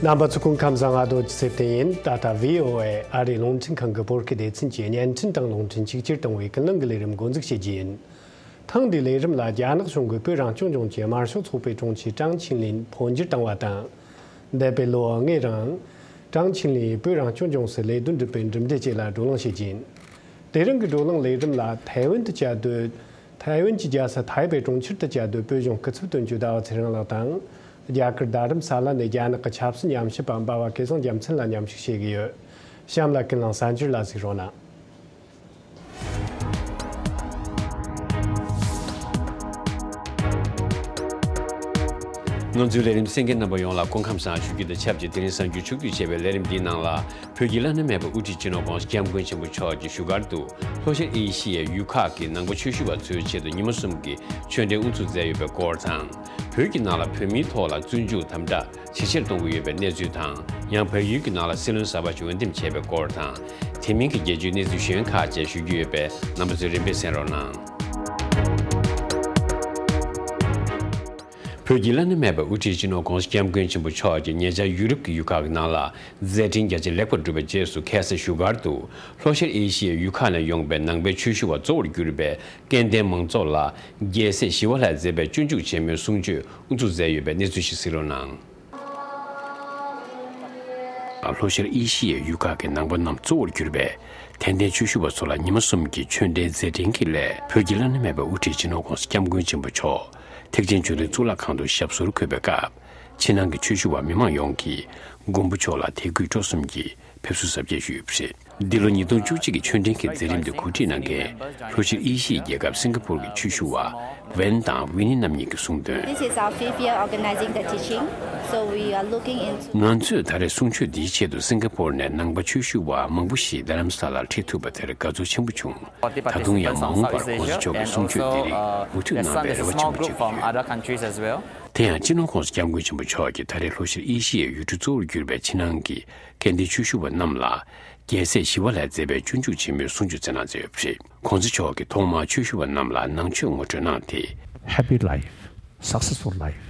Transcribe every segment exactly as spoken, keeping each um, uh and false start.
རྣམ་པ་ཚོ་སྐུ་ཁམས་བཟང་། ཨ་རྡོ་རྗེ་ཚེ་བརྟན་ཡིན། ད་ལྟ་བྷི་ཨོ་ཨེ་ཨ་རིའི་རླུང་འཕྲིན་ཁང་གི་བོད་སྐད་སྡེ་ཚན་གྱིས་བརྙན་འཕྲིན་དང་རླུང་འཕྲིན་ཆིག་ཁྱེར་གཏོང་བའི་ཀུན་གླེང་གི་ལས་རིམ་འགོ་འཛུགས་བྱེད་རྒྱུ་ཡིན། ཐེངས་འདིའི་ལས་རིམ་ལ་རྒྱ་ནག་གཞུང་གིས་བོད་རང་སྐྱོང་ལྗོངས་ཀྱི་དམར་ཤོག་ཚོགས་པའི་དྲུང་ཆེ་ཀྲང་ཆིང་ལིན་འཕོ་འགྱུར་བཏང་བ་དང་། འདས་པའི་ལོ་ལྔའི་རིང་། ཀྲང་ཆིང་ལིན་ཡིས་བོད་རང་སྐྱོང་ལྗོངས་སུ་ལས་དོན་སྒྲུབ་པའི་གྲུབ་འབྲས་བཅས་ལ་བགྲོ་གླེང་བྱེད་རྒྱུ་ཡིན། དེ་རིང་གི་བགྲོ་གླེང་ལས་རིམ་ལ་ཐའེ་ཝན་དུ་བཅའ་སྡོད། ཐའེ་ཝན་གྱི་རྒྱལ་ས་ཐའེ་པེ་གྲོང་ཁྱེར་དུ་བཅའ་སྡོད་བོད་གཞུང་སྐུ་ཚབ་དོན་གཅོད་ཟླ་བ་ཚེ་རིང་ལགས་དང་། རྒྱ་གར་རྡ་རམ་ས་ལ་ནས་རྒྱ་ནག་གི་ཆབ་སྲིད་ཉམས་ཞིབ་པ་འབའ་བ་སྐལ་བཟང་རྒྱལ་མཚན་ལ་མཉམ་ཞུགས་བྱེད་ཀྱི་ཡོད། གཤམ་ལ་ཀུན་གླེང་གསར་འགྱུར་ལ་གཟིགས་རོགས་གནང་། ང་ཚོའི་ལས་རིམ་གསན་མཁན་རྣམ་པ་ཡོངས་ལ་སྐུ་ཁམས་བཟང་ཞུ་རྒྱུ་དང་ཆབས་ཅིག་དེ་རིང་གཟའ་མཇུག་ཆུ་ཚོད་བཅུ་བྱས་པའི་ལས་རིམ་འདིའི་ནང་ལ། བོད་ཀྱི་བླ་ན་མེད་པའི་དབུ་ཁྲིད་སྤྱི་ནོར་༧གོང་ས་༧སྐྱབས་མགོན་ཆེན་པོ་མཆོག་གིས་བཞུགས་སྒར་དུ་ལྷོ་ཤར་ཨེ་ཤི་ཡའི་ཡུལ་ཁག་གི་ནང་པ་ཆོས་ཞུ་བ་ཚོའི་ཆེད་དུ་ཉི་མ་གསུམ་གྱི་ཆོས་འབྲེལ་དབུ་འཛུགས་མཛད་ཡོད་པའི་སྐོར་དང་། བོད་ཀྱི་ནང་ལ་བོད་མིའི་ཐོག་ལ་བཙོན་འཇུག་དམ་དྲག་ཇེ་ཆེར་གཏོང་གི་ཡོད་པའི་གནས་ཚུལ་དང་། ཡང་བལ་ཡུལ་གྱི་ནང་ལ་སྲིད་བློན་གསར་པ་ཞིག་འོས་འདེམས་བྱས་པའི་སྐོར་དང་། དེ་མིན་གྱི་རྒྱལ་སྤྱིའི་གནས་ཚུལ་གཞན་ཁག་བཅས་ཞུ་རྒྱུ་ཡོད་པས། རྣམ་པ་ཚོས་རིམ་པས་གསན་རོགས་གནང་། བོད་ཀྱི་བླ་ན་མེད་པའི་དབུ་ཁྲིད་སྤྱི་ནོར་༧གོང་ས་༧སྐྱབས་མགོན་ཆེན་པོ་མཆོག་གིས་ཉེ་ཆར་ཡུ་རོབ་ཀྱི་ཡུལ་ཁག་གི་ནང་ལ་མཛད་འཕྲིན་རྒྱ་ཆེར་ལེགས་པར་བསྒྲུབས་པའི་རྗེས་སུ། ཁ་སང་བཞུགས་སྒར་དུ་ལྷོ་ཤར་ཨེ་ཤི་ཡའི་ཡུལ་ཁག་ནས་ཡོང་པའི་ནང་པའི་ཆོས་ཞུ་བ་གཙོ་བོར་གྱུར་པའི་སྐལ་ལྡན་མང་ཚོགས་ལ་རྒྱལ་སྲས་ཞི་བ་ལྷས་མཛད་པའི་སྤྱོད་འཇུག་ཆེན་མོའི་གསུང་ཆོས་དབུ་འཛུགས་མཛད་ཡོད་པའི་གནས་ཚུལ་ཞིག་གཟིགས་རོགས་གནང་། ལྷོ་ཤར་ཨེ་ཤི་ཡའི་ཡུལ་ཁག་གི་ནང་པ་རྣམས་གཙོ་བོར་གྱུར་པའི་དད་ལྡན་ཆོས་ཞུ་བ་ཚོ་ལ་ཉི་མ་གསུམ་གྱི་ཆོས་འབྲེལ་མཛད་འཕྲིན་གྱི་སླད། བོད་ཀྱི་བླ་ན་མེད་པའི་དབུ་ཁྲིད་སྤྱི་ནོར་༧གོང་ས་༧སྐྱབས་མགོན་ཆེན་པོ་མཆོག་ཐེག་ཆེན་ཆོས་ལྡན་གཙུག་ལག་ཁང་དུ་ཞབས་སོར་འཁོད་པའི་སྐབས། ཕྱི་ནང་གི་ཆོས་ཞུ་བ་མི་མང་ཡོངས་ཀྱིས་མགོན་པོ་མཆོག་ལ་དད་གུས་སྤྲོ་གསུམ་གྱིས་ཕེབས་བསུ་གཟབ་རྒྱས་ཞུས་ཡོད་པ་རེད། འདི་ལོ་ཉིས་སྟོང་བཅུ་གཅིག་གི་ཆོས་འབྲེལ་གྱི་མཛད་རིམ་དེ་གོ་སྒྲིག་གནང་མཁན་ལྷོ་ཤར་ཨེ་ཤི་ཡའི་རྒྱལ་ཁབ་སིང་ག་པུར་གྱི་ཆོས་ཞུ་བ་ཝེན་དང་ཝི་ནི་རྣམ་གཉིས་ཀྱིས་གསུངས་དོན། This is our fifth year organizing the teaching, so we are looking into ང་ཚོས་ད་རེས་གསུང་ཆོས་འདིའི་ཆེད་དུ་སིང་ག་པུར་ནས་ནང་པ་ཆོས་ཞུ་བ་མང་པོ་ཞིག་རྡ་རམ་ས་ལར་ཁྲིད་ཐུབ་པ་དེར་དགའ་ཚོར་ཆེན་པོ་བྱུང་། ད་དུང་ཡང་མ་འོངས་པར་༧གོང་ས་མཆོག་གི་གསུང་ཆོས་འདི་རིགས་མུ་མཐུད་གནང་བའི་རེ་བ་ཆེན་པོ་བྱེད་ཀྱི་ཡོད། དེ་ཡང་སྤྱི་ནོར་༧གོང་ས་༧སྐྱབས་མགོན་ཆེན་པོ་མཆོག་གིས་ད་རེས་ལྷོ་ཤར་ཨེ་ཤི་ཡའི་ཡུལ་གྲུ་གཙོ་བོར་གྱུར་པའི་ཕྱི་ནང་གི་སྐལ་ལྡན་ཆོས་ཞུ་བ་རྣམས་ལ་རྒྱལ་སྲས་ཞི་བ་ལྷས་མཛད་པའི་སྤྱོད་འཇུག་ཆེན་མོའི་གསུང་ཆོས་སྩལ་གནང་མཛད་ཡོད་པ་རེད། ༸གོང་ས་མཆོག་གིས་ཐོག་མར་ཆོས་ཞུ་བ་རྣམས་ལ་ནང་ཆོས་ངོ་སྤྲོད་གནང་སྟེ། Happy life, successful life.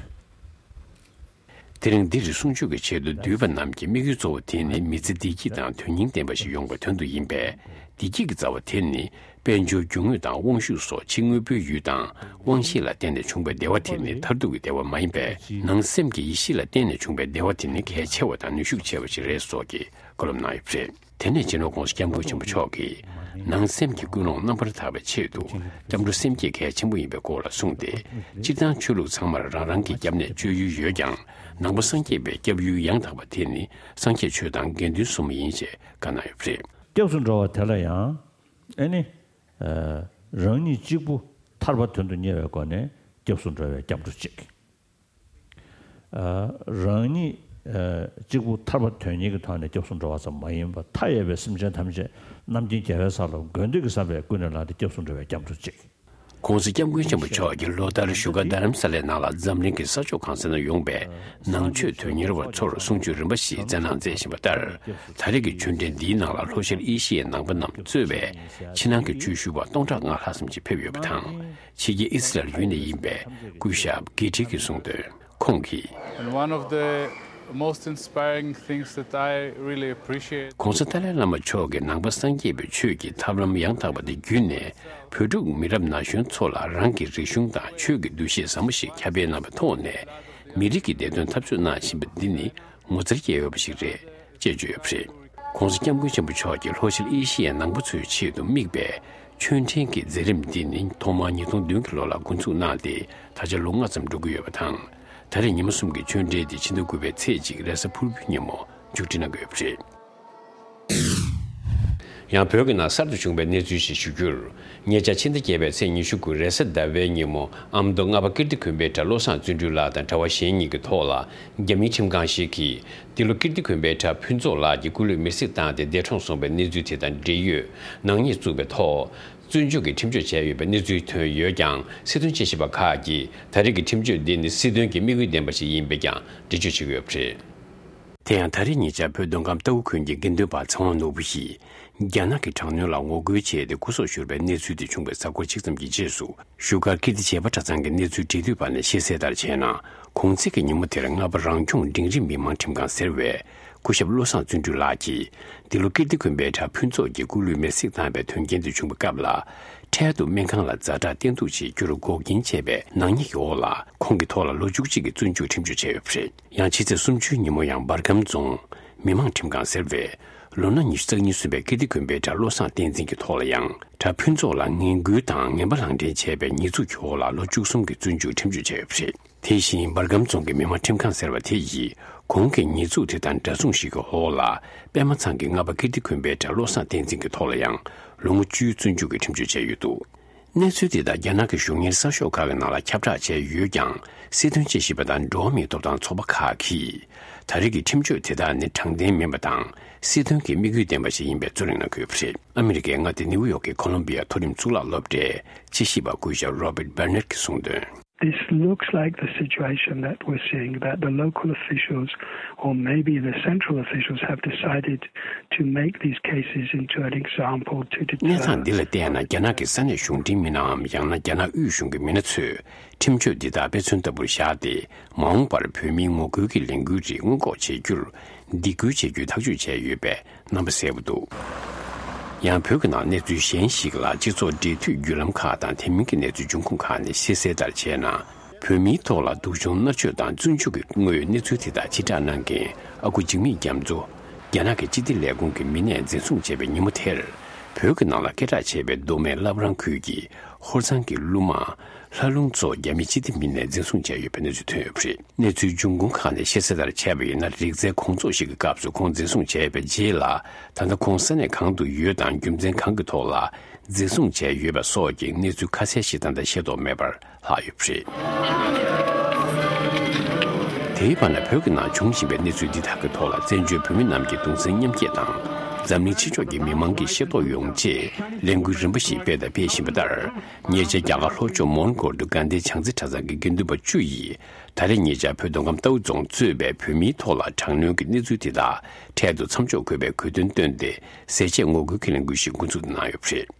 དེ་རིང་འདིར་གསུང་ཆོས་ཀྱི་ཆེད་དུ་འདུས་པ་རྣམས་ཀྱི་དམིགས་ཡུལ་གཙོ་བོ་དེ་ནི་མི་ཚེ་བདེ་སྐྱིད་དང་དོན་སྙིང་ལྡན་པ་ཞིག་ཡོང་བའི་དོན་དུ་ཡིན་པས། བདེ་སྐྱིད་ཀྱི་རྩ་བ་དེ་ནི་དཔལ་འབྱོར་རྒྱུ་དངོས་དང་དབང་ཤུགས་སོགས་ཕྱི་དངོས་པོའི་ཡུལ་དང་དབང་ཤེས་ལ་བརྟེན་ནས་བྱུང་བའི་བདེ་བ་དེ་ནི་མཐར་ཐུག་གི་བདེ་བ་མ་ཡིན་པས། ནང་སེམས་ཀྱི་ཡེ་ཤེས་ལ་བརྟེན་ནས་བྱུང་བའི་བདེ་བ་དེ་ནི་གལ་ཆེ་བ་དང་ནུས་ཤུགས་ཆེ་བ་ཞིག་རེད་སོགས་ཀྱི་བཀའ་སློབ་གནང་ཡོད་པ་རེད། དེ་ནས་སྤྱི་ནོར་༸གོང་ས་༸སྐྱབས་མགོན་ཆེན་པོ་མཆོག་གིས་ནང་སེམས་ཀྱི་ཀུན་སློང་རྣམ་པར་དག་པའི་ཆེད་དུ་སྐྱབས་འགྲོ་སེམས་བསྐྱེད་གལ་ཆེན་པོ་ཡིན་པའི་སྐོར་ལ་གསུངས་ཏེ། སྤྱིར་བཏང་ཆོས་ལུགས་ཚང་མར་རང་རང་གི་སྐྱབས་གནས་སྤྱོད་ཡུལ་ཡོད་ཀྱང་། ནང་པ་སངས་རྒྱས་པའི་སྐྱབས་ཡུལ་ཡང་དག་པ་དེ་ནི་སངས་རྒྱས་ཆོས་དང་དགེ་འདུན་གསུམ་ཡིན་ཞེས་བཀའ་གནང་ཡོད་པ་རེད། སྐྱབས་སུ་འགྲོ་བ་དེ་ལ་ཡང་། ཨེ་ནི། རང་ཉིད་གཅིག་པུ་ཐར་པ་དོན་དུ་གཉེར་བའི་སྒོ་ནས་སྐྱབས་སུ་འགྲོ་བའི་སྐྱབས་འགྲོ་གཅིག། རང་ཉིད་གཅིག་པུ་ཐར་པ་དོན་གཉེར་གྱི་ཐོག་ནས་སྐྱབས་སུ་འགྲོ་བ་ཙམ་མ་ཡིན་པར། མཐའ་ཡས་པའི་སེམས་ཅན་ཐམས་ཅད་རྣམ་མཁྱེན་རྒྱལ་བའི་ས་ལ་དགོས་འདོད་ཀྱི་བསམ་པས་ཀུན་ནས་བསླངས་ཏེ་སྐྱབས་སུ་འགྲོ་བའི་སྐྱབས་འགྲོ་གཅིག། ༸གོང་ས་༸སྐྱབས་མགོན་ཆེན་པོ་མཆོག་གིས་ལོ་ལྟར་བཞུགས་སྒར་རྡ་རམ་ས་ལའི་ནང་ལ་འཛམ་གླིང་གི་ས་ཕྱོགས་གང་ས་ནས་ཡོང་པའི་ནང་ཆོས་དོན་གཉེར་བ་ཚོར་གསུང་ཆོས་རིམ་པ་ཞིག་སྩལ་གནང་མཛད་བཞིན་པ་ལྟར། ད་རེས་ཀྱི་ཆོས་འབྲེལ་འདིའི་ནང་ལ་ལྷོ་ཤར་ཨེ་ཤི་ཡའི་ནང་པ་རྣམས་གཙོས་པའི་ཕྱི་ནང་གི་ཆོས་ཞུ་བ་སྟོང་ཕྲག་ལྔ་ལྷག་ཙམ་ཞིག་ཕེབས་ཡོད་པ་དང་། ཕྱི་རྒྱལ་ཨི་སི་རལ་ཡུལ་ནས་ཡིན་པའི་སྐུ་ཞབས་གྷི་ཊི་གིས་གསུངས་དོན། ཁོང་གིས། And one of the most inspiring things that I really appreciate. ༸གོང་ས་ཏཱ་ལའི་བླ་མ་མཆོག་གིས་ནང་པ་སངས་རྒྱས་པའི་ཆོས་ཀྱི་ཐབས་ལམ་ཡང་དག་པ་དེ་བརྒྱུད་ནས། བོད་ཕྲུག་མི་རབས་ན་གཞོན་ཚོ་ལ་རང་གི་རིག་གཞུང་དང་ཆོས་ཀྱི་འདུ་ཤེས་ཟབ་མོ་ཞིག་ཁྱབ་སྤེལ་གནང་བའི་ཐོག་ནས། མི་རིགས་ཀྱི་བདེ་དོན་འཐབ་རྩོད་གནང་བཞིན་པ་འདི་ནི་ངོ་མཚར་སྐྱེ་འོས་པ་ཞིག་རེད། ཅེས་བརྗོད་ཡོད་པ་རེད། ༸གོང་ས་༸སྐྱབས་མགོན་ཆེན་པོ་མཆོག་གིས་ལྷོ་ཤར་ཨེ་ཤི་ཡའི་ནང་པ་ཚོའི་ཆེད་དུ་དམིགས་པའི་ཆོས་འབྲེལ་གྱི་མཛད་རིམ་འདི་ནི་ཐོག་མར་ཉིས་སྟོང་བདུན་གྱི་ལོ་ལ་འགོ་འཛུགས་གནང་སྟེ། ད་ཆ་ལོ་ལྔ་ཙམ་འགྲོ་གི་ཡོད་པ་དང་། ད་རེས་ཉི་མ་གསུམ་གྱི་ཆོས་འབྲེལ་འདི་ཕྱི་ཟླ་དགུ་པའི་ཚེས་གཅིག་རེས་གཟའ་ཕུར་བུའི་ཉིན་མོ་མཇུག་སྒྲིལ་གནང་གི་ཡོད་པ་རེད། ཡང་བོད་ཀྱི་ནང་གསར་དུ་བྱུང་བའི་གནས་ཚུལ་ཞིག་ཞུ་རྒྱུར། ཉེ་ཆར་ཕྱི་ཟླ་བརྒྱད་པའི་ཚེས་ཉི་ཤུ་དགུ་རེས་གཟའ་ཟླ་བའི་ཉིན་མོ། ཨ་མདོ་རྔ་པ་ཀིརྟི་དགོན་པའི་གྲྭ་བློ་བཟང་བརྩོན་འགྲུས་ལགས་དང་གྲྭ་བ་གཞན་གཉིས་ཀྱི་ཐོག་ལ། རྒྱ་མིའི་ཁྲིམས་ཁང་ཞིག་གིས། འདི་ལོ་ཀིརྟི་དགོན་པའི་གྲྭ་ཕུན་ཚོགས་ལགས་ཀྱི་སྐུ་ལུས་མེར་སྲེག་བཏང་སྟེ་འདས་གྲོངས་སོང་བའི་གནས་ཚུལ་དེ་དང་འབྲེལ་ཡོད་ནག་ཉེས་བཙུགས་པའི་ཐོག། བཙོན་འཇུག་གི་ཁྲིམས་གཅོད་བྱས་ཡོད་པའི་གནས་ཚུལ་ཐོན་ཡོད་ཀྱང་། སྲིད་དོན་དཔྱད་ཞིབ་པ་ཁག་གིས་ད་རེས་ཀྱི་ཁྲིམས་གཅོད་འདི་ནི་སྲིད་དོན་གྱི་དམིགས་ཡུལ་ལྡན་པ་ཞིག་ཡིན་པས་ཀྱང་འགྲེལ་བརྗོད་བྱེད་ཀྱི་ཡོད་པ་རེད། དེ་ཡང་ད་རེས་ཉེ་ཆར་བོད་མདོ་ཁམས་རྟའུ་ཁུལ་གྱི་དགེ་འདུན་པ་ཚེ་དབང་ནོར་བུ་ཡིས། རྒྱ་ནག་གི་དྲག་གནོན་ལ་ངོ་རྒོལ་བྱས་ཏེ་སྐུ་སྲོག་ཤོར་བའི་གནས་ཚུལ་དེ་བྱུང་བའི་གཟའ་འཁོར་གཅིག་ཙམ་གྱི་རྗེས་སུ། བཞུགས་སྒར་ཀིརྟི་བྱེས་པ་གྲྭ་ཚང་གི་གནས་ཚུལ་འབྲེལ་མཐུད་པ་ནས་ཤེས་གསལ་ལྟར་བྱས་ན། གུང་ཚིགས་ཀྱི་ཉིན་མོ་དེར་རྔ་པ་རང་སྐྱོང་འབྲིང་རིམ་མི་དམངས་ཁྲིམས་ཁང་ཟེར་བས། སྐུ་ཞབས་བློ་བཟང་བརྩོན་འགྲུས་ལགས་ཀྱིས་འདི་ལོ་ཀིརྟི་དགོན་པའི་གྲྭ་ཕུན་ཚོགས་ཀྱི་སྐུ་ལུས་མེར་སྲེག་བཏང་བའི་དོན་རྐྱེན་དེ་བྱུང་བའི་སྐབས་ལ། འཕྲལ་དུ་སྨན་ཁང་ལ་ཛ་དྲག་བསྟེན་གཏུག་བྱེད་རྒྱུར་འགོག་རྐྱེན་བྱས་པའི་ནག་ཉེས་ཀྱི་འོག་ལ། ཁོང་གི་ཐོག་ལ་ལོ་བཅུ་གཅིག་གི་བཙོན་འཇུག་ཁྲིམས་གཅོད་བྱས་ཡོད་པ་རེད། ཡང་ཕྱི་ཚེས་སུམ་ཅུའི་ཉིན་མོ་ཡང་འབར་སྒམ་རྫོང་མི་དམངས་ཁྲིམས་ཁང་ཟེར་བས། ལོ་ན་ཉི་ཤུ་རྩ་གཉིས་སོན་པའི་ཀིརྟི་དགོན་པའི་གྲྭ་བློ་བཟང་བསྟན་འཛིན་གྱི་ཐོག་ལ་ཡང་། གྲྭ་ཕུན་ཚོགས་ལ་ངན་སྐུལ་དང་ངན་པ་ལག་འབྲེལ་བྱས་པའི་ཉེས་འཛུགས་ཀྱི་འོག་ལ་ལོ་བཅུ་གསུམ་གྱི་བཙོན་འཇུག་ཁྲིམས་གཅོད་བྱས་ཡོད་པ་རེད། དེ་བཞིན་འབར་སྒམ་རྫོང་གི་མི་དམངས་ཁྲིམས་ཁང་ཟེར་བ་དེ་ཡིས། གོང་གི་ཉེས་འཛུགས་དེ་དང་འདྲ་མཚུངས་ཤིག་གི་འོག་ལ། པད་མ་ཚང་གི་རྔ་པ་ཀིརྟི་དགོན་པའི་གྲྭ་བློ་བཟང་བསྟན་འཛིན་གྱི་ཐོག་ལ་ཡང་། ལོ་ངོ་བཅུའི་བཙོན་འཇུག་གི་ཁྲིམས་གཅོད་བྱས་ཡོད་འདུག་གནས་ཚུལ་དེ་དག་རྒྱ་ནག་གི་གཞུང་གཉེར་གསར་ཤོག་ཁག་གི་ནང་ལ་ཁྱབ་བསྒྲགས་བྱས་ཡོད་ཀྱང་། སྲིད་དོན་དཔྱད་ཞིབ་པ་དང་འགྲོ་བ་མིའི་ཐོབ་ཐང་ཚོགས་པ་ཁག་གིས། ད་རེས་ཀྱི་ཁྲིམས་གཅོད་དེ་དག་ནི་དྲང་བདེན་མིན་པ་དང་། སྲིད་དོན་གྱི་དམིགས་ཡུལ་ལྡན་པ་ཞིག་ཡིན་པའི་རྩོད་གླེང་གནང་གི་ཡོད་པ་རེད། ཨ་མི་རི་ཀའི་མངའ་སྡེ་ནིའུ་ཡོག་གི་ཁོ་ལོམ་བི་ཡ་མཐོ་རིམ་གཙུག་ལག་སློབ་གྲྭའི་དཔྱད་ཞིབ་པ་སྐུ་ཞབས་Robert Bennett གྱིས་གསུངས་དོན། This looks like the situation that we're seeing, that the local officials or maybe the central officials have decided to make these cases into an example to deter གནས་སྟངས་འདི་ལ་བལྟས་ན། རྒྱ་ནག་གི་ས་གནས་གཞུང་འབྲེལ་མི་སྣའམ། ཡང་ན་རྒྱ་ནག་དབུས་གཞུང་གི་མི་སྣ་ཚོས་ཁྲིམས་གཅོད་འདི་དག་དཔེ་མཚོན་ལྟ་བུར་བཞག་སྟེ། མ་འོངས་པར་བོད་མིའི་ངོ་རྒོལ་གྱི་ལས་འགུལ་རིགས་སྔོན་འགོག་བྱེད་རྒྱུར་སྡིགས་སྐུལ་བྱེད་རྒྱུའི་ཐག་གཅོད་བྱས་ཡོད་པའི་རྣམ་པ་གསལ་པོ་འདུག་ཡང་བོད་ཀྱི་ནང་གནས་ཚུལ་གཞན་ཞིག་ལ། སྤྱི་ཚོགས་འབྲེལ་མཐུད་བརྒྱུད་ལམ་ཁག་དང་དེ་མིན་གྱི་གནས་ཚུལ་འབྱུང་ཁུངས་ཁག་ནས་ཤེས་གསལ་ལྟར་བྱས་ན། བོད་མིའི་ཐོག་ལ་སྡུག་སྦྱོང་མནར་གཅོད་དང་བཙོན་འཇུག་གི་དངོས་ཡོད་གནས་ཚུལ་དེ་དག་ཕྱིར་བསྒྲགས་གནང་མཁན་ཨ་ཁུ་འཇིགས་མེད་རྒྱ་མཚོ། རྒྱ་ནག་གི་སྤྱི་བདེ་ལས་ཁུངས་ཀྱི་མི་སྣས་འཛིན་བཟུང་བྱས་པའི་ཉིན་མོ་དེར། བོད་ཀྱི་ནང་ལ་སྐད་གྲགས་ཆེ་བའི་མདོ་སྨད་བླ་བྲང་ཁུལ་གྱི་ཧོར་གཙང་གི་གླུ་མ་ལྷ་ལུང་མཚོ་རྒྱ་མི་སྤྱི་བདེ་མི་སྣས་འཛིན་བཟུང་བྱས་ཡོད་པའི་གནས་ཚུལ་ཐོན་ཡོད་པ་རེད། གནས་ཚུལ་འབྱུང་ཁུངས་ཁག་ནས་ཤེས་གསལ་ལྟར་བྱས་པ་ཡིན་ན། རིག་རྩལ་གོང་ཚོགས་ཤིག་གི་སྐབས་སུ་ཁོང་འཛིན་བཟུང་བྱས་པའི་རྗེས་ལ། ད་ལྟ་ཁོང་ས་གནས་གང་དུ་ཡོད་དང་། རྒྱུ་མཚན་གང་གི་ཐོག་ལ་འཛིན་བཟུང་བྱས་ཡོད་པ་སོགས་ཀྱི་གནས་ཚུལ་ཁ་གསལ་ཞིག་ད་ལྟ་ཤེས་རྟོགས་མེད་པར་ལྷག་ཡོད་པ་རེད། དེའི་བར་ན། བོད་ཀྱི་ནང་འབྱུང་བཞིན་པའི་གནས་ཚུལ་འདི་དག་གི་ཐོག་ལ། བཙན་བྱོལ་བོད་མི་རྣམས་ཀྱི་གདུང་སེམས་མཉམ་སྐྱེད་དང་། འཛམ་གླིང་ཕྱི་ཕྱོགས་ཀྱི་མི་མང་གིས་ཤེས་རྟོགས་ཡོང་ཆེད་ལས་འགུལ་རིམ་པ་ཞིག་སྤེལ་དང་སྤེལ་བཞིན་པ་ལྟར། ཉེ་ཆར་རྒྱ་གར་ལྷོ་ཕྱོགས་མོན་གྷོར་དུ་དགའ་ལྡན་བྱང་རྩེ་གྲྭ་ཚང་གི་དགེ་འདུན་པ་བཅུ་ཡིས། ད་རེས་ཉེ་ཆར་བོད་མདོ་ཁམས་རྟའུ་རྫོང་གཙོས་པའི་བོད་མིའི་ཐོག་ལ་དྲག་གནོན་གྱི་གནས་ཚུལ་དེ་དག་འཕྲལ་དུ་མཚམས་འཇོག་དགོས་པའི་གོ་སྟོན་བཏོན་ཏེ། ཟས་བཅད་ངོ་རྒོལ་གྱི་ལས་འགུལ་ཞིག་འགོ་འཛུགས་གནང་ཡོད་པ་རེད།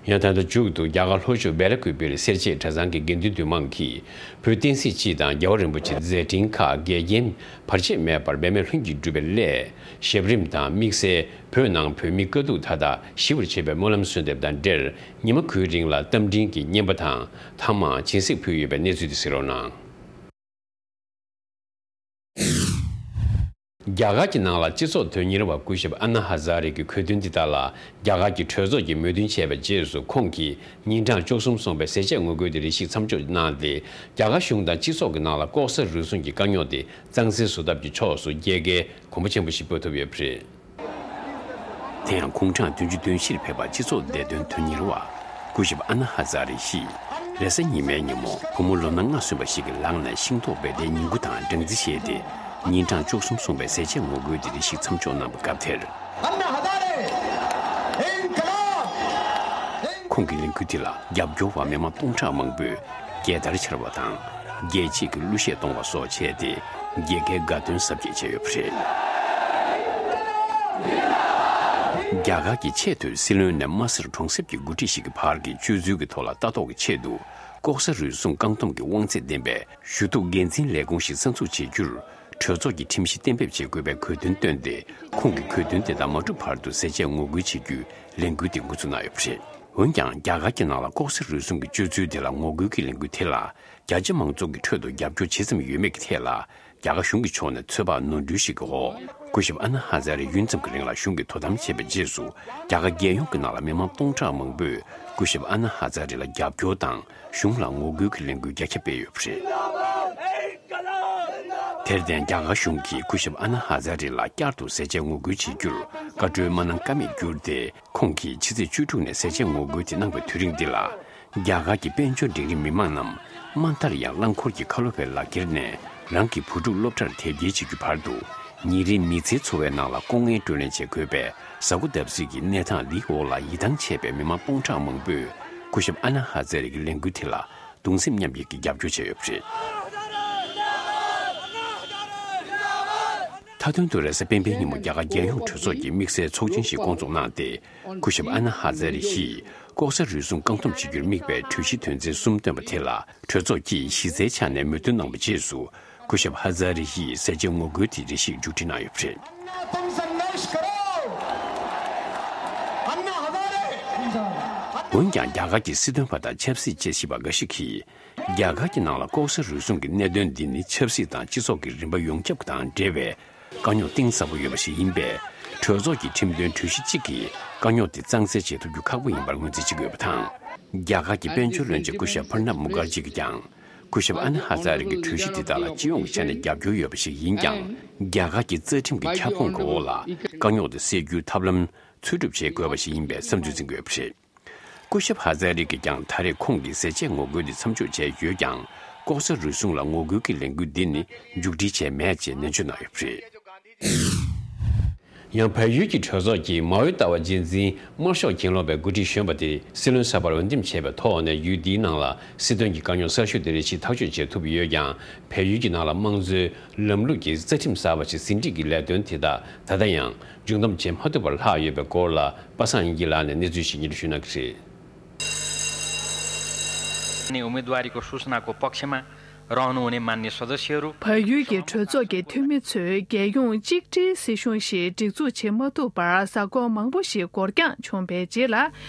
ཡང་ད་ལྟ་མཇུག་ཏུ་རྒྱ་གར་ལྷོ་ཕྱོགས་སྦེ་ལ་ཀུ་པེ་རི་སེར་བྱེས་གྲྭ་ཚང་གི་དགེ་འདུན་འདུས་མང་གིས། བོད་བསྟན་སྲིད་སྤྱི་དང་རྒྱལ་བ་རིན་པོ་ཆེའི་མཛད་འཕྲིན་ཁག་འགལ་རྐྱེན་བར་ཆད་མེད་པར་འབད་མེད་ལྷུན་གྱིས་འགྲུབ་པའི་སླད། ཞབས་རིམ་དང་དམིགས་བསལ་བོད་ནང་བོད་མིའི་དཀའ་སྡུག་མཐའ་དག་ཞི་བར་བྱེད་པའི་སྨོན་ལམ་གསོལ་འདེབས་དང་འབྲེལ། ཉི་མ་དགུའི་རིང་ལ་རྟ་མགྲིན་གྱི་བསྙེན་པ་དང་ཐ་མག་སྦྱིན་སྲེག་ཕུལ་ཡོད་པའི་གནས་ཚུལ་དེ་གཟིགས་རོགས་གནང་། རྒྱ་གར་གྱི་ནང་ལ་སྤྱི་ཚོགས་དོན་གཉེར་བ་སྐུ་ཞབས་ཨ་ན་ཧ་ཛ་རེ་གྱི་གོ་སྟོན་འདི་དག་ལ། རྒྱ་གར་གྱི་གྲོས་ཚོགས་ཀྱིས་མོས་མཐུན་བྱས་པའི་རྗེས་སུ། ཁོང་གིས་ཉིན་གྲངས་བཅུ་གསུམ་སོང་པའི་ཟས་བཅད་ངོ་རྒོལ་དེ་རེ་ཞིག་མཚམས་འཇོག་གནང་སྟེ། རྒྱ་གར་གཞུང་དང་སྤྱི་ཚོགས་ཀྱི་ནང་ལ་ལྐོག་ཟ་རུལ་སུངས་ཀྱི་དཀའ་རྙོག་དེ་གཙང་སེལ་བཟོ་ཐབས་ཀྱི་ཕྱོགས་སུ་རྒྱལ་ཁའི་གོམ་པ་ཆེན་པོ་ཞིག་སྤོ་ཐུབ་ཡོད་པ་རེད། དེ་ཡང་དགུང་གྲངས་བདུན་ཅུ་དོན་བཞིར་ཕེབས་པ་སྤྱི་ཚོགས་བདེ་དོན་དོན་གཉེར་བ་སྐུ་ཞབས་ཨ་ན་ཧ་ཛ་རེ་ཡིས། རེས་གཟའ་ཉི་མའི་ཉིན་མོ་བུ་མོ་ལོ་ན་ལྔ་སོན་པ་ཞིག་གི་ལག་ནས་ཤིང་ཏོག་བེ་ཏའི་ཉིང་ཁུ་དང་སྦྲང་རྩི་བཞེས་ཏེ། ཉིན་གྲངས་བཅུ་གསུམ་སོང་པའི་ཟས་བཅད་ངོ་རྒོལ་དེ་རེ་ཞིག་མཚམས་འཇོག་གནང་བའི་སྐབས་དེར། ཁོང་གི་ལས་འགུལ་དེ་ལ་རྒྱབ་སྐྱོར་བ་མི་མང་སྟོང་ཕྲག་མང་པོས་རྒྱལ་དར་འཕྱར་བ་དང་། རྒྱལ་གཅེས་ཀྱི་གླུ་གཞས་གཏོང་བ་སོགས་བྱས་ཏེ། རྒྱལ་ཁའི་དགའ་སྟོན་གཟབ་རྒྱས་བྱས་ཡོད་པ་རེད། རྒྱ་གར་གྱི་ཆེས་མཐོའི་སྲིད་བློན་ནས་དམག་སེར་གྲོང་གསེབ་ཀྱི་འགོ་ཁྲིད་ཞིག་གི་བར་གྱི་སྤྱོད་ཚུལ་གྱི་ཐོག་ལ་ལྟ་རྟོག་གི་ཆེད་དུ། ལྐོག་ཟ་རུལ་སུངས་བཀག་སྡོམ་གྱི་དབང་ཚད་ལྡན་པའི་ཞུ་གཏུག་འགན་འཛིན་ལས་ཁུངས་ཤིག་གསར་འཛུགས་བྱེད་རྒྱུར། གྲོས་ཚོགས་ཀྱིས་ཁྲིམས་གཞི་གཏན་འབེབས་བྱེད་དགོས་པའི་གོ་སྟོན་བཏོན་ཏེ། ཁོང་གིས་གོ་སྟོན་དེ་དག་མ་གྲུབ་བར་དུ་ཟས་བཅད་ངོ་རྒོལ་བྱེད་རྒྱུའི་ལས་འགུལ་དེ་འགོ་འཛུགས་གནང་ཡོད་པ་རེད། འོན་ཀྱང་། རྒྱ་གར་གྱི་ནང་ལ་ལྐོག་ཟ་རུལ་སུངས་ཀྱི་སྤྱོད་ཚུལ་དེ་ལ་ངོ་རྒོལ་གྱི་ལས་འགུལ་དེ་ལ། རྒྱ་ཆེ་མང་ཚོགས་ཀྱི་ཁྲོད་དུ་རྒྱབ་སྐྱོར་ཇི་ཙམ་ཡོད་མེད་ཀྱི་ཐད་ལ། རྒྱ་གར་གཞུང་གི་ཕྱོགས་ནས་ཚོད་དཔག་ནོར་འཁྲུལ་ཞིག་གི་འོག་སྐུ་ཞབས་ཨ་ན་ཧ་ཛ་རེ་ཡུན་ཙམ་གྱི་རིང་ལ་གཞུང་གིས་དོ་དམ་བྱས་པའི་རྗེས་སུ། རྒྱ་གར་རྒྱལ་ཡོངས་ཀྱི་ནང་ལ་མི་མང་སྟོང་ཕྲག་མང་པོས་སྐུ་ཞབས་ཨ་ན་ཧ་ཛ་རེ་ལ་རྒྱབ་སྐྱོར་དང་། གཞུང་ལ་ངོ་རྒོལ་གྱི་ལས་འགུལ་རྒྱ་ཁྱབ་སྤེལ་ཡོད་པ་རེད། དེར་བརྟེན། རྒྱ་གར་གཞུང་གིས་སྐུ་ཞབས་ཨ་ན་ཧ་ཛ་རེ་ལ་བསྐྱར་དུ་ཟས་བཅད་ངོ་རྒོལ་བྱེད་རྒྱུར་བཀའ་འཁྲོལ་མ་གནང་ཀ་མེད་གྱུར་ཏེ། ཁོང་གིས་ཕྱི་ཚེས་བཅུ་དྲུག་ནས་ཟས་བཅད་ངོ་རྒོལ་དེ་གནང་བའི་དུས་རིང་འདི་ལ། རྒྱ་གར་གྱི་དཔལ་འབྱོར་འབྲིང་རིམ་མི་མང་རྣམས་དམའ་མཐར་ཡང་རླངས་འཁོར་གྱི་ཁ་ལོ་པའི་ལག་ཁྱེར་ནས་རང་གི་བུ་ཕྲུག་སློབ་གྲྭར་དེབ་སྐྱེལ་བྱེད་རྒྱུའི་བར་དུ། ཉིན་རེའི་མི་ཚེའི་འཚོ་བའི་ནང་ལ་ལྐོག་རྔན་སྤྲོད་ལེན་བྱེད་དགོས་པའི་གཟའ་འཁོར་བརྡབ་གསིག་གི་གནས་སྟངས་འདིའི་འོག་ལ་ཡིད་ཐང་ཆད་པའི་མི་མང་སྟོང་ཕྲག་མང་པོས་སྐུ་ཞབས་ཨ་ན་ཧ་ཛ་རེ་གི་ལས་འགུལ་དེ་ལ་གདུང་སེམས་མཉམ་སྐྱེད་ཀྱི་རྒྱབ་སྐྱོར་བྱས་ཡོད་པ་རེད། མཐའ་དོན་དུ། རེས་གཟའ་སྤེན་པའི་ཉིན་མོ་རྒྱ་གར་རྒྱལ་ཡོངས་གྲོས་ཚོགས་ཀྱིས་དམིགས་བསལ་ཚོགས་ཆེན་ཞིག་བསྐོང་ཚོགས་གནང་སྟེ། སྐུ་ཞབས་ཨ་ན་ཧ་ཛ་རེ་ཡིས་ལྐོག་ཟ་རུལ་སུངས་བཀག་སྡོམ་བྱེད་རྒྱུར་དམིགས་པའི་གྲོས་གཞི་དོན་ཚན་གསུམ་བཏོན་པ་དེ་ལ། གྲོས་ཚོགས་ཀྱིས་གཞི་རྩའི་ཆ་ནས་མོས་མཐུན་གནང་བའི་རྗེས་སུ། སྐུ་ཞབས་ཧ་ཛ་རི་ཡིས་ཟས་བཅད་ངོ་རྒོལ་དེའི་རེ་ཞིག་མཇུག་སྒྲིལ་གནང་ཡོད་པ་རེད། འོན་ཀྱང་རྒྱ་གར་གྱི་སྲིད་དོན་པ་དང་ཆབ་སྲིད་དཔྱད་ཞིབ་པ་འགའ་ཞིག་གིས། རྒྱ་གར་གྱི་ནང་ལ་ལྐོག་ཟ་རུལ་སུངས་ཀྱི་གནད་དོན་འདི་ནི་ཆབ་སྲིད་དང་སྤྱི་ཚོགས་ཀྱི་རིམ་པ་ཡོངས་ཁྱབ་དང་འབྲེལ་བའི་དཀའ་རྙོག་གཏིང་ཟབ་པོ་ཡོད་པ་ཞིག་ཡིན་པས། གྲོས་ཚོགས་ཀྱི་ཁྲིམས་དོན་གྲོས་གཞི་གཅིག་གིས་དཀའ་རྙོག་དེ་གཙང་སེལ་བྱེད་ཐུབ་རྒྱུ་ཁག་པོ་ཡིན་པར་ངོས་འཛིན་བྱེད་ཀྱི་ཡོད་པ་དང་། རྒྱ་གར་གྱི་དཔལ་འབྱོར་བློན་ཆེན་སྐུ་ཞབས་པྲ་ནབ་མུ་ཁར་ཇི་གིས་ཀྱང་། སྐུ་ཞབས་ཨ་ན་ཧ་ཛ་རི་གི་གྲོས་གཞི་དེ་དག་ལ་སྤྱི་ཡོངས་ཀྱི་ཆ་ནས་རྒྱབ་སྐྱོར་ཡོད་པ་ཞིག་ཡིན་ཀྱང་། རྒྱ་གར་གྱི་རྩ་ཁྲིམས་ཀྱི་ཁྱབ་ཁོངས་ཀྱི་འོག་ལ་དཀའ་རྙོག་དེ་སེལ་རྒྱུའི་ཐབས་ལམ་འཚོལ་སྒྲུབ་བྱེད་དགོས་པ་ཞིག་ཡིན་པའི་བསམ་ཚུལ་འཛིན་གྱི་ཡོད་པ་རེད། སྐུ་ཞབས་ཧ་ཛ་རི་གིས་ཀྱང་ད་རེས་ཁོང་གིས་ཟས་བཅད་ངོ་རྒོལ་འདི་མཚམས་འཇོག་བྱས་ཡོད་ཀྱང་། ལྐོག་ཟ་རུལ་སུངས་ལ་ངོ་རྒོལ་གྱི་ལས་འགུལ་འདི་ནི་མཇུག་སྒྲིལ་བྱས་མེད་ཅེས་ནན་བརྗོད་གནང་ཡོད་པ་རེད། ཡང་བལ་ཡུལ་གྱི་གྲོས་ཚོགས་ཀྱིས་མའོའི་ལྟ་བ་རྗེས་འཛིན་དམར་ཤོག་གྱེན་ལོག་པའི་འགོ་ཁྲིད་གཞོན་པ་དེ་སྲིད་བློན་གསར་པར་འོས་འདེམས་བྱས་པའི་ཐོག་ནས། ཡུལ་འདིའི་ནང་ལ་སྲིད་དོན་གྱི་དཀའ་རྙོག་གསར་ཤོས་དེ་རེ་ཞིག་ཐག་གཅོད་བྱེད་ཐུབ་ཡོད་ཀྱང་། བལ་ཡུལ་གྱི་ནང་ལ་དམངས་གཙོའི་ལམ་ལུགས་ཀྱི་རྩ་ཁྲིམས་གསར་པ་ཞིག་ཟིན་བྲིས་ཀྱི་ལས་དོན་དེ་དག་ད་ལྟ་ཡང་། མཇུག་བསྡོམས་བྱེད་མ་ཐུབ་པར་ལྷག་ཡོད་པའི་སྐོར་ལ་པ་སངས་དབྱིན་སྐྱིད་ལགས་ནས་གནས་ཚུལ་ཞིག་སྙན་སྒྲོན་ཞུ་གནང་གི་རེད། ने उम्मेदवारीको सूचनाको पक्षमा रहनुहुने मान्य सदस्यहरू। བལ་ཡུལ་གྱི་གྲོས་ཚོགས་ཀྱི་འཐུས་མི་ཚོས་རྒྱལ་ཡོངས་གཅིག་སྒྲིལ་སྲིད་གཞུང་ཞིག་སྒྲིག་འཛུགས་བྱེད་མ་ཐུབ་པར་གཟའ་འཁོར་མང་པོ་ཞིག་འགོར་འགྱངས་བྱུང་བའི་རྗེས་ལ།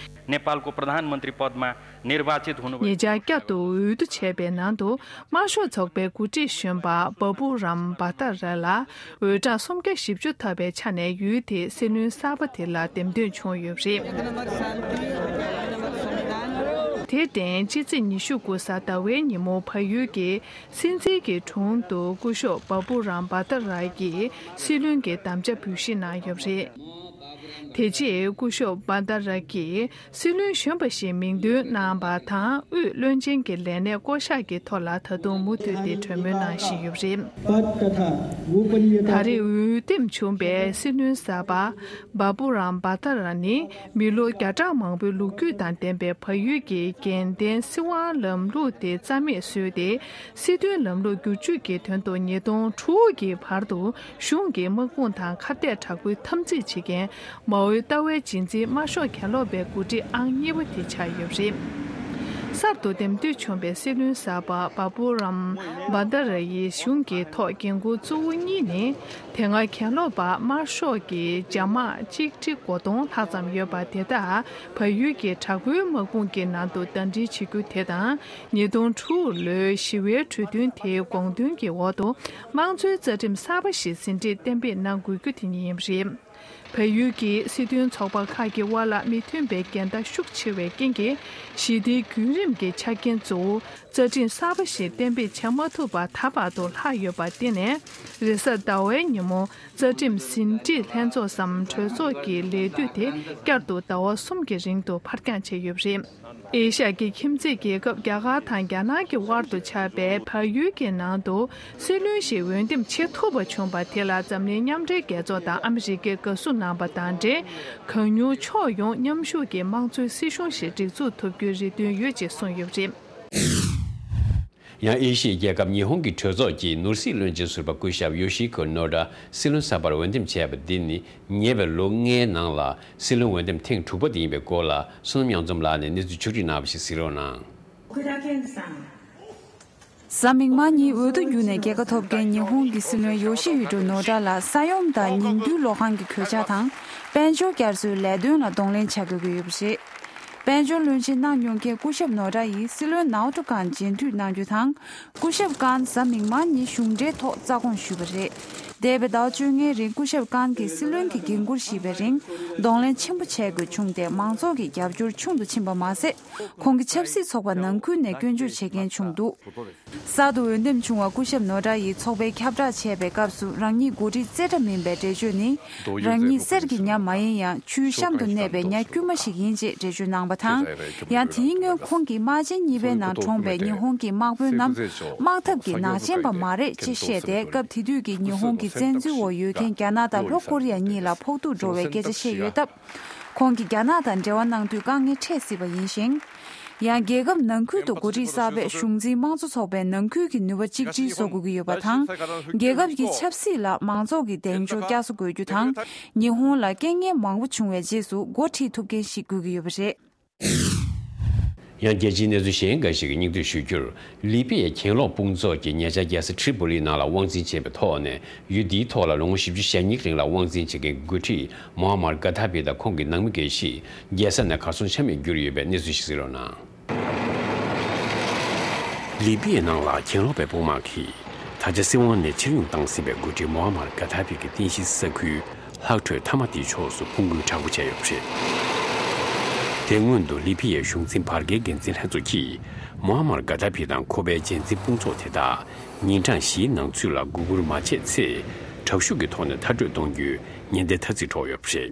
नेपालको प्रधानमन्त्री पदमा निर्वाचित हुनुभयो। ཉེ་ཆར་བསྐྱར་དུ་འོས་བསྡུ་བྱས་པའི་ནང་དུ། དམར་ཤོག་ཚོགས་པའི་འགོ་ཁྲིད་གཞོན་པ་བ་བུ་རམ་བྷ་ཏཱ་ར་ལ་འོས་གྲངས་སུམ་བརྒྱ་བཞི་བཅུ་ཐོབ་པའི་ཆ་ནས་ཡུལ་དེའི་སྲིད་བློན་གསར་པ་དེ་ལ་འདེམས་ཐོན་བྱུང་ཡོད་པ་རེད། དེར་བརྟེན་ཕྱི་ཚེས་ཉི་ཤུ་དགུ་གཟའ་ཟླ་བའི་ཉིན་མོ་བལ་ཡུལ་གྱི་སྲིད་འཛིན་གྱི་དྲུང་དུ་སྐུ་ཞབས་བ་བུ་རམ་བྷ་ཏཱ་ར་གྱིས་སྲིད་བློན་གྱི་དམ་བཅའ་འབུལ་བཞེས་གནང་ཡོད་པ་རེད། དེ་རྗེས་སྐུ་ཞབས་བྷ་ཏཱ་ར་གྱིས། སྲིད་བློན་གཞོན་པ་ཞིག་མིང་འདོན་གནང་བ་དང་། དབུས་བློན་ཆེན་གྱི་ལས་གནས་བསྐོ་གཞག་གི་ཐོག་ལ་ད་དུང་མུ་མཐུད་དེ་གྲོས་མོལ་གནང་བཞིན་ཡོད་པ་རེད། ད་རེས་འོས་འདེམས་བྱུང་བའི་སྲིད་བློན་གསར་པ་བ་བུ་རམ་བྷ་ཏཱ་ར་ནི། མི་ལོ་བརྒྱ་ཕྲག་མང་པོའི་ལོ་རྒྱུས་དང་ལྡན་པའི་བལ་ཡུལ་གྱི་རྒྱལ་བསྟན་སྲིད་དབང་ལམ་ལུགས་དེ་རྩ་མེད་བཟོས་ཏེ། སྲིད་དོན་ལམ་ལུགས་བསྒྱུར་བཅོས་ཀྱི་དོན་དུ་ཉིས་སྟོང་དྲུག་གི་བར་དུ། གཞུང་གི་དམག་དཔུང་དང་ཁ་གཏད་དྲག་པོའི་འཐབ་འཛིང་བྱེད་མཁན་མའོའི་ལྟ་བའི་རྗེས་འཛིན་དམར་ཤོག་གྱེན་ལོག་པའི་འགོ་ཁྲིད་ཨང་གཉིས་པ་དེ་ཆགས་ཡོད་པ་རེད། གསར་དུ་འདེམས་ཐོན་བྱུང་བའི་སྲིད་བློན་གསར་པ་བ་བུ་རམ་བྷ་ཏཱ་ར་ཡིས་གཞུང་གི་ཐོག་འགན་འཁུར་གཙོ་བོ་གཉིས་ནི། དེ་སྔ་གྱེན་ལོག་པ་དམར་ཤོག་གི་རྒྱ་དམག་གཅིག་ཁྲི་གོ་སྟོང་ལྷག་ཙམ་ཡོད་པ་དེ་དག་བལ་ཡུལ་གྱི་དྲག་པོའི་དམག་དཔུང་གི་ནང་དུ་ཟླ་སྒྲིལ་བྱེད་རྒྱུ་དེ་དང་། ཉིས་སྟོང་དྲུག་ལོའི་ཞི་བའི་གྲོས་མཐུན་དེའི་དགོངས་དོན་གྱི་འོག་ཏུ། དམངས་གཙོའི་རྩ་ཁྲིམས་གསར་པ་ཞིག་ཟིན་བྲིས་གཏན་འབེབས་གནང་དགོས་རྒྱུ་དེ་ཉིད་ཡིན་པ་རེད། བལ་ཡུལ་གྱི་སྲིད་དོན་ཚོགས་པ་ཁག་གི་དབར་ལ་མི་མཐུན་པའི་འགལ་ཟླ་ཤུགས་ཆེ་བའི་རྐྱེན་གྱིས། ཞི་བདེའི་བརྒྱུད་རིམ་གྱི་ཆ་རྐྱེན་གཙོ་བོ་རྩ་ཁྲིམས་གསར་པ་ཞིག་གཏན་འབེབས་བྱེད་མ་ཐུབ་པར་ད་བར་དུ་ལྷག་ཡོད་པར་བརྟེན་ནས། རེས་གཟའ་ཟླ་བའི་ཉིན་མོ་རྩ་ཁྲིམས་ཟིན་བྲིས་ལྷན་ཚོགས་སམ་གྲོས་ཚོགས་ཀྱི་ལས་དུས་དེ་བསྐྱར་དུ་ཟླ་བ་གསུམ་གྱི་རིང་དུ་ཕར་འགྱངས་བྱས་ཡོད་པ་རེད། ཨེ་ཤ་ཡའི་ཁྱིམ་མཚེས་རྒྱལ་ཁབ་རྒྱ་གར་དང་རྒྱ་ནག་གི་དབར་དུ་ཆགས་པའི་བལ་ཡུལ་གྱི་ནང་དུ་སྲིད་བློན་ཞིག་འོས་འདེམས་བྱེད་ཐུབ་པ་བྱུང་བ་དེ་ལ་འཛམ་གླིང་མཉམ་འབྲེལ་རྒྱལ་ཚོགས་དང་ཨ་མི་རི་ཀས་དགའ་བསུ་གནང་བ་དང་འབྲེལ། གང་མྱུར་ཕྱོགས་ཡོངས་མཉམ་ཞུགས་ཀྱི་དམངས་གཙོའི་སྲིད་གཞུང་ཞིག་སྒྲིག་འཛུགས་ཐུབ་རྒྱུའི་རེ་འདུན་ཡོད་ཅེས་གསུངས་ཡོད་པ་རེད། ཡང་ཨེ་ཤི་ཡའི་རྒྱལ་ཁབ་ཉི་ཧོང་གི་གྲོས་ཚོགས་ཀྱིས་ནོར་སྲིད་བློན་ཆེན་ཟུར་པ་སྐུ་ཞབས་ཡོ་ཤི་ཁོ་ནོ་ཌ་སྲིད་བློན་གསར་པར་འོས་འདེམས་བྱས་པ་འདི་ནི། ཉེ་བའི་ལོ་ལྔའི་ནང་ལ་སྲིད་བློན་འོས་འདེམས་ཐེངས་དྲུག་པ་དེ་ཡིན་པའི་སྐོར་ལ། བསོད་ནམས་དབྱངས་འཛོམས་ལགས་ནས་གནས་ཚུལ་ཕྱོགས་སྒྲིག་གནང་བ་ཞིག་གཟིགས་རོགས་གནང་། གཟའ་མིག་དམར་ཉིན་འོས་བསྡུ་བརྒྱུད་ནས་རྒྱལ་ཁ་ཐོབ་མཁན་ཉི་ཧོང་གི་སྲིད་བློན་ཡོ་ཤི་ཧི་ཏོ་ནོ་ཌ་ལ་ས་ཡོམ་དང་ཉིང་རྡུལ་གློག་ཁང་གི་གོད་ཆག་དང་། དཔལ་འབྱོར་བསྐྱར་གསོའི་ལས་དོན་ལ་གདོང་ལེན་བྱ་དགོས་ཀྱི་ཡོད་པ་རེད། དཔལ་འབྱོར་བློན་ཆེན་གནང་མྱོང་མཁན་སྐུ་ཞབས་ནོ་ཌ་ཡིས་སྲིད་བློན་ནའོ་ཏུ་ཀཱན་མཇལ་འཕྲད་གནང་རྒྱུ་དང་། སྐུ་ཞབས་ཀཱན་གཟའ་མིག་དམར་ཉིན་གཞུང་འབྲེལ་ཐོག་རྩ་དགོངས་ཞུས་པ་རེད། འདས་པའི་ཟླ་བ་བཅོ་ལྔའི་རིང་སྐུ་ཞབས་ཀཱན་གྱིས་སྲིད་བློན་གྱི་འགན་འཁུར་བཞེས་པའི་རིང་། གདོང་ལེན་ཆེན་པོ་བྱེད་དགོས་བྱུང་སྟེ། མང་ཚོགས་ཀྱི་རྒྱབ་སྐྱོར་ཆུང་དུ་ཕྱིན་པ་མ་ཟད། ཁོང་གི་ཆབ་སྲིད་ཚོགས་པ་ནང་ཁུལ་ནས་སྐྱོན་བརྗོད་བྱེད་མཁན་བྱུང་འདུག། གསར་དུ་འོས་འདེམས་བྱུང་བ་སྐུ་ཞབས་ནོ་ཌ་ཡིས་ཚོགས་པའི་ཁྱབ་བསྒྲགས་བྱས་པའི་སྐབས་སུ། རང་ཉིད་འགོ་ཁྲིད་རྩེ་གྲ་མིན་པའི་འགྲེལ་བརྗོད་ནི། རང་ཉིད་གསེར་གྱི་ཉ་མ་ཡིན་ཡང་། ཆུའི་གཤམ་དུ་གནས་པའི་ཉ་དཀྱུས་མ་ཞིག་ཡིན་ཅེས་འགྲེལ་བརྗོད་གནང་བ་དང་། ཡང་དེའི་སྔོན་ཁོང་གིས་དམག་ཆེན་གཉིས་པའི་ནང་གྲོངས་པའི་ཉི་ཧོང་གི་དམག་དཔོན་རྣམས་དམག་འཐབ་ཀྱི་ནག་ཅན་པ་མ་རེད་ཅེས་བཤད་དེ། སྐབས་དེ་དུས་ཀྱི་ཉི་ཧོང་གི་བཙན་འཛུལ་འོག་ཡོད་མཁན་རྒྱ་ནག་དང་ལྷོ་ཀོ་རི་ཡ་གཉིས་ལ་ཕོག་ཐུག་འགྲོ་བའི་སྐད་ཆ་བཤད་ཡོད་སྟབས། ཁོང་གིས་རྒྱ་ནག་དང་འབྲེལ་བ་གནང་དུས་དཀའ་ངལ་འཕྲད་སྲིད་པ་ཡིན་ཞིང་། ཡང་རྒྱལ་ཁབ་ནང་ཁུལ་དུ་འགོ་ཁྲིད་གསར་པས་གཞུང་འཛིན་དམངས་གཙོ་ཚོགས་པའི་ནང་ཁུལ་གྱི་ནུས་པ་གཅིག་སྒྲིལ་བཟོ་དགོས་ཀྱི་ཡོད་པ་དང་། རྒྱལ་ཁབ་ཀྱི་ཆབ་སྲིད་ལ་མང་ཚོགས་ཀྱི་གདེང་འཇོག་བསྐྱར་གསོ་དགོས་རྒྱུ་དང་། ཉི་ཧོང་ལ་རྐྱེན་ངན་མང་པོ་བྱུང་བའི་རྗེས་སུ་འགོ་ཁྲིད་ཐུབ་མཁན་ཞིག་དགོས་ཀྱི་ཡོད་པ་རེད། ཡང་རྒྱལ་སྤྱིའི་གནས་ཚུལ་གཞན་འགའ་ཞིག་གི་སྙིང་བསྡུས་ཞུ་རྒྱུར། ལི་པི་ཡའི་གྱེན་ལོག་དཔུང་ཚོགས་ཀྱིས་ཉེ་ཆར་རྒྱལ་ས་ཏྲི་པོ་ལི་ནང་ལ་དབང་འཛིན་བྱས་པའི་ཐོག་ནས་ཡུལ་འདིའི་ཐོག་ལ་ལོ་ངོ་བཞི་བཅུ་ཞེ་གཉིས་རིང་ལ་དབང་འཛིན་བྱེད་མཁན་འགོ་ཁྲིད་མོ་ཨ་མར་གྷ་ཐ་ཕི་དང་ཁོང་གི་ནང་མི་འགའ་ཞིག་རྒྱལ་ས་ནས་གར་སོང་ཆ་མེད་གྱུར་ཡོད་པའི་གནས་ཚུལ་ཞིག་གསན་རོགས་གནང་། ལི་པི་ཡའི་ནང་ལ་གྱེན་ལོག་པའི་དཔུང་དམག་གིས་ད་ཆ་སྲིད་དབང་ནས་ཕྱིར་འོང་བཏང་ཟིན་པའི་འགོ་ཁྲིད་མོ་ཨ་མར་གྷ་ཐ་ཕི་གི་རྟེན་གཞིའི་ས་ཁུལ་ལྷག་འཕྲོས་མཐའ་མ་དེའི་ཕྱོགས་སུ་དཔུང་རྒོལ་དྲག་པོ་བྱས་ཡོད་པ་རེད། དེ་སྔོན་དུ་ལི་པི་ཡའི་གཞུང་འཛིན་བར་བརྒལ་འགན་འཛིན་ལྷན་ཚོགས་ཀྱིས་མོ་ཨ་མར་གྷ་ཐ་ཕི་དང་ཁོ་པའི་རྒྱལ་འཛིན་དཔུང་ཚོགས་དེ་དག་ཉིན་གྲངས་བཞིའི་ནང་ཚུད་ལ་མགོ་སྒུར་མ་བྱས་ཚེ། དྲག་ཤུགས་ཀྱི་ཐོག་ནས་མཐར་སྐྲོད་གཏོང་རྒྱུའི་ཉེན་བརྡ་ཐ་ཚིག་སྒྲོག་ཡོད་པ་རེད།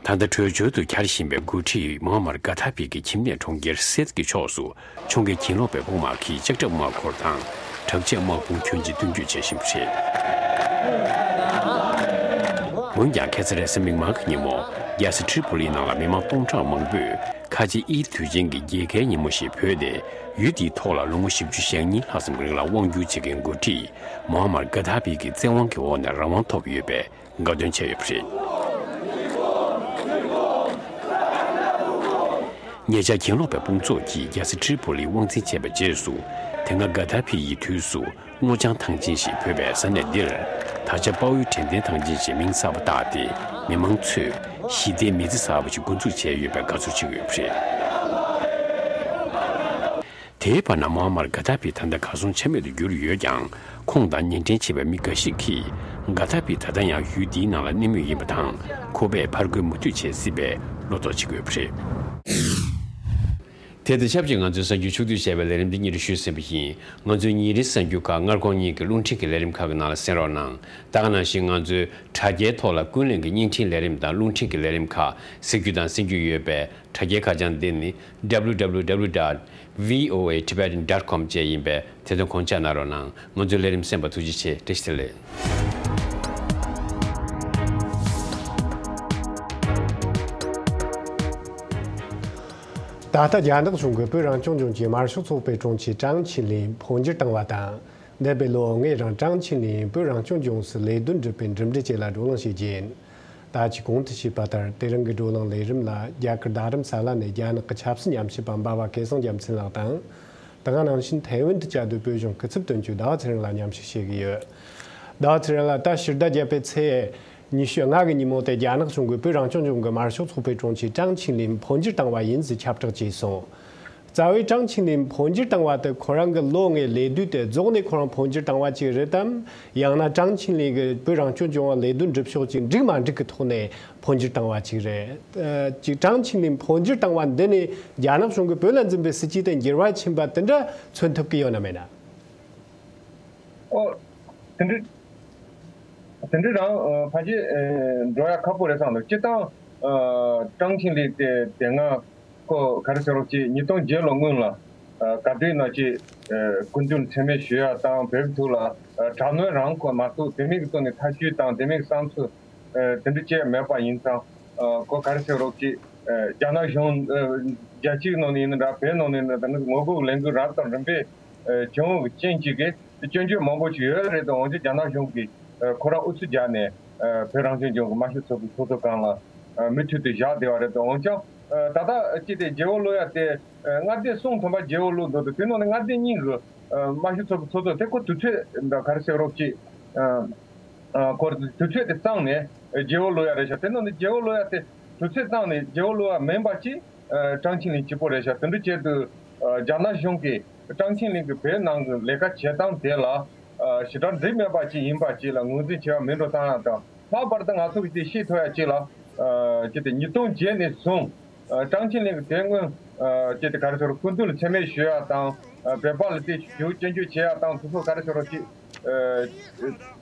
ད་ལྟ་བྲོས་བྱོལ་དུ་གྱར་བཞིན་པའི་འགོ་ཁྲིད་མོ་ཨ་མར་གྷ་ཐ་ཕི་གི་ཁྱིམ་གནས་གྲོང་ཁྱེར་སེད་ཀྱི་ཕྱོགས་སུ་ཁྱོན་གྱི་གྱེན་ལོག་པའི་དཔུང་དམག་གིས་ལྕགས་ཁྲབ་དམག་འཁོར་དང་དྲག་ཆས་དམག་དཔུང་ཁྱོན་ཆེ་མདུན་སྐྱོད་བྱེད་བཞིན་པ་རེད། འོན་ཀྱང་ཁ་སང་རེས་གཟའ་མིག་དམར་གྱི་ཉིན་མོ་རྒྱལ་ས་ཏྲི་པོ་ལི་ནང་ལ་མི་མང་སྟོང་ཕྲག་མང་པོས་ཁ་ཆེ་དབྱིན་དུས་ཆེན་གྱི་རྒྱལ་ཁའི་ཉིན་མོ་ཞིག་བོད་དེ་ཡུལ་དེའི་ཐོག་ལ་ལོ་ངོ་བཞི་བཅུ་ཞེ་གཉིས་ལྷག་ཙམ་རིང་ལ་དབང་བསྒྱུར་བྱེད་མཁན་འགོ་ཁྲིད་མོ་ཨ་མར་གྷ་ཐ་ཕི་གི་བཙན་དབང་གི་འོག་ནས་རང་དབང་ཐོབ་ཡོད་པའི་དགའ་སྟོན་བྱས་ཡོད་པ་རེད། ཉེ་ཆར་གྱེན་ལོག་པའི་དཔུང་ཚོགས་ཀྱིས་རྒྱལ་ས་ཏྲི་པོ་ལི་དབང་འཛིན་བྱས་པའི་རྗེས་སུ། དེ་སྔ་གྷ་ཐ་ཕི་ཡི་དུས་སུ་སྔོ་ལྗང་ཐང་ཆེན་ཞིག་འབོད་པའི་ས་གནས་འདིར། ད་ཆ་དཔའ་བོའི་དྲན་རྟེན་ཐང་ཆེན་ཞེས་མིང་གསར་པ་བཏགས་ཏེ། མི་མང་ཚོས་ཞི་བདེའི་མི་ཚེ་གསར་པ་ཞིག་འགོ་འཛུགས་བྱས་ཡོད་པའི་དགའ་ཚོར་བྱེད་ཀྱི་ཡོད་པ་རེད། དེའི་བར་ན་མོ་ཨ་མར་གྷ་ཐ་ཕི་ད་ལྟ་གར་སོང་ཆ་མེད་དུ་གྱུར་ཡོད་ཀྱང་། ཁོང་དང་ཉེ་འབྲེལ་བྱས་པའི་མི་འགའ་ཞིག་གིས་གྷ་ཐ་ཕི་ད་ལྟ་ཡང་ཡུལ་འདིའི་ནང་ལ་གནས་མུས་ཡིན་པ་དང་། ཁོ་པས་ཕར་རྒོལ་མུ་མཐུད་བྱེད་སྲིད་པའི་བློ་དོགས་བྱེད་ཀྱི་ཡོད་པ་རེད། དེ་དང་ཆབས་ཅིག་ང་ཚོའི་གསར་འགྱུར་ཕྱོགས་བསྡུས་བྱས་པའི་ལས་རིམ་འདི་སྙན་སྒྲོན་ཞུས་ཟིན་པ་ཡིན། ང་ཚོའི་ཉིན་རེའི་གསར་འགྱུར་ཁག་སྔར་ཁོང་གཉིས་ཀྱི་རླུང་འཕྲིན་གྱི་ལས་རིམ་ཁག་གི་ནང་ལ་གསན་རོགས་གནང་། ད་ག་ནང་བཞིན་ང་ཚོའི་དྲ་རྒྱའི་ཐོག་ལ་ཀུན་གླེང་གི་བརྙན་འཕྲིན་ལས་རིམ་དང་རླུང་འཕྲིན་གྱི་ལས་རིམ་ཁག་གཟིགས་རྒྱུ་དང་གསན་རྒྱུ་ཡོད་པས། དྲ་རྒྱའི་ཁ་བྱང་འདི་ནི་W W W dot V O A Tibetan dot com བཅས་ཡིན་པས། དེ་དོན་ཁོང་ཆ་གནང་རོགས་གནང་། ང་ཚོའི་ལས་རིམ་གསན་པར་ཐུགས་རྗེ་ཆེ། བཀྲ་ཤིས་བདེ་ལེགས། ད་ལྟ་རྒྱ་ནག་གཞུང་གིས་བོད་རང་སྐྱོང་ལྗོངས་ཀྱི་དམར་ཤོག་ཚོགས་པའི་དྲུང་ཆེ་ཀྲང་ཆིན་ལིན་འཕོ་འགྱུར་བཏང་བ་དང་། འདས་པའི་ལོ་ལྔའི་རིང་ཀྲང་ཆིན་ལིན་བོད་རང་སྐྱོང་ལྗོངས་སུ་ལས་དོན་སྒྲུབ་པའི་གྲུབ་འབྲས་བཅས་ལ་བགྲོ་གླེང་བྱས་རྗེས། ད་ཅི་གོང་དུ་ཞུས་པ་ལྟར། དེ་རིང་གི་བགྲོ་གླེང་ལས་རིམ་ལ་རྒྱ་གར་རྡ་རམ་ས་ལ་ནས་རྒྱ་ནག་གི་ཆབ་སྲིད་ཉམས་ཞིབ་པ་འབའ་བ་སྐལ་བཟང་རྒྱལ་མཚན་ལགས་དང་། དེ་ག་ནང་བཞིན་ཐའེ་ཝན་དུ་བཅའ་སྡོད་བོད་གཞུང་སྐུ་ཚབ་དོན་གཅོད་ཟླ་བ་ཚེ་རིང་ལགས་མཉམ་ཞུགས་བྱེད་ཀྱི་ཡོད། ཟླ་བ་ཚེ་རིང་ལགས། ད་ཕྱི་ཟླ་བརྒྱད་པའི་ཚེས་ཉི་ཤུ་ལྔ་གི་ཉིན་མོ་དེ་རྒྱ་ནག་གཞུང་གིས་བོད་རང་སྐྱོང་ལྗོངས་ཀྱི་དམར་ཤོག་ཚོགས་པའི་དྲུང་ཆེ་ཀྲང་ཆིན་ལིན་འཕོ་འགྱུར་བཏང་བ་ཡིན་ཟེར་ཁྱབ་བསྒྲགས་བྱས་སོང་། རྩ་བའི་ཀྲང་ཆིན་ལིན་འཕོ་འགྱུར་བཏང་བ་དེ་ཁོ་རང་གི་ལོ་ལྔའི་ལས་དུས་དེ་རྫོགས་ནས་ཁོ་རང་འཕོ་འགྱུར་བཏང་བ་ཅིག་རེད་དམ། ཡང་ན་ཀྲང་ཆིན་ལིན་གྱི་བོད་རང་སྐྱོང་ལྗོངས་ལ་ལས་དོན་སྒྲུབ་ཕྱོགས་ཀྱི་འགྲིག་མ་འགྲིག་གི་ཐོག་ནས་འཕོ་འགྱུར་བཏང་བ་ཅིག་རེད། ཨ། ཅིག་ཀྲང་ཆིན་ལིན་འཕོ་འགྱུར་བཏང་བ་འདི་ནས་རྒྱ་ནག་གཞུང་གིས་བོད་ལ་འཛིན་པའི་སྲིད་ཇུས་དེ་འགྱུར་བ་ཕྱིན་པ་དེ་འདྲ་མཚོན་ཐུབ་ཀྱི་ཡོད་ན་མེད་ན། ཨོ། དེ་འདྲ། དེ་འདྲ་རང་། ཨ། ཕལ་ཆེར། ཨ། འགྲོ་ཡ་ཁག་པོ་རེད་བསམ་འདུག་སྤྱིར་བཏང་། ཨ། ཀྲང་ཆིན་ལིན་དེ་དེ་སྔ་ཁོ་ག་རེ་ཟེར་རོགས་ཅིག་ཉིས་སྟོང་བརྒྱད་ལོ་སྔོན་ལ། ཨ། ག་དུས་ན་ཅིག་ཨ། སྐུ་མདུན་མཚན་སྨད་ཞུ་ཡ་དང་བོད་ཀྱི་ཐོག་ལ། ཨ། དྲག་གནོན་རང་ཁོ་མ་གཏོགས་དེ་མིན་གྱི་ཐོག་ནས་ཐབས་ཇུས་དང་དེ་མིན་གྱི་བསམ་ཚུལ། ཨ། དེ་འདྲ་བྱས་མེད་པ་ཡིན་ཙང་། ཨ། ཁོ་ག་རེ་ཟེར་རོགས་ཅིག་ཨ། རྒྱ་ནག་གཞུང་། ཨ། རྒྱལ་སྤྱིའི་ནང་ནས་ཡིན་ན་འདྲ། བོད་ནང་ནས་ཡིན་ན་འདྲ། ངོ་རྒོལ་ལས་འགུལ་རབ་དང་རིམ་པས། ཨ། བྱུང་བའི་རྐྱེན་གྱིས་གི་སྐྱོན་བརྗོད་མང་པོ་ཞིག་ཡོད་རེད་དོ། འོན་ཀྱང་རྒྱ་ནག་གཞུང་གིས། ཨ། ཁོ་རང་ཨུ་ཚུགས་རྒྱག་ནས། ཨ། བོད་རང་སྐྱོང་ལྗོངས་ཀྱི་དམར་ཤོག་ཚོགས་པའི་ཚོགས་གཙོ་སྒང་ལ། ཨ། མུ་མཐུད་དུ་བཞག་བསྡད་པ་རེད་དོ། འོན་ཀྱང་། ཨ། ད་ལྟ་ཅི་སྟེ་བརྗེ་པོ་བླུག་ཡ་དེ། ཨ། མངའ་སྡེ་གསུམ་ཐམ་པ་བརྗེ་པོ་བླུག་འདུག་དོ། དེ་ནང་ནས་མངའ་སྡེ་གཉིས་ཀྱི། ཨ། དམར་ཤོག་ཚོགས་པའི་ཚོགས་གཙོ་དེ་ཁོ་དུས་ཚོད་འདྲ་ག་རེ་ཟེར་རོགས་ཅིག་ཨ། ཨ། ཁོ་དུས་ཚོད་དེ་བཏང་ནས་བརྗེ་པོ་བླུག་ཡ་རེད་ཤག་དེ་ནང་ནས་བརྗེ་པོ་བླུག་ཡ་དེ་དུས་ཚོད་བཏང་ནས་བརྗེ་པོ་བླུག་ཡ་མིན་པ་ཅིག་ཨ། ཀྲང་ཆིན་ལིན་གཅིག་པོ་རེད་ཤག་དེ་འདྲ་བྱས་དུས། ཨ། རྒྱ་ནག་གཞུང་གིས་ཀྲང་ཆིན་ལིན་གྱི་བོད་ནང་གི་ལས་ཀ་བྱེད་སྟངས་དེ་ལ། ཨ། ཞེ་དྲག་འགྲིག་མེད་པ་ཅིག་ཡིན་པ་ཅིག་ལ་ངོས་འཛིན་བྱས་པ་མིན་འགྲོ་བཏང་ཡ་དང་། ལྷག་པར་དུ་ང་ཚོ་གིས་དེ་ཤེས་ཐུབ་ཡ་ཅིག་ལ། ཨ། ཅི་སྟེ་ཉིས་སྟོང་བརྒྱད་ནས་བཟུང་། ཨ། ཀྲང་ཆིན་ལིན་གྱིས་དེ་སྔོན། ཨ། ཅི་སྟེ་ག་རེ་ཟེར། སྐུ་མདུན་ལ་མཚན་སྨད་ཞུ་ཡ་དང་། ཨ། བོད་པ་ལ་དེ་ཞུ་སྐྱོན་བརྗོད་བྱེད་ཡ་དང་། དེ་ཚོ་ག་རེ་ཟེར་རོགས་ཅིག་ཨ།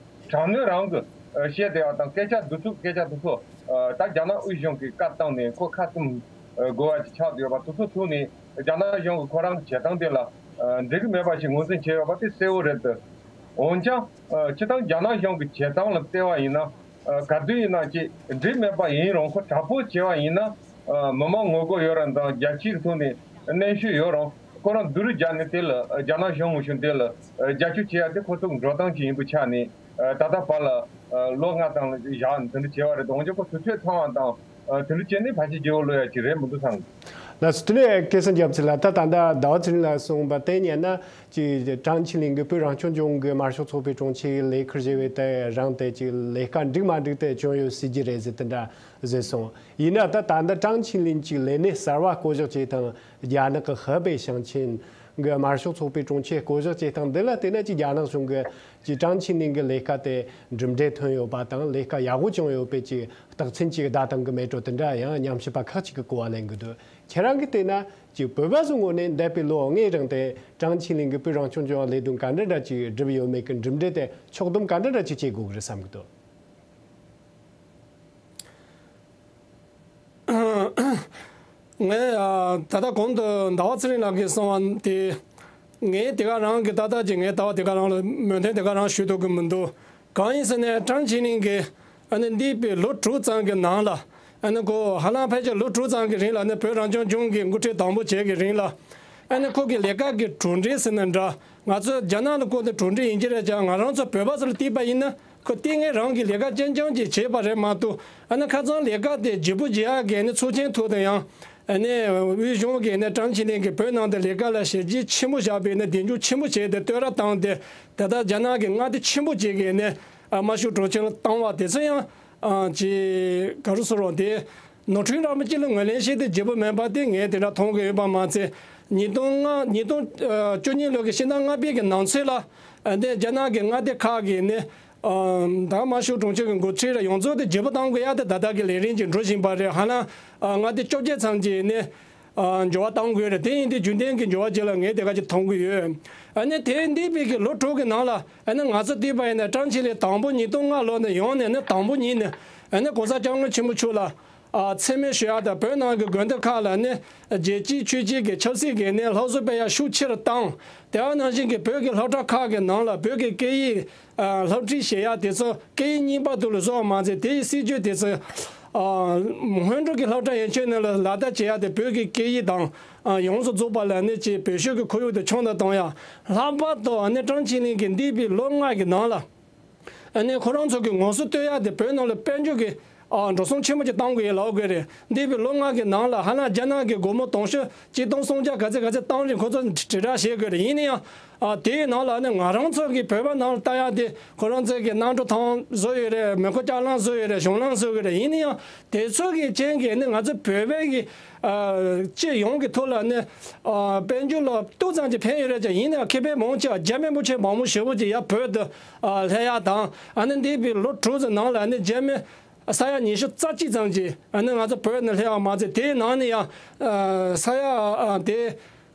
དྲག་གནོན་རང་གི། ཨ། བཤད་བསྡད་པ་དང་། སྐད་ཆ་འདི་ཚོ། སྐད་ཆ་འདི་ཚོ། ཨ། ད་རྒྱ་ནག་དབུས་གཞུང་གིས་བཀའ་བཏང་ནས་ཁོ་ཁ་བཙུམ། ཨ། དགོས་པ་ཅིག་ཆགས་བསྡད་ཡོད་པ། དེ་ཚོ་ཐུག་ནས་རྒྱ་ནག་གཞུང་གིས་ཁོ་རང་གི་བྱེད་སྟངས་དེ་ལ། ཨ། འགྲིག་གི་མེད་པ་ཞིག་ངོས་འཛིན་བྱས་ཡོད་པ་དེ་གསལ་བོ་རེད་དེ། འོན་ཀྱང་། ཨ། སྤྱིར་བཏང་རྒྱ་ནག་གཞུང་གི་བྱེད་སྟངས་ལ་བལྟས་པ་ཡིན་ན། ཨ། ག་དུས་ཡིན་ན་ཅིག་འགྲིག་མེད་པ་ཡིན་རུང་། ཁོ་དྲག་པོ་བྱས་པ་ཡིན་ན། ཨ། མི་མང་ངོ་རྒོལ་ཡོད་རུང་དང་། རྒྱལ་སྤྱིའི་ཐོག་ནས་གནོན་ཤུགས་ཡོད་རུང་། ཁོ་རང་སྡུག་རུས་རྒྱག་ནས་དེ་ལ། ཨ། རྒྱ་ནག་གཞུང་ངོ་ཤུགས་དེ་ལ། ཨ། རྒྱབ་སྐྱོར་བྱེད་ཡ་དེ་ཁོ་ཚོ་གི་འགྲོ་སྟངས་ཅིག་ཡིན་པའི་ཆ་ནས། ཨ། ད་ལྟ་བར་ལ། ཨ། ལོ་ལྔ་ཙམ་ལ་བཞག་ནས་དེ་འདྲ་བྱས་པ་རེད། འོན་ཀྱང་ཁོ་དུས་ཚོད་ཚང་བ་དང་། ཨ། དེ་འདྲ་བྱས་ནས་ཕལ་ཆེར་བརྗེ་པོ་བླུག་ཡ་ཅིག་རེད་མི་འདུག་བསམ་གི། ལགས་སོ། དེ་ནས་སྐལ་བཟང་རྒྱ་མཚོ་ལགས། ད་ད་ལྟ་ཟླ་བ་ཚེ་རིང་ལགས་གསུངས་པ་དེ་ཉན་ན་ཅིག་ཀྲང་ཆི་ལིན་གྱིས་བོད་རང་སྐྱོང་ལྗོངས་ཀྱི་དམར་ཤོག་ཚོགས་པའི་དྲུང་ཆེའི་ལས་ཁུར་བཞེས་པའི་དེ་རིང་དེ་ཅིག་ལས་ཀ་འགྲིག་མ་འགྲིག་དེ་བྱུང་ཡོད་སྲིད་ཀྱི་རེད་ཟེར་དེ་འདྲ་བཟོས་སོང་། ཡིན་ན་ད་ད་ལྟ་ཀྲང་ཆི་ལིན་ཅིག་ལས་གནས་གསར་བ་བསྐོ་གཞག་བྱེད་སྟངས། རྒྱ་ནག་གི་ཧེ་པེ་ཞིང་ཆེན་གྱི་དམར་ཤོག་ཚོགས་པའི་དྲུང་ཆེ་བསྐོ་གཞག་བྱེད་སྟངས་འདི་ལ་བལྟས་ན་ཅིག་རྒྱ་ནག་གཞུང་གིས་ཅིག་ཀྲང་ཆི་ལིན་གྱི་ལས་ཀ་དེ་གྲུབ་འབྲས་ཐོན་ཡོད་པ་དང་ལས་ཀ་ཡག་པོ་བྱུང་ཡོད་པའི་ཅིག་རྟགས་མཚན་ཅིག་བསྡད་བཏང་གི་མེད་འགྲོ་དེ་འདྲ་ཡང་ཉམས་ཞིབ་པ་ཁག་ཅིག་གིས་གོ་བ་ལེན་གྱི་འདུག་ཁྱེད་རང་གིས་བལྟས་ན་ཅིག་བོད་པ་ཚོའི་ངོས་ནས་འདས་པའི་ལོ་ལྔའི་རིང་དེ་ཀྲང་ཆི་ལིན་གྱིས་བོད་རང་སྐྱོང་ལྗོངས་ལས་དོན་ག་འདྲ་འདྲ་ཅིག་བསྒྲུབས་ཡོད་མེད་ཀྱི་གྲུབ་འབྲས་དེ་ཕྱོགས་བསྡོམས་ག་འདྲ་འདྲ་ཅིག་བྱེད་དགོས་ཀྱི་རེད་བསམ་གྱི་འདུག་ངས་ཨ་ད་ལྟ་གོང་དུ་ཟླ་བ་ཚེ་རིང་ལགས་ཀྱིས་གསུངས་པ་དེ། ངས་དེ་ག་རང་གི་ཏག་ཏག་ཅིག་ངས་ད་བར་དེ་ག་རང་ལ་མོས་མཐུན་དེ་ག་རང་ཞུ་ཐུབ་ཀྱི་མི་འདུག་གང་ཡིན་ཟེར་ན་ཀྲང་ཆི་ལིན་གྱིས་ཨ་ནི་འདས་པའི་ལོ་དྲུག་ཙམ་གྱི་ནང་ལ་ཨ་ནི་ཁོ་ཧ་ལམ་ཕལ་ཆེར་ལོ་དྲུག་ཙམ་གྱི་རིང་ལ་ནི་བོད་རང་སྐྱོང་ལྗོངས་ཀྱི་འགོ་ཁྲིད་དང་པོ་བྱས་ཀྱི་རིང་ལ་ཨ་ནི་ཁོ་གི་ལས་ཀ་གི་གྲུབ་འབྲས་ཟེར་ན་འདྲ། ང་ཚོ་རྒྱ་ནག་ལ་བསྐོར་ཏེ་གྲུབ་འབྲས་ཡིན་གྱི་རེད་ཀྱང་ང་རང་ཚོ་བོད་པ་ཚོ་ལ་བལྟས་པ་ཡིན་ན། ཁོ་ལྟས་ངན་རང་གི་ལས་ཀ་རྐྱང་རྐྱང་ཅིག་བྱས་པ་རེད་མ་གཏོགས། ཨ་ནི་ཁ་སང་ལས་ཀ་དེ་ལྗིད་པོ་རྒྱག་ཡག་གི་ནི་ཚོགས་ཆེན་ཐོག་ཏུ་ཡང་ཨ་ནི་དབུས་གཞུང་གིས་ནི་ཀྲང་ཆི་ལིན་གྱིས་བོད་ནང་དུ་ལས་ཀ་ལ་ཞལ་བརྗེད་ཆེན་པོ་བཞག་པའི་ནི་གདེང་འཇོག་ཆེན་པོ་བྱས་ཏེ་བསྟོད་ར་བཏང་སྟེ་ད་ལྟ་རྒྱ་ནག་གིས་མངའ་སྡེ་ཆེན་པོ་ཅིག་གི་ནི་དམར་ཤོག་གྲོས་ཆོད་བཏང་བ་དེ་ཚོ་ཡང་ཅིག་ག་རེ་ཟེར་རོགས་དེ། ནོར་འཁྲུལ་རང་མི་གཅིག་ལ་ངོས་ལེན་བྱེད་དེ་བརྗེ་པོ་མིན་པ་དེ་ངས་དེ་འདྲ་མཐོང་གི་ཡོད་པ་མ་ཚད། ཉིས་སྟོང་ལྔ་ཉིས་སྟོང་བཅུ་གཉིས་ལོ་གི་ཕྱི་ཟླ་ལྔ་པའི་གི་ནང་ཚུད་ལ་ཨ་ནི་རྒྱ་ནག་གི་མངའ་སྡེ་ཁག་གི་ནི་ད་དམར་ཤོག་གྲོས་ཆོད་ཀྱི་འགོ་ཁྲིད་ར་ཡོངས་རྫོགས་དེ་བརྗེ་པོ་བཏང་དགོས་ཡ་དེ་ད་ལྟ་གི་ལས་རིམ་གྱི་འགྲོ་བཞིན་པ་རེད། ཧ་ལམ་མངའ་སྡེ་བཅོ་བརྒྱད་ཙམ་གྱི་ནི་འགྱུར་བ་བཏང་དགོས་རེད། དེ་ཡིན་དུས་རྒྱུན་ལྡན་གྱི་འགྱུར་བ་ཅིག་ལ་ངས་དེ་ག་ཅིག་མཐོང་གི་ཡོད། ཨ་ནི་དེ་འདས་པའི་གི་ལོ་དྲུག་གི་ནང་ལ་ཨ་ནི་ང་ཚོ་བལྟས་པ་ཡིན་ན་ཀྲང་ཆི་ལིན་དང་པོ་ཉིས་སྟོང་ལྔ་ལོ་ནས་ཡོང་ནས་ནི་དང་པོ་ཉིད་ནས་ཨ་ནི་༸གོང་ས་༸སྐྱབས་མགོན་ཆེན་པོ་མཆོག་ལ། ཨ་མཚན་སྨད་ཞུ་ཡག་དང་བོད་ནང་གི་དགོན་སྡེ་ཁག་ལ་ནི་རྒྱལ་གཅེས་ཆོས་གཅེས་ཀྱི་ཆབ་སྲིད་ཀྱི་ནི་སློབ་གསོ་སྤེལ་ཡག་ཤུགས་ཆེ་རུ་བཏང་། དེ་བ་ནང་བཞིན་གྱི་བོད་ཀྱི་སློབ་གྲྭ་ཁག་གི་ནང་ལ་བོད་ཀྱི་སྐད་ཡིག་ཨ་སློབ་ཁྲིད་བྱེད་ཡག་དེ་ཚོ་སྐད་ཡིག་གཉིས་པ་དུ་ལ་བཟོ་བ་མ་ཟད་དེ་ཡི་སྲིད་ཇུས་དེ་ཚོ་ཨ་སྔོན་འགྲོ་གི་སློབ་གྲྭ་ཡན་ཆད་ནང་ལ་ལག་བསྟར་བྱེད་ཡག་དེ་བོད་ཀྱི་སྐད་ཡིག་དང་ཨ་ཡོངས་སུ་རྫོགས་པ་ལ་ནི་ཅིག་བོད་གཞུང་གི་ཁོར་ཡུག་དེ་ཆུང་དུ་གཏོང་ཡག་ལྷག་པར་དུ་ཨ་ནི་ཀྲང་ཆི་ལིན་གྱིས་འདས་པའི་ལོ་ལྔ་གི་ནང་ལ། ཨ་ནི་ཁོ་རང་ཚོ་གི་ངོ་སོ་བསྟོད་ཡག་དེ་བོད་ནང་ལ་དཔལ་འབྱོར་གྱི་ཨ་འགྲོ་སོང་ཆེན་པོ་ཅིག་བཏང་དགོས་ཡོད་ལབ་དགོས་རེད། འདས་པའི་ལོ་ལྔ་གི་ནང་ལ་ཧ་ལམ་རྒྱ་ནག་གི་སྒོར་མོ་དུང་ཕྱུར་གཅིག་སྟོང་སུམ་བརྒྱ་ག་ཚད་ག་ཚད་བཏང་རེད་ཁོ་ཚོ་དྲིལ་བསྒྲགས་བྱེད་དགོས་རེད། ཡིན་ན་ཡང་ཨ་དེའི་ནང་ལ་ནི་ང་རང་ཚོ་གི་བོད་པ་ནང་ལ་ལྟ་ཡག་དེ་ཁོ་རང་ཚོ་གི་གནམ་གྲུ་ཐང་བཟོ་ཡོད་རེད། མེ་འཁོར་ལྕགས་ལམ་བཟོ་ཡོད་རེད། གཞུང་ལམ་བཟོ་ཡོད་རེད། ཡིན་ན་ཡང་དེ་ཚོ་གི་རྐྱེན་གྱིས་ནི་ང་ཚོ་བོད་པའི་གི་ཨ་སྤྱི་ཡོངས་ཀྱི་ཐོག་ལ་ནི་ཨ་དཔལ་འབྱོར་ལ་ཏོག་ཙམ་ཅིག་ཕན་ཡོད་རེད་ཀྱང་ཡིན་ན་ཡང་ཁེ་ཕན་མང་ཆེ་བ་རྒྱ་མི་མང་ཆེ་མང་པོ་ཞེ་པོ་ཅིག་ཡར་བོད་དུ་ཨ་སླེབས་ཡག་དང་ཨ་ནི་འདས་པའི་ལོ་དྲུག་ཙམ་ནང་ལ་ཨ་ནི་རྒྱ་མི་ས་ཡ་ཉི་ཤུ་རྩ་གཅིག་ཙམ་ཅིག་ཨ་ནི་ང་ཚོ་བོད་ནས་སླེབས་ཡག་མ་ཚད་དེའི་ནང་ནས་ཡང་ཨ་ས་ཡ་ཨ་དེ་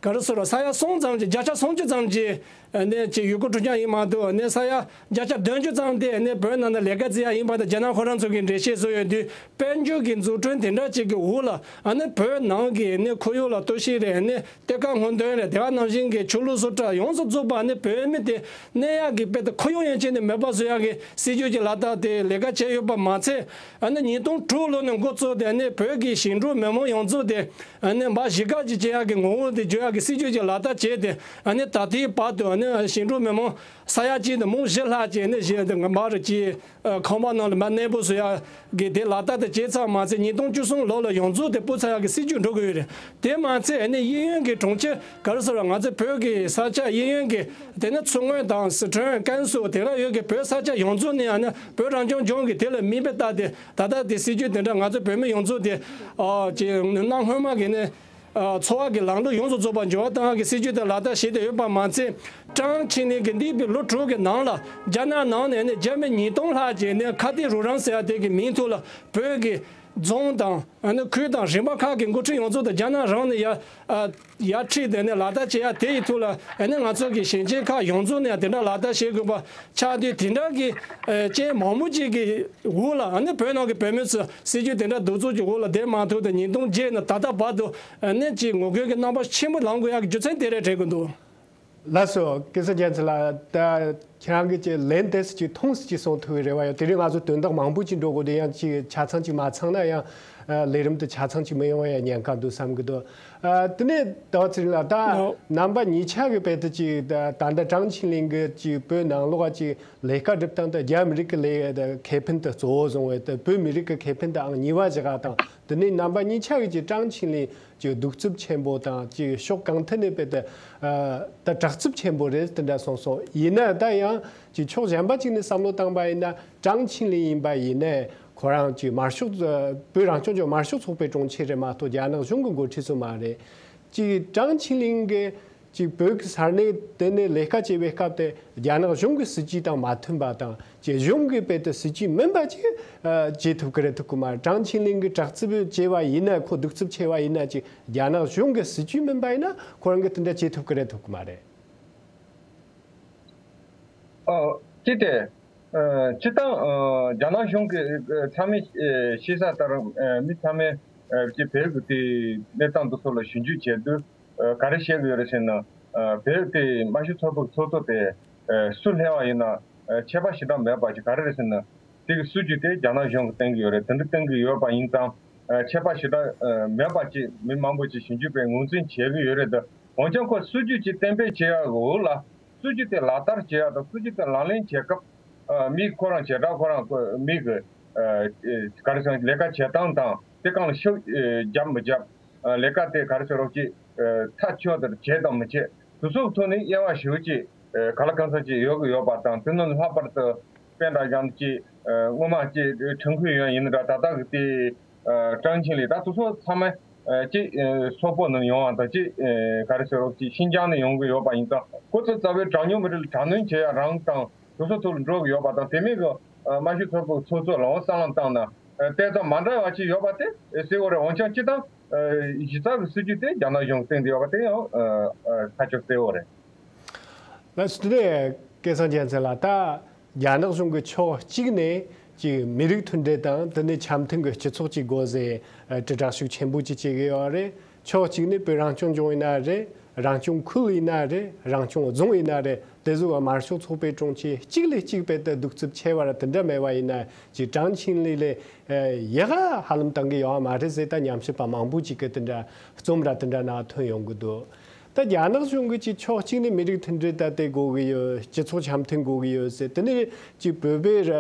ག་རེ་ཟེར་རོ་ས་ཡ་གསུམ་ཙམ་ཅིག་བརྒྱ་ཆ་སུམ་ཅུ་ཙམ་ཅིག་ཨ་ནི་ཅིག་ཡུལ་སྐོར་སྤྲོ་འཆམ་ཡིན་མ་གཏོགས་ཨ་ནི་ས་ཡ་བརྒྱ་ཆ་བདུན་ཅུ་ཙམ་དེ་ཨ་ནི་བོད་ནང་ནས་ལས་ཀ་བརྩི་ཡག་ཡིན་པ་དང་རྒྱ་ནག་ཁོ་རང་ཚོ་གིས་འགྲེལ་བཤད་བཟོ་ཡོད་དུས། དཔལ་འབྱོར་གྱི་འཛུགས་སྐྲུན་དེ་འདྲ་ཅིག་གི་འོག་ལ་ཨ་ནི་བོད་ནང་གི་ནི་ཁོར་ཡུག་ལ་གཏོར་བཤིག་རེད། ནི་གཏེར་ཁ་སྔོག་འདོན་རེད། དེ་ག་ནང་བཞིན་གྱི་ཆོས་ལུགས་སྲོལ་ཕྲ་ཡོངས་སུ་རྫོགས་པ་ནི་བོད་མི་དེ་གནས་ཡག་གི་དཔེ་དེ་ཁོར་ཡུག་ཡན་ཆད་ནས་མེད་པ་བཟོ་ཡག་གི་སྲིད་ཇུས་ཀྱི་ལག་བསྟར་དེ་ལས་ཀ་བྱས་ཡོད་པ་མ་ཚད། ཨ་ནི་ཉིས་སྟོང་དྲུག་ལོ་ནས་འགོ་བཙུགས་ཏེ་ནི་བོད་ཀྱི་ཞིང་འབྲོག་མི་མང་ཡོངས་རྫོགས་དེ་ཨ་ནི་འབའ་གཞིས་ཀ་ཅིག་བྱེད་ཡག་གི་ངོ་བོ་དེ་བསྒྱུར་ཡག་གི་སྲིད་ཇུས་ཀྱི་ལག་བསྟར་བྱས་ཏེ་ཨ་ནི་ད་ལྟའི་བར་དུ་ཨ་ནི་ཞིང་འབྲོག་མི་མང་ས་ཡ་གཅིག་ནས་མང་བཞི་ལྷག་ཅིག་ཨ་ནི་གཞིས་དེ་མ་རུ་ཅིག་ཁང་པ་ནང་ལ་མར་གནས་སྤོ་བཟོ་ཡག་གི་དེ་ལག་བསྟར་དེ་བྱས་ཚར་མ་ཚད་ཉིས་སྟོང་བཅུ་གསུམ་ལོ་ལ་ཡོངས་རྫོགས་དེ་སྤོ་ཚར་ཡག་གི་སྲིད་ཇུས་འགྲོ་གི་ཡོད་རེད། དེ་མ་ཚད་ཨ་ནི་གཡས་གཡོན་གྱི་གྲོང་ཁྱེར་ག་རེ་ཟེར་བ་ང་ཚོ་བོད་ཀྱི་ས་ཆ་གཡས་གཡོན་གྱི་དེ་ནི་མཚོ་སྔོན་དང་སི་ཁྲོན་ཀན་སུའུ་དེ་ལ་ཡོད་ཀྱི་བོད་ས་ཆ་ཡོངས་རྫོགས་ནས་ཨ་ནི་བོད་རང་སྐྱོང་ལྗོངས་ཀྱི་དེ་ལ་མིང་དཔེ་བཏགས་ཏེ་ད་ལྟ་དེ་སྲིད་ཇུས་དེ་འདྲ་ང་ཚོ་བོད་མི་ཡོངས་རྫོགས་དེ་ཨ་ཅེ་གནའ་སྔོན་མ་གི་ནི། ཨ་འཚོ་བ་གི་ལམ་ལུགས་ཡོངས་སུ་རྫོགས་པ་འགྱུར་བ་གཏོང་ཡག་གི་སྲིད་ཇུས་དེ་ལག་བསྟར་བྱས་ཏེ་ཡོད་པ་མ་ཚད། ཀྲང་ཆི་ལིན་གྱིས་འདས་པའི་ལོ་དྲུག་གི་ནང་ལ་རྒྱ་ནག་ནང་ནས་ནི་རྒྱ་མི་ཉིས་སྟོང་ལྷག་ཅིག་ནི་ཁ་གཏད་རོགས་རམ་ཟེར་ཡག་དེ་གི་མིང་ཐོག་ལ་བོད་ཀྱི་རྫོང་དང་ཨ་ནི་ཁུལ་དང་རིམ་པ་ཁག་གི་འགོ་ཁྲིད་ཡོངས་རྫོགས་དང་རྒྱ་ནག་རང་ནས་ཡར་ཨ་ཡར་ཁྲིད་དེ་ནི་ལག་བསྟར་བྱེད་ཡག་དེ་ཡི་ཐོག་ལ་ཨ་ནི་ང་ཚོ་གི་ཞིང་ཆེན་ཁག་ཡོངས་རྫོགས་ནས་ཡང་དེ་འདྲ་ལག་བསྟར་བྱེད་དགོས་པ་ཆགས་དུས་དེ་འདྲ་གི་ཨ་རྐྱེན་མང་པོ་ཅིག་གི་འོག་ལ་ཨ་ནི་བོད་ནང་གི་བོད་མི་ཚོ་སྲིད་ཇུས་དེ་འདྲ་གདུག་རྩུབ་ཀྱི་འོག་ལ་བསྡད་མ་ཐུབ་དེ་ཉིས་སྟོང་བརྒྱད་ནས་ད་ལྟ་བར་དུ་ཨ་ནི་ཅིག་ངོ་རྒོལ་གྱི་རྣམ་པ་ཆེན་པོ་ལངས་དགོས་ཡག་གི་རྒྱུ་མཚན་དེ་རེད་དྲན་གྱི་འདུག་ལགས་སོ། སྐལ་བཟང་རྒྱ་མཚོ་ལགས། ད་ ཁྱེད་རང་གིས་ཅིག་ལན་དེ་ཅིག་མཐོང་སྲིད་ཅིག་གསུང་ཐུབ་པའི་རེ་བ་ཡོད། དེ་རིང་ང་ཚོ་དོན་དག་མང་པོ་ཅིག་འགྲོ་དགོས། དེ་ཡང་ཅིག་ཆ་ཚང་ཅིག་མ་ཚང་ན་ཡང་ལས་རིམ་དེ་ཆ་ཚང་ཅིག་མི་ཡོང་བ་ཡང་ཉེན་ཁ་འདུག་བསམ་གི་འདུག། དེ་ནས་ད་ཚེ་རིང་ལགས། ད་རྣམ་པ་གཉིས་ཆ་གི་དཔེ་དེ་ཅིག་ད་ད་ལྟ་ཀྲང་ཆིང་ལིན་གི་ཅིག་བོད་ནང་ལོགས་ཅིག་ལས་ཀ་སྒྲུབ་སྟངས་དེ་རྒྱ་མི་རིགས་ཀྱི་ལས་ཁེ་ཕན་དེ་གཙོ་བོ་བཟུང་བའི་དེ་བོད་མི་རིགས་ཀྱི་ཁེ་ཕན་དེའང་ཉེ་བ་བཞག་པ་དང་། དེ་ནས་རྣམ་པ་གཉིས་ཆ་གི་ཅིག་ཀྲང་ཆིང་ལིན་ཅིག་གདུག་རྩུབ་ཆེན་པོ་དང་ཅིག་ཕྱོགས་གང་ཐད་ནས་དཔེ་དེ་ད་དྲག་རྩུབ་ཆེན་པོ་རེད་དེ་འདྲ་གསུངས་སོང་། ཡིན་ན་ད་ཡང་ཅིག་ཕྱོགས་གཞན་པ་ཅིག་ནས་བསམ་བློ་བཏང་པ་ཡིན་ན། ཀྲང་ཆིང་ལིན་ཡིན་པ་ཡིན་ནའི་ཁོ་རང་ཅིག་དམར་ཤོག་བོད་རང་སྐྱོང་ལྗོངས་དམར་ཤོག་ཚོགས་པའི་དྲུང་ཆེ་རེད་མ་གཏོགས་རྒྱ་ནག་གཞུང་གི་འགོ་ཁྲིད་ཚོ་མ་རེད། ཅིག་ཀྲང་ཆིང་ལིན་གི་ཅིག་བོད་ཀྱི་ས་གནས་དེ་ནས་ལས་ཀ་བྱེད་པའི་སྐབས་དེ་རྒྱ་ནག་གཞུང་གི་སྲིད་ཇུས་དང་མ་མཐུན་པ་དང་། ཅིག་གཞུང་གི་དཔེ་དེ་སྲིད་ཇུས་མིན་པ་ཅིག་ཨ་བྱེད་ཐུབ་ཀྱི་རེད་ཐུབ་ཀྱི་མ་རེད། ཀྲང་ཆིང་ལིན་གི་དྲག་རྩུབ་བྱས་པ་ཡིན་ན། ཁོ་གདུག་རྩུབ་ཆེ་བ་ཡིན་ན། ཅིག་རྒྱ་ནག་གཞུང་གི་སྲིད་ཇུས་མིན་པ་ཡིན་ན་ཁོ་རང་གི་དེ་འདྲ་བྱེད་ཐུབ་ཀྱི་རེད་ཐུབ་ཀྱི་མ་རེད། ཨ་ཅི་སྟེ། ཨ་སྤྱིར་བཏང་ཨ་རྒྱ་ནག་གཞུང་གི་ཨ་ཚང་མས་ཨ་ཤེས་ས་ལྟར། ཨ་མི་ཚང་མས་ཨ་ཅི་བོད་ཀྱི་དེ་གནས་སྟངས་འདི་ཚོ་ལ་ཞིབ་འཇུག་བྱས་དུས། ཨ་ག་རེ་བཤད་ཀྱི་ཡོད་རེད་ཟེར་ན། ཨ་བོད་དེ་དམར་ཤོག་ཚོགས་པའི་ཚོགས་གཙོ་དེ་ཨ་སུ་སླེབས་པ་ཡིན་ན་ཨ་ཁྱད་པར་ཞེ་དྲག་མེད་པ་ཅིག་ག་རེ་རེད་ཟེར་ན། དེ་གི་སྲིད་ཇུས་དེ་རྒྱ་ནག་གཞུང་གིས་བསྟན་གྱི་ཡོད་རེད། དེ་འདྲ་བསྟན་གྱི་ཡོད་པ་ཡིན་ཙང་། ཨ་ཁྱད་པར་ཞེ་དྲག་ཨ་མེད་པ་ཅིག་མི་མང་པོ་ཅིག་ཞིབ་འཇུག་པས་ངོས་འཛིན་བྱེད་ཀྱི་ཡོད་རེད། འོན་ཀྱང་ཁོ་སྲིད་ཇུས་ཅིག་གཏན་འབེབས་བྱེད་ཡག་གི་འོག་ལ། སྲིད་ཇུས་དེ་ལག་བསྟར་བྱེད་ཡག་དང་། སྲིད་ཇུས་དེ་ལག་ལེན་བྱེད་སྐབས། ཨ་མི་ཁོ་རང་བྱེ་བྲག་ཁོ་རང་ཁོ་མི་གི་ཨ་ག་རེ་ཟེར། ལས་ཀ་བྱེད་སྟངས་དང་། དེ་གང་ལ་ཤུགས་ཨ་བརྒྱབ་མི་བརྒྱབ། ཨ་ལས་ཀ་དེ་ག་རེ་ཟེར་རོགས་ཅིག་ཨ་མཐའ་ཆོད་དེར་བྱེད་དང་མི་བྱེད། དེ་ཚོའི་ཐོག་ནས་དབྱེ་བ་ཞིབ་ཅིག་ཨ་ག་ལ་གང་འཚམ་ཅིག་ཡོད་ཀྱི་ཡོད་པ་དང་། དེ་ནང་ལྷག་པར་དུ་པེན་ཀྲང་ཡང་ཅིག་ཨ་སྔོན་མ་ཅིག་ཁྲིན་ཁུའེ་ཡོན་ཡིན་འདྲ། ད་ལྟ་གི་དེ་ཨ་ཀྲང་ཆིང་ལིན། ད་དེ་ཚོ་ཚང་མ་ཨ་ཅིག་ཨ་སོག་པོ་ནས་ཡོང་བ་དང་། ཅིག་ཨ་ག་རེ་ཟེར་རོགས་ཅིག་ཤིན་ཅང་ནས་ཡོང་གི་ཡོད་པ་ཡིན་ཙང་། ཁོ་ཚོ་རྩ་བའི་གྲངས་ཉུང་མི་རིགས་ལ་དྲག་གནོན་བྱེད་ཡ་རང་དང་། དེ་ཚོ་ཐོག་ལ་འགྲོ་གི་ཡོད་པ་དང་། དེ་མིན་གྱི་ཨ་དམར་ཤོག་ཚོགས་པའི་ཚོགས་གཙོ་ལ་འོང་བསམ་བློ་བཏང་ན། ཨ་དེ་ཙམ་མ་འདྲ་བ་ཅིག་ཡོད་པ་དེ་གསལ་བོ་རེད། འོན་ཀྱང་སྤྱིར་བཏང་ཨ་གཞི་རྩ་གི་སྲིད་ཇུས་དེ་རྒྱ་ནག་གཞུང་གིས་བསྟན་བསྡད་ཡོད་པ་དེ་ཡང་ཨ་ཨ་ཐག་ཆོད་གསལ་བོ་རེད། ལགས་སོ། དེ་ནས་སྐལ་བཟང་རྒྱལ་མཚན་ལགས། ད་རྒྱ་ནག་གཞུང་གི་ཕྱོགས་གཅིག་ནས་ཅིག་མི་རིགས་མཐུན་སྒྲིལ་དང་། དེ་ནས་འཆམ་མཐུན་གྱི་སྤྱི་ཚོགས་ཅིག་དགོས་ཟེར་ཨ་དྲིལ་བསྒྲགས་ཤུགས་ཆེན་པོ་ཅིག་བྱེད་ཀྱི་ཡོད་རེད། ཕྱོགས་གཅིག་ནས་བོད་རང་སྐྱོང་ལྗོངས་ཡིན་ན་རེད། རང་སྐྱོང་ཁུལ་ཡིན་ན་རེད། རང་སྐྱོང་རྫོང་ཡིན་ན་རེད། དེ་ཚོ་དམར་ཤོག་ཚོགས་པའི་དྲུང་ཆེ་གཅིག་ལས་གཅིག་དཔེ་དེ་གདུག་རྩུབ་ཆེ་བ་ར་དེ་འདྲ་མེད་པ་ཡིན་ན། ཅིག་ཀྲང་ཆིང་ལིན་ལས་ཡག་ག་ཧ་ལམ་བཏང་གི་ཡོད་མ་རེད་ཟེར། ད་ཉམས་ཞིབ་པ་མང་པོ་ཅིག་གིས་དེ་འདྲ་རྩོམ་ར་དེ་འདྲ་ནང་ཐོན་ཡོང་གི་འདུག། ད་རྒྱ་ནག་གཞུང་གིས་ཅིག་ཕྱོགས་གཅིག་ནས་མི་རིགས་མཐུན་སྒྲིལ་ད་དེ་དགོས་ཀྱི་ཡོད། སྤྱི་ཚོགས་འཆམ་མཐུན་དགོས་ཀྱི་ཡོད་ཟེར། དེ་ནས་ཅིག་བོད་པའི་ར་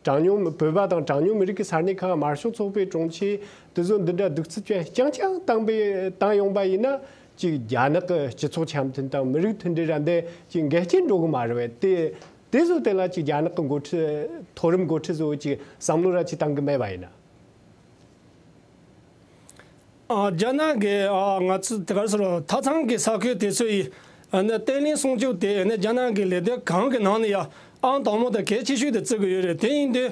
གྲངས་ཉུང་། བོད་པ་དང་གྲངས་ཉུང་མི་རིགས་ཀྱི་ས་གནས་ཁག་དམར་ཤོག་ཚོགས་པའི་དྲུང་ཆེ་དེ་ཚོ་འདི་འདྲ་གདུག་རྩུབ་ཅན་རྐྱང་རྐྱང་བཏང་པའི་བཏང་ཡོང་པ་ཡིན་ན། ཅིག་རྒྱ་ནག་གི་སྤྱི་ཚོགས་འཆམ་མཐུན་དང་མི་རིགས་མཐུན་སྒྲིལ་ར་འདི་ཅིག་འགལ་རྐྱེན་འགྲོ་གི་མ་རེད་པས། དེ་དེ་ཚོ་དེ་ལ་ཅིག་རྒྱ་ནག་གི་འགོ་ཁྲིད། མཐོ་རིམ་འགོ་ཁྲིད་ཚོ་ཅིག་བསམ་བློ་ར་ཅིག་བཏང་གི་མེད་པ་ཡིན་ན། ཨ་རྒྱ་ནག་གི་ཨ་ང་ཚོ་དེ་གར་སོང་། མཐའ་མཚམས་ཀྱི་ས་ཁུལ་དེ་ཚོ་ཡི་ཨ་ནི་བརྟན་ལྷིང་སྲུང་སྐྱོབ་དེ་ནི་རྒྱ་ནག་གི་ལས་དོན་གང་གི་ནང་ནས་ཡང་ཨང་དང་པོ་དང་གལ་ཆེ་ཤོས་དེ་བརྩི་གི་ཡོད་རེད། དེ་ཡིན་དུས་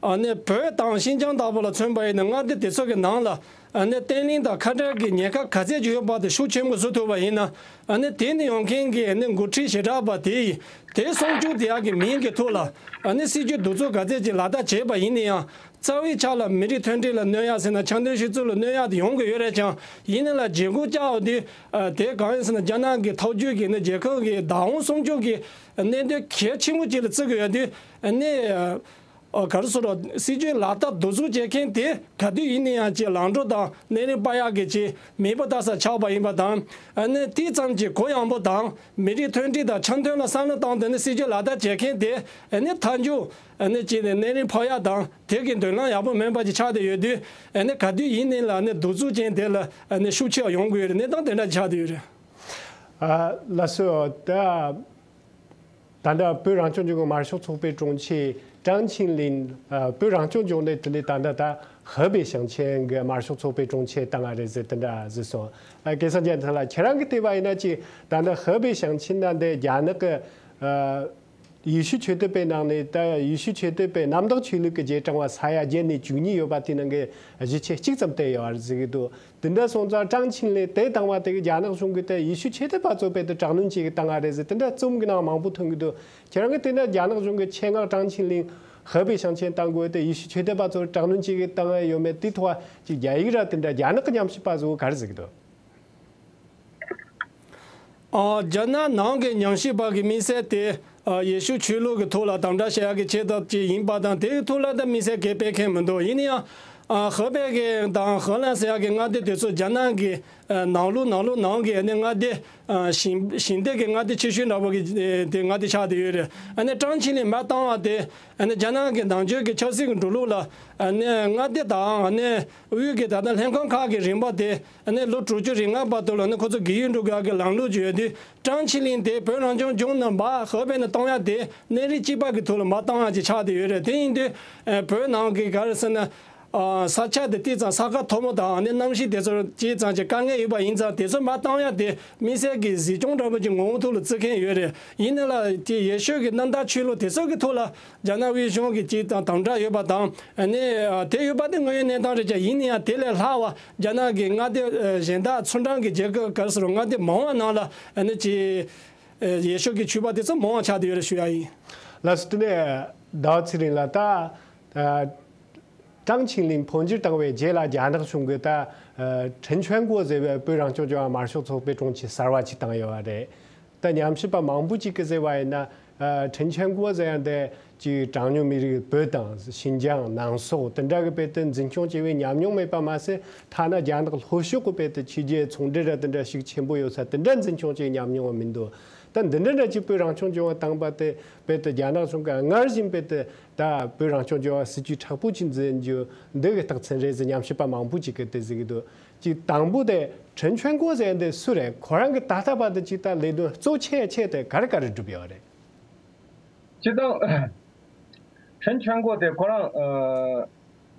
ཨ་ནི་བོད་དང་ཤིན་ཅང་ལྟ་བུ་ལ་མཚོན་པ་ཡིན་ན། མངའ་སྡེ་དེ་ཚོ་གི་ནང་ལ་ཨ་ནི་བརྟན་ལྷིང་དང་ཁ་བྲལ་གྱི་ཉེན་ཁ་ག་ཚད་ཅིག་ཡོད་པ་དེ་ཤུགས་ཆེན་པོ་བཟོ་ཐུབ་པ་ཡིན་ན། ཨ་ནི་དེ་ནས་ཡོང་མཁན་གྱི་ཨ་ནི་འགོ་ཁྲིད་ཞེ་དྲག་པ་དེ་ཡིས་དེ་སྲུང་སྐྱོབ་དེ་ཡག་གི་མིང་གི་ཐོག་ལ་ཨ་ནི་སྲིད་ཇུས་གདུག་རྩུབ་ག་ཚད་ཅིག་ལག་བསྟར་བྱས་པ་ཡིན་ན་ཡང་། རྩ་བའི་ཆ་ལ་མི་རིགས་མཐུན་སྒྲིལ་ལ་གནོད་ཡ་ཟེར་ན། འཆམ་མཐུན་སྤྱི་ཚོགས་ལ་གནོད་ཡ་དེ་ཡོང་གི་ཡོད་རེད་ཀྱང་། ཡིན་ན་ལ་བྱེད་སྒོ་བཅའ་བ་དེ་ཨ་དེ་གང་ཡིན་ཟེར་ན། རྒྱ་ནག་གི་ཐོག་བརྒྱུད་ཀྱི་ནི་རྒྱལ་ཁབ་ཀྱི་བདག་དབང་སྲུང་སྐྱོབ་ཀྱི་གནད་དོན་གལ་ཆེན་པོ་ཅིག་ལ་བརྩི་གི་ཡོད་དུས། ཨ་ནི་ཨ་ག་རེ་ཟེར་རོ། སྲིད་ཇུས་ལག་བསྟར་གདུག་རྩུབ་བྱེད་མཁན་དེ་ག་དུས་ཡིན་ན་ཡང་ཅིག་ལམ་འགྲོ་དང་སྣེ་རིང་སྤར་ཡག་གི་ཅིག་མེས་པོ་ལྟ་ས་ཆགས་པ་ཡིན་པ་དང་། ཨ་ནི་དེ་ཙམ་གྱིས་གུ་ཡངས་པོ་དང་མི་རིགས་མཐུན་སྒྲིལ་དང་འཆམ་མཐུན་ལ་བསམ་བློ་བཏང་སྟེ་ནི་སྲིད་ཇུས་ལག་བསྟར་བྱེད་མཁན་དེ་ཨ་ནི་མཐའ་མཇུག་ཨ་ནི་ཅིག་ནས་སྣེ་རིང་འཕོ་ཡག་དང་། དེ་གི་མདུན་ལམ་ཡག་པོ་མིན་པ་ཅིག་ཆགས་བསྡད་ཡོད་དུས། ཨ་ནི་ག་དུས་ཡིན་ནའི་ལ་ནི་གདུག་རྩུབ་ཅན་དེ་ལ་ཨ་ནི་ཤུགས་ཆེ་བ་ཡོང་གི་ཡོད་རེད། གནས་སྟངས་དེ་འདྲ་ཆགས་བསྡད་ཡོད་རེད། ཨ་ལགས་སོ། ད་ད་ལྟ་བོད་རང་སྐྱོང་ལྗོངས་ཀྱི་དམར་ཤོག་ཚོགས་པའི་དྲུང་ཆེ་ཀྲང་ཆིང་ལིན། ཨ་བོད་རང་སྐྱོང་ལྗོངས་ནས་དེ་ནས་ད་ལྟ་ད་ཧེ་པེ་ཞིང་ཆེན་གྱི་དམར་ཤོག་ཚོགས་པའི་དྲུང་ཆེ་བཏང་བ་རེད་ཟེར། དེ་འདྲ་ཟེར་སོང་། ཨ་སྐལ་བཟང་རྒྱལ་མཚན་ལགས། ཁྱེད་རང་གིས་བལྟས་པ་ཡིན་ན་ཅིག་ད་ལྟ་ཧེ་པེ་ཞིང་ཆེན་ནང་དེ་རྒྱ་ནག་གི་ཨ་ཡེ་ཤུ་ཆོས་དད་པའི་ནང་ནས། ད་ཡེ་ཤུ་ཆོས་དད་པའི་གནམ་བདག་ཆོས་ལུགས་ཀྱི་རྗེས་འབྲང་བ་ས་ཡ་བརྒྱད་ནས་བཅུ་གཉིས་ཡོད་པ་དེའི་ནང་གི་གཞིས་བྱེས་གཅིག་ཙམ་བསྡད་ཡོད་པ་རེད་ཟེར་གྱི་འདུག། དེ་འདྲ་སོང་ཙང་ཀྲང་ཆིང་ལིན་དེ་བཏང་བ་དེ་གིས་རྒྱ་ནག་གཞུང་གིས་དེ་ཡེ་ཤུ་ཆོས་དད་པ་ཚོ་དཔེ་དེ་དྲག་གནོན་བྱེད་ཀྱི་བཏང་བ་རེད་ཟེར། དེ་འདྲ་རྩོམ་གྱི་ནང་མང་པོ་ཐོན་གྱི་འདུག། ཁྱེད་རང་གིས་བལྟས་ན་རྒྱ་ནག་གཞུང་གི་ཆེད་མངགས་ཀྲང་ཆིང་ལིན་ཧེ་པེ་ཞིང་ཆེན་བཏང་དགོས་དེ་ཡེ་ཤུ་ཆོས་དད་པ་ཚོར་དྲག་གནོན་བྱེད་ཀྱི་བཏང་ཡོད་མེད་དེའི་ཐོག་ཅིག་རྒྱ་ཡིག་ར་དེ་འདྲ་རྒྱ་ནག་གི་ཉམས་ཞིབ་པ་ཚོ་ག་རེ་ཟེར་གྱི་འདུག། ཨ་རྒྱ་ནག་ནང་གི་ཉམས་ཞིབ་པ་གི་དམིགས་བསལ་དེ་ ཨ། ཡེ་ཤུ་ཆོས་ལུགས་ཀྱི་ཐོག་ལ་དམ་དྲག་བྱེད་ཡག་གི་ཆེད་དུ་ཅིག་ཡིན་པ་དང་། དེའི་ཐོག་ལ་ད་དམིགས་བསལ་གྱི་སྤེལ་མཁན་མི་འདུག་ཡིན་ན་ཡང་། ཨ། ཧེ་པེ་གི་དང་ཧེ་ལན་ཟེར་ཡག་གི་མངའ་སྡེ་དེ་ཚོ་རྒྱ་ནག་གི་ཨ་ནང་ལོགས་ནང་ལོགས་ནང་གི་ཨ་ནི་མངའ་སྡེ། ཨ། ཞིང་ཞིང་སྡེ་གི་མངའ་སྡེ་ཆེ་ཤོས་འདྲ་པོ་གི་ཨེ་དེ་མངའ་སྡེ་ཆགས་བསྡད་ཡོད་རེད། ཨ་ནི་ཀྲང་ཆིང་ལིན་མར་བཏང་བ་དེ། ཨ་ནི་རྒྱ་ནག་གི་ནང་ཆོས་ཀྱི་ཆབ་སྲིད་ཀྱི་འགྲོ་ལུགས་ལ། ཨ་ནི་མངའ་སྡེ་དང་ཨ་ནི་དབུས་ཀྱི་ད་ལྟ་ལྷན་ཁང་ཁག་གི་རིམ་པ་དེ། ཨ་ནི་ལོ་དྲུག་ཅུ་རེ་ལྔ་བར་དུ་ལ་ནི་ཁོ་ཚོ་རྒས་ཡོལ་འགྲོ་དགོས་ཀྱི་ལམ་ལུགས་ཅིག་ཡོད་དུས། ཀྲང་ཆིང་ལིན་དེ་བོད་རང་སྐྱོང་ལྗོངས་ནང་མར་ཧེ་པེ་ནས་གཏོང་ཡ་དེ་གནས་རིགས་གཅིག་པ་གི་ཐོག་ལ་མར་བཏང་ཡ་ཅིག་ཆགས་བསྡད་ཡོད་རེད། དེ་ཡིན་དུས། ཨ། བོད་ནང་གི་ག་རེ་ཟེར་ན། ཨ། ས་ཆ་དེ་ཏོག་ཙམ་ས་ཁ་མཐོ་མོ་དང་ཨ་ནི་གནམ་གཤིས་དེ་ཚོར་ཅིག་ཙམ་ཅིག་དཀའ་ངལ་ཡོད་པ་ཡིན་ཙང་། དེ་ཚོ་མར་བཏང་ཡ་དེ་དམིགས་བསལ་གྱི་གཟིགས་སྐྱོང་འདྲ་པོ་ཅིག་ངོ་བོ་ཐོག་ལ་བརྩི་མཁན་ཡོད་རེད། ཡིན་ནའི་ལ་དེ་ཡེ་ཤུ་གི་གནམ་བདག་ཆོས་ལུགས་དེ་ཚོ་གི་ཐོག་ལ་རྒྱ་ནག་དབུས་གཞུང་གི་ཅིག་ཙམ་དམ་དྲག་ཡོད་པ་དང་། ཨ་ནི་ཨ་དེ་ཡོད་པ་དེ་དངོས་ཡོད་གནས་སྟངས་རེད་ཀྱང་། ཡིན་ན་ཡང་དེ་ལས་ལྷག་པ་རྒྱ་ནག་གི་མངའ་སྡེ་ཨ་གཞན་དག་ཚུལ་ཁྲིམས་ཀྱི་རྒྱལ་ཁབ་ག་རེ་ཟེར་རོ། མངའ་སྡེ་མང་བ་ནང་ལ་ཨ་ནི་ཅིག་ཨ་ཡེ་ཤུ་གི་ཆོས་པ་དེ་ཚོ་མང་བ་ཆགས་བསྡད་ཡོད་རེད་ཞུ་ཡ་ཡིན། ལགས་སོ། དེ་ནས་ཟླ་བ་ཚེ་རིང་ལགས། ད་ཨ་ཀྲང་ཆིང་ལིན་འཕོ་འགྱུར་བཏང་བའི་རྗེས་ལ་རྒྱ་ནག་གཞུང་གིས་ད་ཨ་ཁྲེན་ཆོན་ཀོ་ཟེར་བའི་བོད་རང་སྐྱོང་ལྗོངས་དམར་ཤོག་ཚོགས་པའི་དྲུང་ཆེ་གསར་པ་ཅིག་བཏང་ཡོད་པ་རེད། ད་ཉམས་ཞིབ་པ་མང་པོ་ཅིག་གིས་ཟེར་བ་ཡིན་ན། ཨ་ཁྲེན་ཆོན་ཀོ་ཟེར་ཡ་འདི་ཅིག་གྲངས་ཉུང་མི་རིགས་བོད་དང་ཤིན་ཅང་ནང་སོག་དེ་འདྲ་གི་དཔེ་དེ་འཛིན་སྐྱོང་བྱས་པའི་ཉམས་མྱོང་མེད་པ་མ་ཟད། ཐ་ན་རྒྱ་ནག་ལྷོ་ཕྱོགས་གི་དཔེ་དེ་ཕྱི་རྒྱལ་ཚོང་འབྲེལ་ར་དེ་འདྲ་ཤུགས་ཆེན་པོ་ཡོད་ས་དེ་འདྲ་འཛིན་སྐྱོང་བྱས་ཉམས་མྱོང་བ་མི་འདུག་ད་འདི་འདྲ་འདྲ་ཅིག་བོད་རང་སྐྱོང་ལྗོངས་བ་བཏང་པ་དེ་དཔེ་དེ་རྒྱ་ནག་གཞུང་གིས་སྔར་བཞིན་དཔེ་དེ་ད་བོད་རང་སྐྱོང་ལྗོངས་བ་སྲིད་ཇུས་མཁྲེགས་པོ་ཅིག་འཛིན་རྒྱུ་འདི་གི་རྟགས་མཚན་རེད་ཟེར་ཉམས་ཞིབ་པ་མང་པོ་ཅིག་གིས་དེ་ཟེར་གི་འདུག་ཅིག་དང་པོ་དེ་ཁྲེན་ཆོན་ཀོ་ཟེར་འདི་སུ་རེད། ཁོ་རང་གི་ད་ལྟ་བར་དུ་ཅིག་ད་ལས་དོན་གཙོ་ཆེ་ཆེ་དེ་ག་རེ་ག་རེ་བསྒྲུབས་ཡོད་རེད། སྤྱིར་བཏང་ཁྲེན་ཆོན་ཀོ་དེ་ཁོ་རང་ཨ་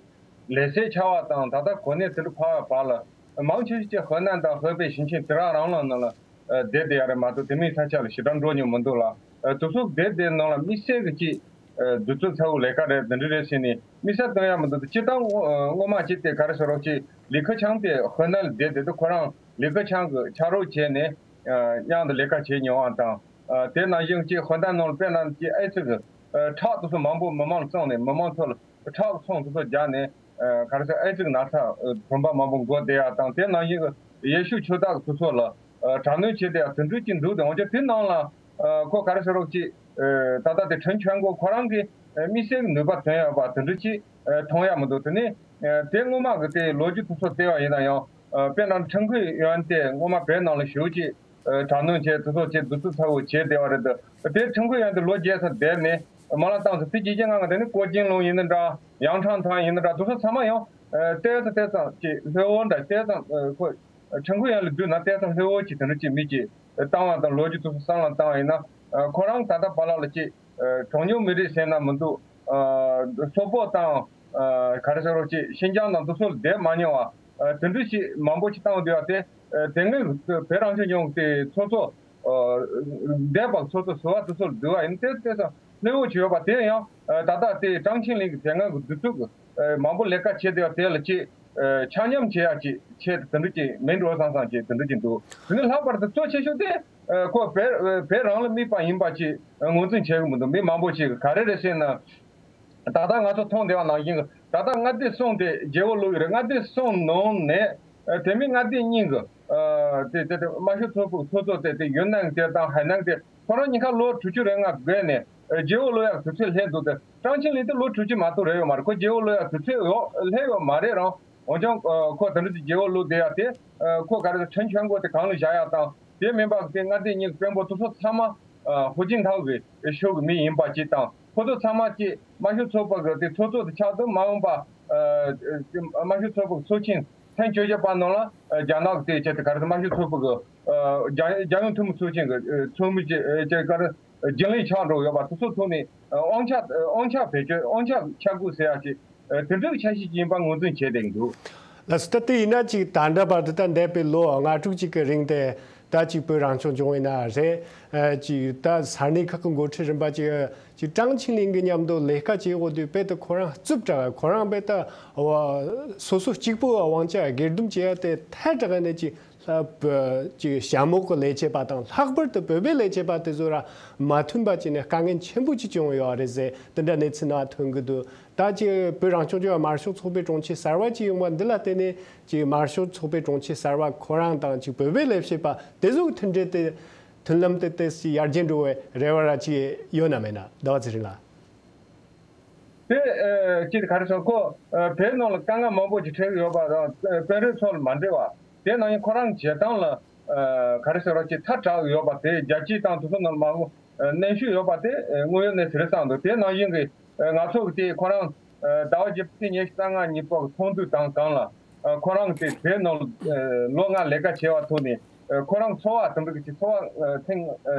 ལས་སེལ་ཆགས་པ་དང་ད་ལྟ་གོ་གནས་དེ་འདྲ་འཕར་བའི་བར་ལ། མང་ཆེ་ཤོས་ཀྱིས་ཧེ་ནན་དང་ཧེ་པེ་ཞིང་ཆེན་དེ་རང་རང་ལ་ནང་ལ་ཨ་བསྡད་བསྡད་ཡ་རེད་མ་གཏོགས། དེ་མིན་ས་ཆ་ལ་ཞེ་དྲག་འགྲོ་མྱོང་མི་འདུག་ལ། ཨ་དེ་ཚོ་བསྡད་བསྡད་ནང་ལ་དམིགས་བསལ་གྱི་ཅིག་ཨ་དུས་ཚོད་ཚ་བོ་ལས་ཀ་རེད། འདི་འདྲ་རེད་ཟེར་ནས་དམིགས་བསལ་སྟོན་ཡ་མི་འདུག་སྤྱིར་བཏང་སྔོན་མ་ཅིག་དེ་ག་རེ་ཟེར་རོགས། ཅིག་ལི་ཁེ་ཆང་དེ་ཧེ་ནན་ལ་བསྡད་བསྡད་དུས་ཁོ་རང་ལི་ཁེ་ཆང་གི་ཕྱག་རོགས་བྱས་ནས་ཨ་མཉམ་དུ་ལས་ཀ་བྱས་མྱོང་བ་དང་། ཨ་དེ་ནང་བཞིན་ཅིག་ཧེ་ནན་ནང་ལ་དཔེར་ན་ཅིག་ཨེ་ཙི་གི་ཨ་ཁྲག་དེ་ཚོ་མང་པོ་མི་མང་ལ་བཙོངས་ནས་མི་མང་ཚོ་ལ་ཁྲག་ཚོང་དེ་ཚོ་རྒྱག་ནས་ཨ་ག་རེ་ཟེར། ཨེ་ཙི་གི་ན་ཚ་ཨ་གྲོང་པ་མང་པོ་འགོ་བསྡད་ཡ་དང་། དེ་ནང་བཞིན་གི་ཡེ་ཤུ་ཆོས་བདག་དེ་ཚོ་ལ་ཨ་དྲག་གནོན་བྱས་བསྡད་ཡ་དེ་འདྲ་ཅིག་འདུག་དེ་འོན་ཀྱང་དེ་ནང་ལ་ཨ་ཁོ་ག་རེ་ཟེར་རོགས། ཅིག་ཨ་ད་ལྟ་དེ་ཁྲེན་ཆོན་ཀོ་ཁོ་རང་གི་ཨ་དམིགས་བསལ་གྱི་ནུས་པ་ཐོན་ཡོད་པ་དེ་འདྲ་ཅིག་ཨ་མཐོང་ཡ་མི་འདུག་དེ་ནས་ཨ་དེ་སྔོན་མ་གི་དེ་ལོ་རྒྱུས་དེ་ཚོ་བལྟས་པ་ཡིན་ན་ཡང་། ཨ་དཔེར་ན་ཁྲེང་ཁུའེ་ཡོན་དེ་སྔོན་མ་བོད་ནང་ལ་ཞེ་པོ་ཅིག་ཨ་དྲག་གནོན་བྱས་དེ་ཚོ་བྱས་དུས་ཚོད་ཚ་བོ་བྱས་བསྡད་པ་རེད་འདུག་དེ་ཁྲེང་ཁུའེ་ཡོན་དེ་ལོ་བརྒྱད་ཙམ་བསྡད་ནས་མ་ལག་བཏང་ཚར། དེ་རྗེས་ཀྱི་ང་ག་དེ་ནི་ཀོ་ཅིན་ལུང་ཡིན་ན་འདྲ། ཡང་ཁྲང་ཐང་ཡིན་ན་འདྲ། དེ་ཚོ་ཚང་མ་ཡང་ཨ་ཏོག་ཙམ་ཏོག་ཙམ་ཅིག་ལྷོད་པོ་འདྲ། ཏོག་ཙམ་ཨ་ཁོ་ཁྲེང་ཁུའེ་ཡོན་ལ་བསྡུར་ན་ཏོག་ཙམ་ལྷོད་པོ་ཅིག་དེ་འདྲ་ཅིག་མི་ཅིག་བཏང་བ་དང་། ལོ་རྒྱུས་དེ་ཚོ་བསམ་བློ་བཏང་བ་ཡིན་ན། ཨ་ཁོ་རང་ད་ལྟ་བར་ལ་ལ་ཅིག་ཨ་གྲངས་ཉུང་མི་རིགས་ཟེར་ན་མི་འདུག་ཨ་སོག་པོ་དང་། ཨ་ག་རེ་ཟེར་རོགས། ཅིག་ཤིན་ཅང་དང་དེ་ཚོ་ལ་བསྡད་མ་མྱོང་བ། ཨ་དེ་འདྲ་ཞིག་མང་པོ་ཞིག་བཏང་བསྡད་པ་དེ། ཨ་དེ་སྔའི་བོད་རང་སྐྱོང་ལྗོངས་ཀྱི་ཚོགས་གཙོ། ཨ་འདས་པ་ཚོགས་གཙོ་ཟུར་པ་དེ་ཚོ་ལ་བསྡུར་བ་ཡིན་ན་ཏོག་ཙམ་ལྷོད་པོ་བྱས་ཡོད་པ་དེ་ཡང་། ཨ་ད་ལྟ་དེ་ཀྲང་ཆིང་ལིན་གྱི་དེ་སྔའི་གི་དུས་ཚོད་ཀྱི་ཨ་མང་པོ་ལས་ཀ་བྱས་བསྡད་པ་དེ་ལ་ཅིག་ཨ་ཆ་མཉམ་བྱེད་ཡག་ཅིག་བྱས་དེ་འདྲ་ཅིག་མིན་འགྲོ་བསམ་བསམ་ཅིག་དེ་འདྲ་ཅིག་འདུག་དེ་ནས་ལྷག་པར་དུ་གཙོ་ཆེ་ཤོས་དེ། ཨ་ཁོ་བོད་བོད་རང་ལ་དམིགས་པ་ཡིན་པ་ཅིག་ངོས་འཛིན་བྱེད་ཀྱི་མི་འདུག་མི་མང་པོ་ཞིག་གིས་ག་རེ་རེད་ཟེར་ན། ད་ལྟ་ང་ཚོ་མཐོང་བསྡད་པ་ནང་བཞིན་གྱི། ད་ལྟ་མངའ་སྡེ་གསུམ་དེ་རྒྱལ་པོ་བླུགས་ཡོད་རེད། མངའ་སྡེ་གསུམ་ནང་ནས་ཨ་དེ་མིན་མངའ་སྡེ་གཉིས་ཀྱི་ཨ་དེ་དེ་དེ་དམར་ཤོག་ཚོགས་པའི་ཚོགས་གཙོ་དེ་དེ་ཡུན་ནན་དེ་དང་ཧའེ་ནན་དེ་ཁོ་རང་གཉིས་ཀ་ལོ་དྲུག་ཅུ་རེ་ལྔ་བརྒལ་ནས་ཨ་རྒྱལ་པོ་བླུགས་ཡག་དུས་ཚོད་སླེབས་འདུག་དེ་ཀྲང་ཆིང་ལིན་དེ་ལོ་དྲུག་ཅུ་མ་གཏོགས་རེད་ཡོད་མ་རེད། ཁོ་རྒྱལ་པོ་བླུགས་ཡག་དུས་ཚོད་ཡོད་སླེབས་ཡོད་མ་རེད་རུང་། འོན་ཀྱང་ཨ་ཁོ་དེ་འདྲ་ཅིག་རྒྱལ་པོ་བླུགས་བསྡད་ཡག་དེ། ཨ་ཁོ་ག་རེ་ཟེར། ཁྲེན་ཆོན་ཀོ་དེ་གང་ལ་བཞག་ཡག་དང་། དེ་མིན་པ་དེ་མངའ་སྡེ་གཉིས་ཀྱི་དཔོན་པོ་དེ་ཚོ་ཚང་མ་ཨ་ཧུའུ་ཅིན་ཐའོ་གི་ཕྱོགས་ཀྱི་མི་ཡིན་པ་ཅིག་དང་། ཁོ་ཚོ་ཚང་མ་ཅིག་དམར་ཤོག་ཚོགས་པ་གི་དེ་ཚོགས་གཙོ་དེ་ཆགས་དུས་མ་འོངས་པ་ཨ་དམར་ཤོག་ཚོགས་པ་གི་ཚོགས་ཆེན་ཐེངས་བཅོ་བརྒྱད་པ་ནང་ལ་ཨ་རྒྱ་ནག་གི་དེ་ཆེད་དུ་ག་རེ་ཟེར། དམར་ཤོག་ཚོགས་པ་གི་ཨ་རྒྱ་རྒྱལ་ཡོངས་འཐུས་མི་ཚོགས་ཆེན་གྱི་ཨ་ཚོགས་མི་ཅིག་ཨ་ཅིག་ག་རེ་རྒྱུན་ལས་ཆགས་འགྲོ་ཡོད་པ་དེ་ཚོ་ཐོག་ནས་ཨ་དབང་ཆ་ཨ་དབང་ཆ་བེད་སྤྱོད། དབང་ཆ་ཆ་བགོས་ཟེར་ཡག་ཅིག་ཨ་དེ་འདྲའི་འཆར་གཞི་ཅིག་ཡིན་པ་ངོས་འཛིན་བྱས་བསྡད་ཀྱི་འདུག་ལགས་སོ། ད་དེ་ཡིན་ན་ཅིག་ད་ལྟ་བར་དུ་ད་འདས་པའི་ལོ་ལྔ་དྲུག་ཅིག་གི་རིང་དེ་ད་ཅིག་བོད་རང་སྐྱོང་ལྗོངས་ཡིན་ན་རེད། ཨ་ཅིག་ད་ས་གནས་ཁག་གི་འགོ་ཁྲིད་རིམ་པ་ཅིག་ཅིག་ཀྲང་ཆིང་ལིན་གྱི་མཉམ་དུ་ལས་ཀ་བྱེད་འོག་དུས་དཔེ་དེ་ཁོ་རང་རྩུབ་དྲགས། ཁོ་རང་དཔེ་ད་སོ་སོ་གཅིག་པུ་དབང་ཆ་སྒེར་སྡོམ་བྱེད་ཡ་དེ་ཐལ་དྲགས་ནས་ཅིག་ལྷག་པར་ཅིག་ཞྭ་མོ་གི་ལས་བྱེད་པ་དང་། ལྷག་པར་དུ་བོད་པའི་ལས་བྱེད་པ་དེ་ཚོ་ར་མ་མཐུན་པ་བྱས་ནས་དཀའ་ངལ་ཆེན་པོ་ཅིག་བྱུང་ཡོད་རེད་ཟེར་དེ་འདྲ་གནས་ཚུལ་ནང་ཐོན་གྱི་འདུག་ད་ཅིག་བོད་རང་སྐྱོང་ལྗོངས་དམར་ཤོག་ཚོགས་པའི་དྲུང་ཆེ་གསར་པ་ཅིག་ཡོང་བ་འདི་ལ་བརྟེན་ནས་ཅིག་དམར་ཤོག་ཚོགས་པའི་དྲུང་ཆེ་གསར་པ་ཁོ་རང་དང་ཅིག་བོད་པའི་ལས་བྱེད་པ་དེ་ཚོ་གི་མཐུན་འབྲེལ་དེ་ མཐུན་ལམ་དེ་ཏོག་ཙམ་ཡར་རྒྱས་འགྲོ་བའི་རེ་བ་ར་ཅིག་ཡོད་ན་མེད་ན། ཟླ་བ་ཚེ་རིང་ལགས། དེ་ཨ་ཅིག་ག་རེ་ཟེར། ཁོ་ཨ་བོད་ནང་ལ་དཀའ་ངལ་མང་པོ་ཅིག་འཕྲད་ཀྱི་ཡོད་པ་དང་། ཨ་དཔོན་རིགས་ཚོ་ལ་མ་འདྲེས་པ། དེ་ནང་བཞིན་ཁོ་རང་བྱེད་སྟངས་ལ་ཨ་ག་རེ་ཟེར་རོགས་ཅིག་ཐལ་དྲགས་ཡོད་པ། དེ་རྒྱལ་སྤྱི་དང་དེ་ཚོ་ནང་ལ་མང་པོ་ཨ་གནོན་ཤུགས་ཡོད་པ་དེ་ཨ་དངོས་ཡོད་གནས་ཚུལ་རེད་བསམ་འདུག་དེ་ནང་བཞིན་གྱི་ཨ་ང་ཚོ་གི་དེ་ཁོ་རང་ཨ་ཟླ་བ་བརྒྱད་པ་ཚེས་ཉི་ཤུ་རྩ་ལྔ་ཉིན་པོ་གི་ཚོགས་འདུ་དང་སྒང་ལ། ཨ་ཁོ་རང་དེ་བོད་ནང་ལ་ཨ་ལོ་ལྔ་ལས་ཀ་བྱས་པ་ཐོག་ནས། ཨ་ཁོ་རང་འཚོ་བ་དེ་འདྲ་གི་ཅིག་འཚོ་བ་ཨ་ཐེངས་ཨ་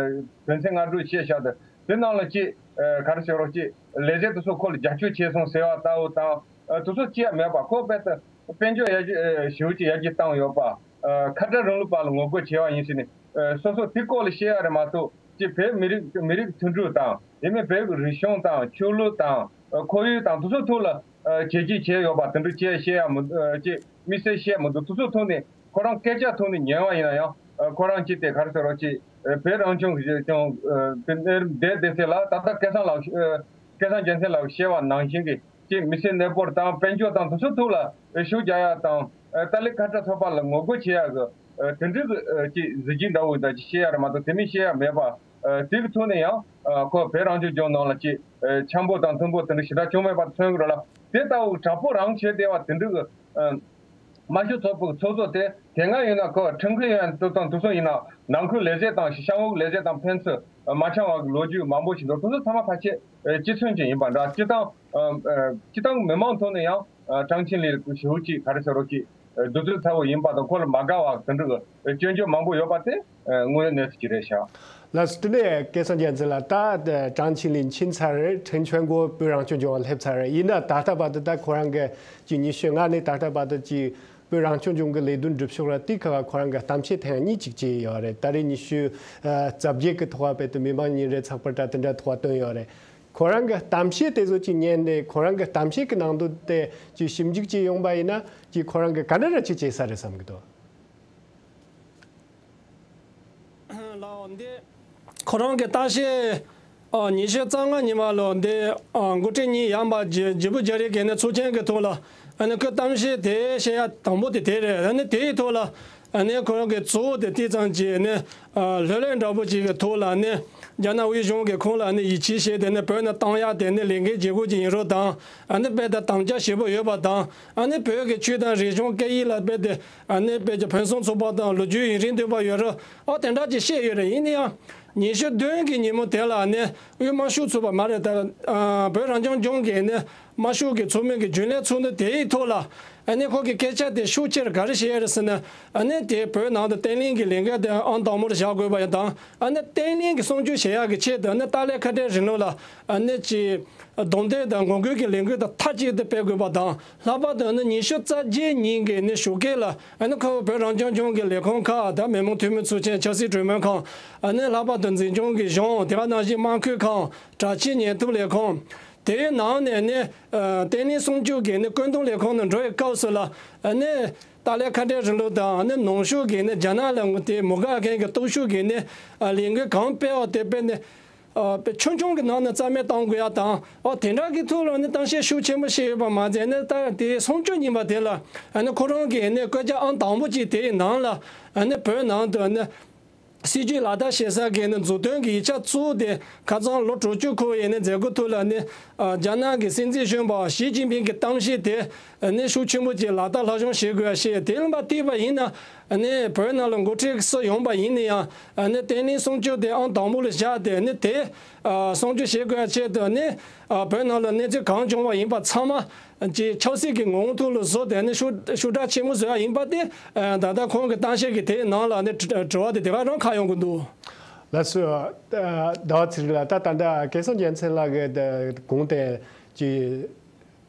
དོན་ཚན་ལྔ་དྲུག་བཤད་བཞག་འདུག་དེ་ནང་ལ་ཅིག་ཨ་ག་རེ་ཟེར་རོགས་ཅིག་ལས་བྱེད་དེ་ཚོ་ཁོ་ལ་རྒྱབ་སྐྱོར་བྱས་སོང་ཟེར་བ་ལྟ་བུ་དང་། ཨ་དེ་ཚོ་ཅིག་ཡང་མེད་པ། ཁོ་རྦད་དེ་དཔལ་འབྱོར་ཡར་རྒྱས་ཨ་ཞེ་པོ་ཅིག་ཡར་རྒྱས་བཏང་ཡོད་པ། ཨ་ཁ་བྲལ་རིང་ལུགས་པ་ལ་ངོ་རྒོལ་བྱས་པ་ཡིན་ཟེར་ནས། ཨ་སོ་སོ་དེ་སྐོར་ལ་བཤད་ཡ་རེད་མ་གཏོགས། ཅིག་བོད་མི་རིགས་མི་རིགས་མཐུན་སྒྲིལ་དང་། དེ་མིན་བོད་ཀྱི་རིག་གཞུང་དང་ཆོས་ལུགས་དང་ཨ་ཁོར་ཡུག་དང་དེ་ཚོ་ཐོག་ལ་ཨ་བྱས་རྗེས་བྱས་ཡོད་པ་དེ་འདྲ་ཅིག་བཤད་ཡ་མི་ཨ་ཅིག་དམིགས་བསལ་བཤད་མི་འདུག་དེ་ཚོ་ཐོག་ནས་ཁོ་རང་སྐད་ཆ་ཐོག་ནས་ཉན་པ་ཡིན་ན་ཡང་། ཨ་ཁོ་རང་ཅིག་དེ་ག་རེ་ཟེར་རོགས་ཅིག་ཨ་བོད་རང་སྐྱོང་གི་ཅུང་ཨ་དེ་གནས་རིམ་བསྡད་བསྡད་ཚེ་ལ། ད་ལྟ་སྐལ་བཟང་ལགས་ཨ་སྐལ་བཟང་རྒྱལ་མཚན་ལགས་བཤད་པ་ནང་བཞིན་གྱི་ཅིག་མི་སེར་གནས་སྤོར་དང་དཔལ་འབྱོར་དང་དེ་ཚོ་ཐོག་ལ་ཤུགས་རྒྱག་ཡ་དང་། ཨ་ཏཱ་ལའི་ཁ་བྲལ་ཚོགས་པ་ལ་ངོ་རྒོལ་བྱེད་ཡ་གི་ཨ་དེ་འདྲའི་གི་ཨ་ཅིག་གཟི་བརྗིད་འདྲ་བོ་འདྲ་ཅིག་བཤད་ཡ་རེད་མ་གཏོགས། དེ་མིན་བཤད་ཡ་མེད་པ། ཨ་དེ་གི་ཐོག་ནས་ཡང་ཨ་ཁོ་བོད་རང་སྐྱོང་ལྗོངས་ནང་ལ་ཅིག་ཨ་འཆམ་པོ་དང་མཐུན་པོ་དེ་འདྲ་ཞེ་དྲག་བྱུང་མེད་པ་མཚོན་གི་རེད་ལ། དེ་ལྟ་བུ་དྲག་པོ་རང་བྱས་བསྡད་པ་དེ་འདྲའི་གི་ཨ་དམར་ཤོག་ཚོགས་པའི་ཚོགས་གཙོ་དེ་དེ་སྔ་ཡིན་ན་ཁོ་ཁྲིམས་འགལ་ཡོད་ན་ཏུ་དང་དུ་སོང་ཡིན་ན། ནང་ཁུལ་ལས་བྱེད་དང་གཤམ་འོག་ལས་བྱེད་དང་ཕན་ཚུན་མ་འཆམ་བ་གི་ལོ་རྒྱུས་མང་པོ་ཞིག་འདུག་དེ་ཚོ་ཚང་མ་ཕལ་ཆེར་སྤྱི་མཚུངས་ཅན་ཡིན་པ་འདྲ། སྤྱི་བཏང་སྤྱི་བཏང་མི་མང་ཐོག་ནས་ཡང་ཀྲང་ཆིང་ལིན་ཞེ་པོ་ཅིག་ག་རེ་ཟེར་རོགས་ཅིག་བདུད་རྩི་ཚ་བོ་ཡིན་པ་དང་། ཁོ་ལ་མ་དགའ་བ་དེ་འདྲ་གི་སྐྱོན་བརྗོད་མང་པོ་ཡོད་པ་དེ་དངོས་ཡོད་གནས་ཚུལ་ཅིག་རེད་ཤག་ལགས་སོ། དེ་ནས་སྐལ་བཟང་རྒྱལ་མཚན་ལགས། ད་ཀྲང་ཆིང་ལིན་ཕྱིན་ཚར་རེད། ཁྲེན་ཆོན་གོ་བོད་རང་སྐྱོང་ལྗོངས་ལ་སླེབས་ཚར་རེད། ཡིན་ན་ད་ལྟ་བར་དུ་ད་ཁོ་རང་གི་ཅིག་ཉི་ཤུ་ལྔ་ནས་ད་ལྟ་བར་དུ་ཅིག་བོད་རང་སྐྱོང་ལྗོངས་ཀྱི་ལས་དོན་སྒྲུབ་ཕྱོགས་ལ་དེ་ཁ་ཁོ་རང་གི་གཏམ་བཤད་ཐེངས་གཉིས་ཅིག་བྱས་ཡོད་རེད། ད་རེས་ཉི་ཤུ་རྩ་བརྒྱད་ཀྱི་ཐོག་བར་དུ་མི་མང་ཉིན་རེ་ཚགས་པར་དྲ་དེ་འདྲ་ཐོག་བཏོན་ཡོད་རེད། ཁོ་རང་གི་གཏམ་བཤད་དེ་ཚོ་ཅིག་ཉན་ནས། ཁོ་རང་གི་གཏམ་བཤད་ཀྱི་ནང་དོན་དེ་ཅིག་ཞིབ་འཇུག་བྱས་ཡོང་པ་ཡིན་ན། ཅིག་ཁོ་རང་གི་ག་འདྲ་ར་ཅིག་བྱས་ས་རེད་བསམ་གི་འདུག་ལགས་འདི། ཁོ་རང་གི་ལྟ་བཤད་ཨ་ཉི་ཤུ་རྩ་ལྔ་ཉི་མ་ལོ་འདི་ཨ་འགོ་ཁྲིད་གཉིས་ཡན་པ་བརྗེ་བརྗེ་པོ་རྒྱ་རིགས་ཀྱི་ནི་ཚོགས་ཆེན་གྱི་ཐོག་ལ། ཨ་ནི་ཁོས་གཏམ་བཤད་དེ་བཤད་ཡ་དང་པོ་དེ་དེ་རེད། ཨ་ནི་དེའི་ཐོག་ལ་ཨ་ནི་ཁོ་རང་གི་གཙོ་བོ་དེ་དེ་ཙམ་གྱིས་ནི་ཨ་ལྷོད་ལྷོད་འདྲ་པོ་ཅིག་གི་ཐོག་ལ་ནི་རྒྱ་ནག་དབུས་གཞུང་གིས་ཁོང་ལ་ནི་ཡིད་ཆེས་བྱས་ཏེ་ནི་བོད་ནང་བཏང་ཡ་དེ་ནི་ལས་འགན་ལྗིད་པོ་ཅིག་ཡིན་རོགས་དང་། ཨ་ནི་རྦད་དེ་དམ་བཅའ་ཞེ་པོ་ཡོད་པ་དང་། ཨ་ནི་བོད་ཀྱི་ཆོས་དང་རིག་གཞུང་སྐད་ཡིག་ལ་རྦད་དེ་ཨ་ནི་བོད་ཀྱི་ཕུན་སུམ་ཚོགས་པ་དང་ལོ་རྒྱུས་ཡུན་རིང་ཐོགས་པ་ཡོད་རོགས། ཨ་དེ་འདྲ་ཅིག་བཤད་ཡོད་རེད། ཡིན་ན་ཡང་ཉི་ཤུ་བདུན་གྱི་ཉིན་མོ་དེ་ལ་ནི་དབུས་དམར་ཤོག་ཚོགས་པ་མ་རེད། ད་ཨ་བོད་རང་སྐྱོང་ལྗོངས་ཀྱི་ནི་དམར་ཤོག་གི་ཚོགས་མི་གི་རྒྱུན་ལས་ཚོགས་འདུ་དེའི་ཐོག་ལ། ཨ་ནི་ཁོ་གི་སྐད་ཆ་དེ་ཤུགས་ཆེར་ག་རེ་བཤད་ཡོད་རེད་ཟེར་ན། ཨ་ནི་དེ་བོད་ནང་དུ་བརྟན་ལྷིང་གི་ལས་འགུལ་དེ་ཨང་དང་པོར་བཞག་དགོས་པ་ཡིན་དང་། ཨ་ནི་བརྟན་ལྷིང་གི་སྲུང་སྐྱོབ་བྱེད་ཡག་གི་ཆེད་དུ་ཨ་ནི་ཏཱ་ལའི་ཁ་བྲལ་རིང་ལུགས་ལ་ཨ་ནི་ཅིག་གདོང་གཏད་དང་ངོ་རྒོལ་གྱི་ལས་འགུལ་དང་མཐའ་གཅིག་ཏུ་སྤེལ་དགོས་པ་དང་། ལྷག་པར་དུ་ནི་ཉི་ཤུ་རྩ་བརྒྱད་ཉིན་གྱི་ནི་ཞོགས་ཀས་ལ་ཨ་ནི་ཁོ་བོད་རང་སྐྱོང་ལྗོངས་ཀྱི་ལས་ཁུངས་ཁག་དང་། མི་དམངས་འཐུས་མི་ཚོགས་ཆེན། ཆབ་སྲིད་གྲོས་མོལ་ཁང་། ཨ་ནི་ལྷག་པར་དུ་འཛིན་སྐྱོང་གི་གཞུང་། དེ་ག་ནང་བཞིན་དམངས་ཁུལ་ཁང་། དྲག་ཆས་ཉེན་བརྡུང་ལས་ཁུངས། དེའི་ནང་ནས་ནི་ཨ་བརྟན་ལྷིང་སྲུང་སྐྱོབ་ཀྱི་ནི་བཀོད་འདོམས་ལས་ཁུངས་ནང་འགྲོ་བའི་སྐབས་སུ་ལ་ཨ་ནི་ཏཱ་ལའི་ཁ་བྲལ་རིང་ལུགས་དང་། ཨ་ནི་ནང་ཤུགས་ཀྱིས་ནི་རྒྱ་ནག་ལ་དངོས་དེ་མི་དགའ་མཁན་གྱི་སྟོབས་ཤུགས་ཀྱིས་ནི་ཨ་ལས་འགུལ་གང་སྤེལ་བ་དེ་དཔེ་ནི། ཨ་དཔེ་ཆུང་ཆུང་གི་ནང་ནས་རྩ་མེད་གཏོང་དགོས་ཡ་དང་། ཨ་དེ་འདྲ་གི་ཐོག་ལ་ནི་གཏམ་བཤད་ཤུགས་ཆེན་པོ་བྱས་ཡོད་པ་མ་ཟད། ནི་ད་དེ་སྲུང་སྐྱོབ་ཡིན་པ་དེ་ལ་ཨ་ནི་ཁོ་རང་གིས་ནི་བཀོད་རྒྱ་ཨང་དང་པོ་གཅིག་དེའི་ནང་ལ་ཨ་ནི་བོད་ནང་དུ་ནི་སྲིད་ཇུས་ལག་བསྟར་བྱེད་ས་གི་ནི་མཛུབ་སྟོན་གྱི་ཡིག་ཆ་གཙོ་བོ་དེ་ཁ་སང་ལོ་དྲུག་ཅུ་འཁོར་བའི་ནི་མཛད་སྒོ་ཐོག་ལ་ནི་ཨ་རྒྱ་ནག་གི་སྲིད་འཛིན་གཞོན་པ་ཞི་ཅིན་ཕིང་གི་གཏམ་བཤད་དེ་ནི་ཤུགས་ཆེན་པོ་ཅིག་ལག་བསྟར་སློབ་སྦྱོང་བྱེད་དགོས་པ་ཞིག་དེ་ལ་མ་བལྟས་པ་ཡིན་ན། ཨ་ནི་བོད་ནང་ལ་འགོ་ཁྲིད་སུ་ཡོང་པ་ཡིན་ན་ཡང་། ཨ་ནི་བརྟན་ལྷིང་སྲུང་སྐྱོབ་དེ་ཨང་དང་པོ་ལ་བཞག་སྟེ། ཨ་ནི་དེ་ཨ་སྲུང་སྐྱོབ་བྱེད་དགོས་ཡ་ཆེད་དུ། ཨ་ནི་ཨ་བོད་ནང་ལ་གནས་ཚུལ་གང་བྱུང་བ་ཡིན་པ་ཚང་མ་ཅིག་ཆབ་སྲིད་ཀྱི་ངོ་བོ་ཐོག་ལ་བཟོ་སྟེ། ཨ་ནི་ཤུགས་ཤུགས་དྲག་ཆེན་པོ་བཟོ་ཡ་ཡིན་པ་དེ། ཨ་ད་ལྟ་ཁོང་གི་གཏམ་བཤད་ཀྱི་དེའི་ནང་ལ་ནི་དྲི་དྲི་བ་དེ་དེ་ག་རང་ཁ་ཡོང་གི་འདུག་ལགས་སོ། ཨ་ཟླ་བ་ཚེ་རིང་ལགས། ད་ད་ལྟ་སྐལ་བཟང་རྒྱལ་མཚན་ལགས་ཀྱིས་ད་གོང་དེ་ཅིག་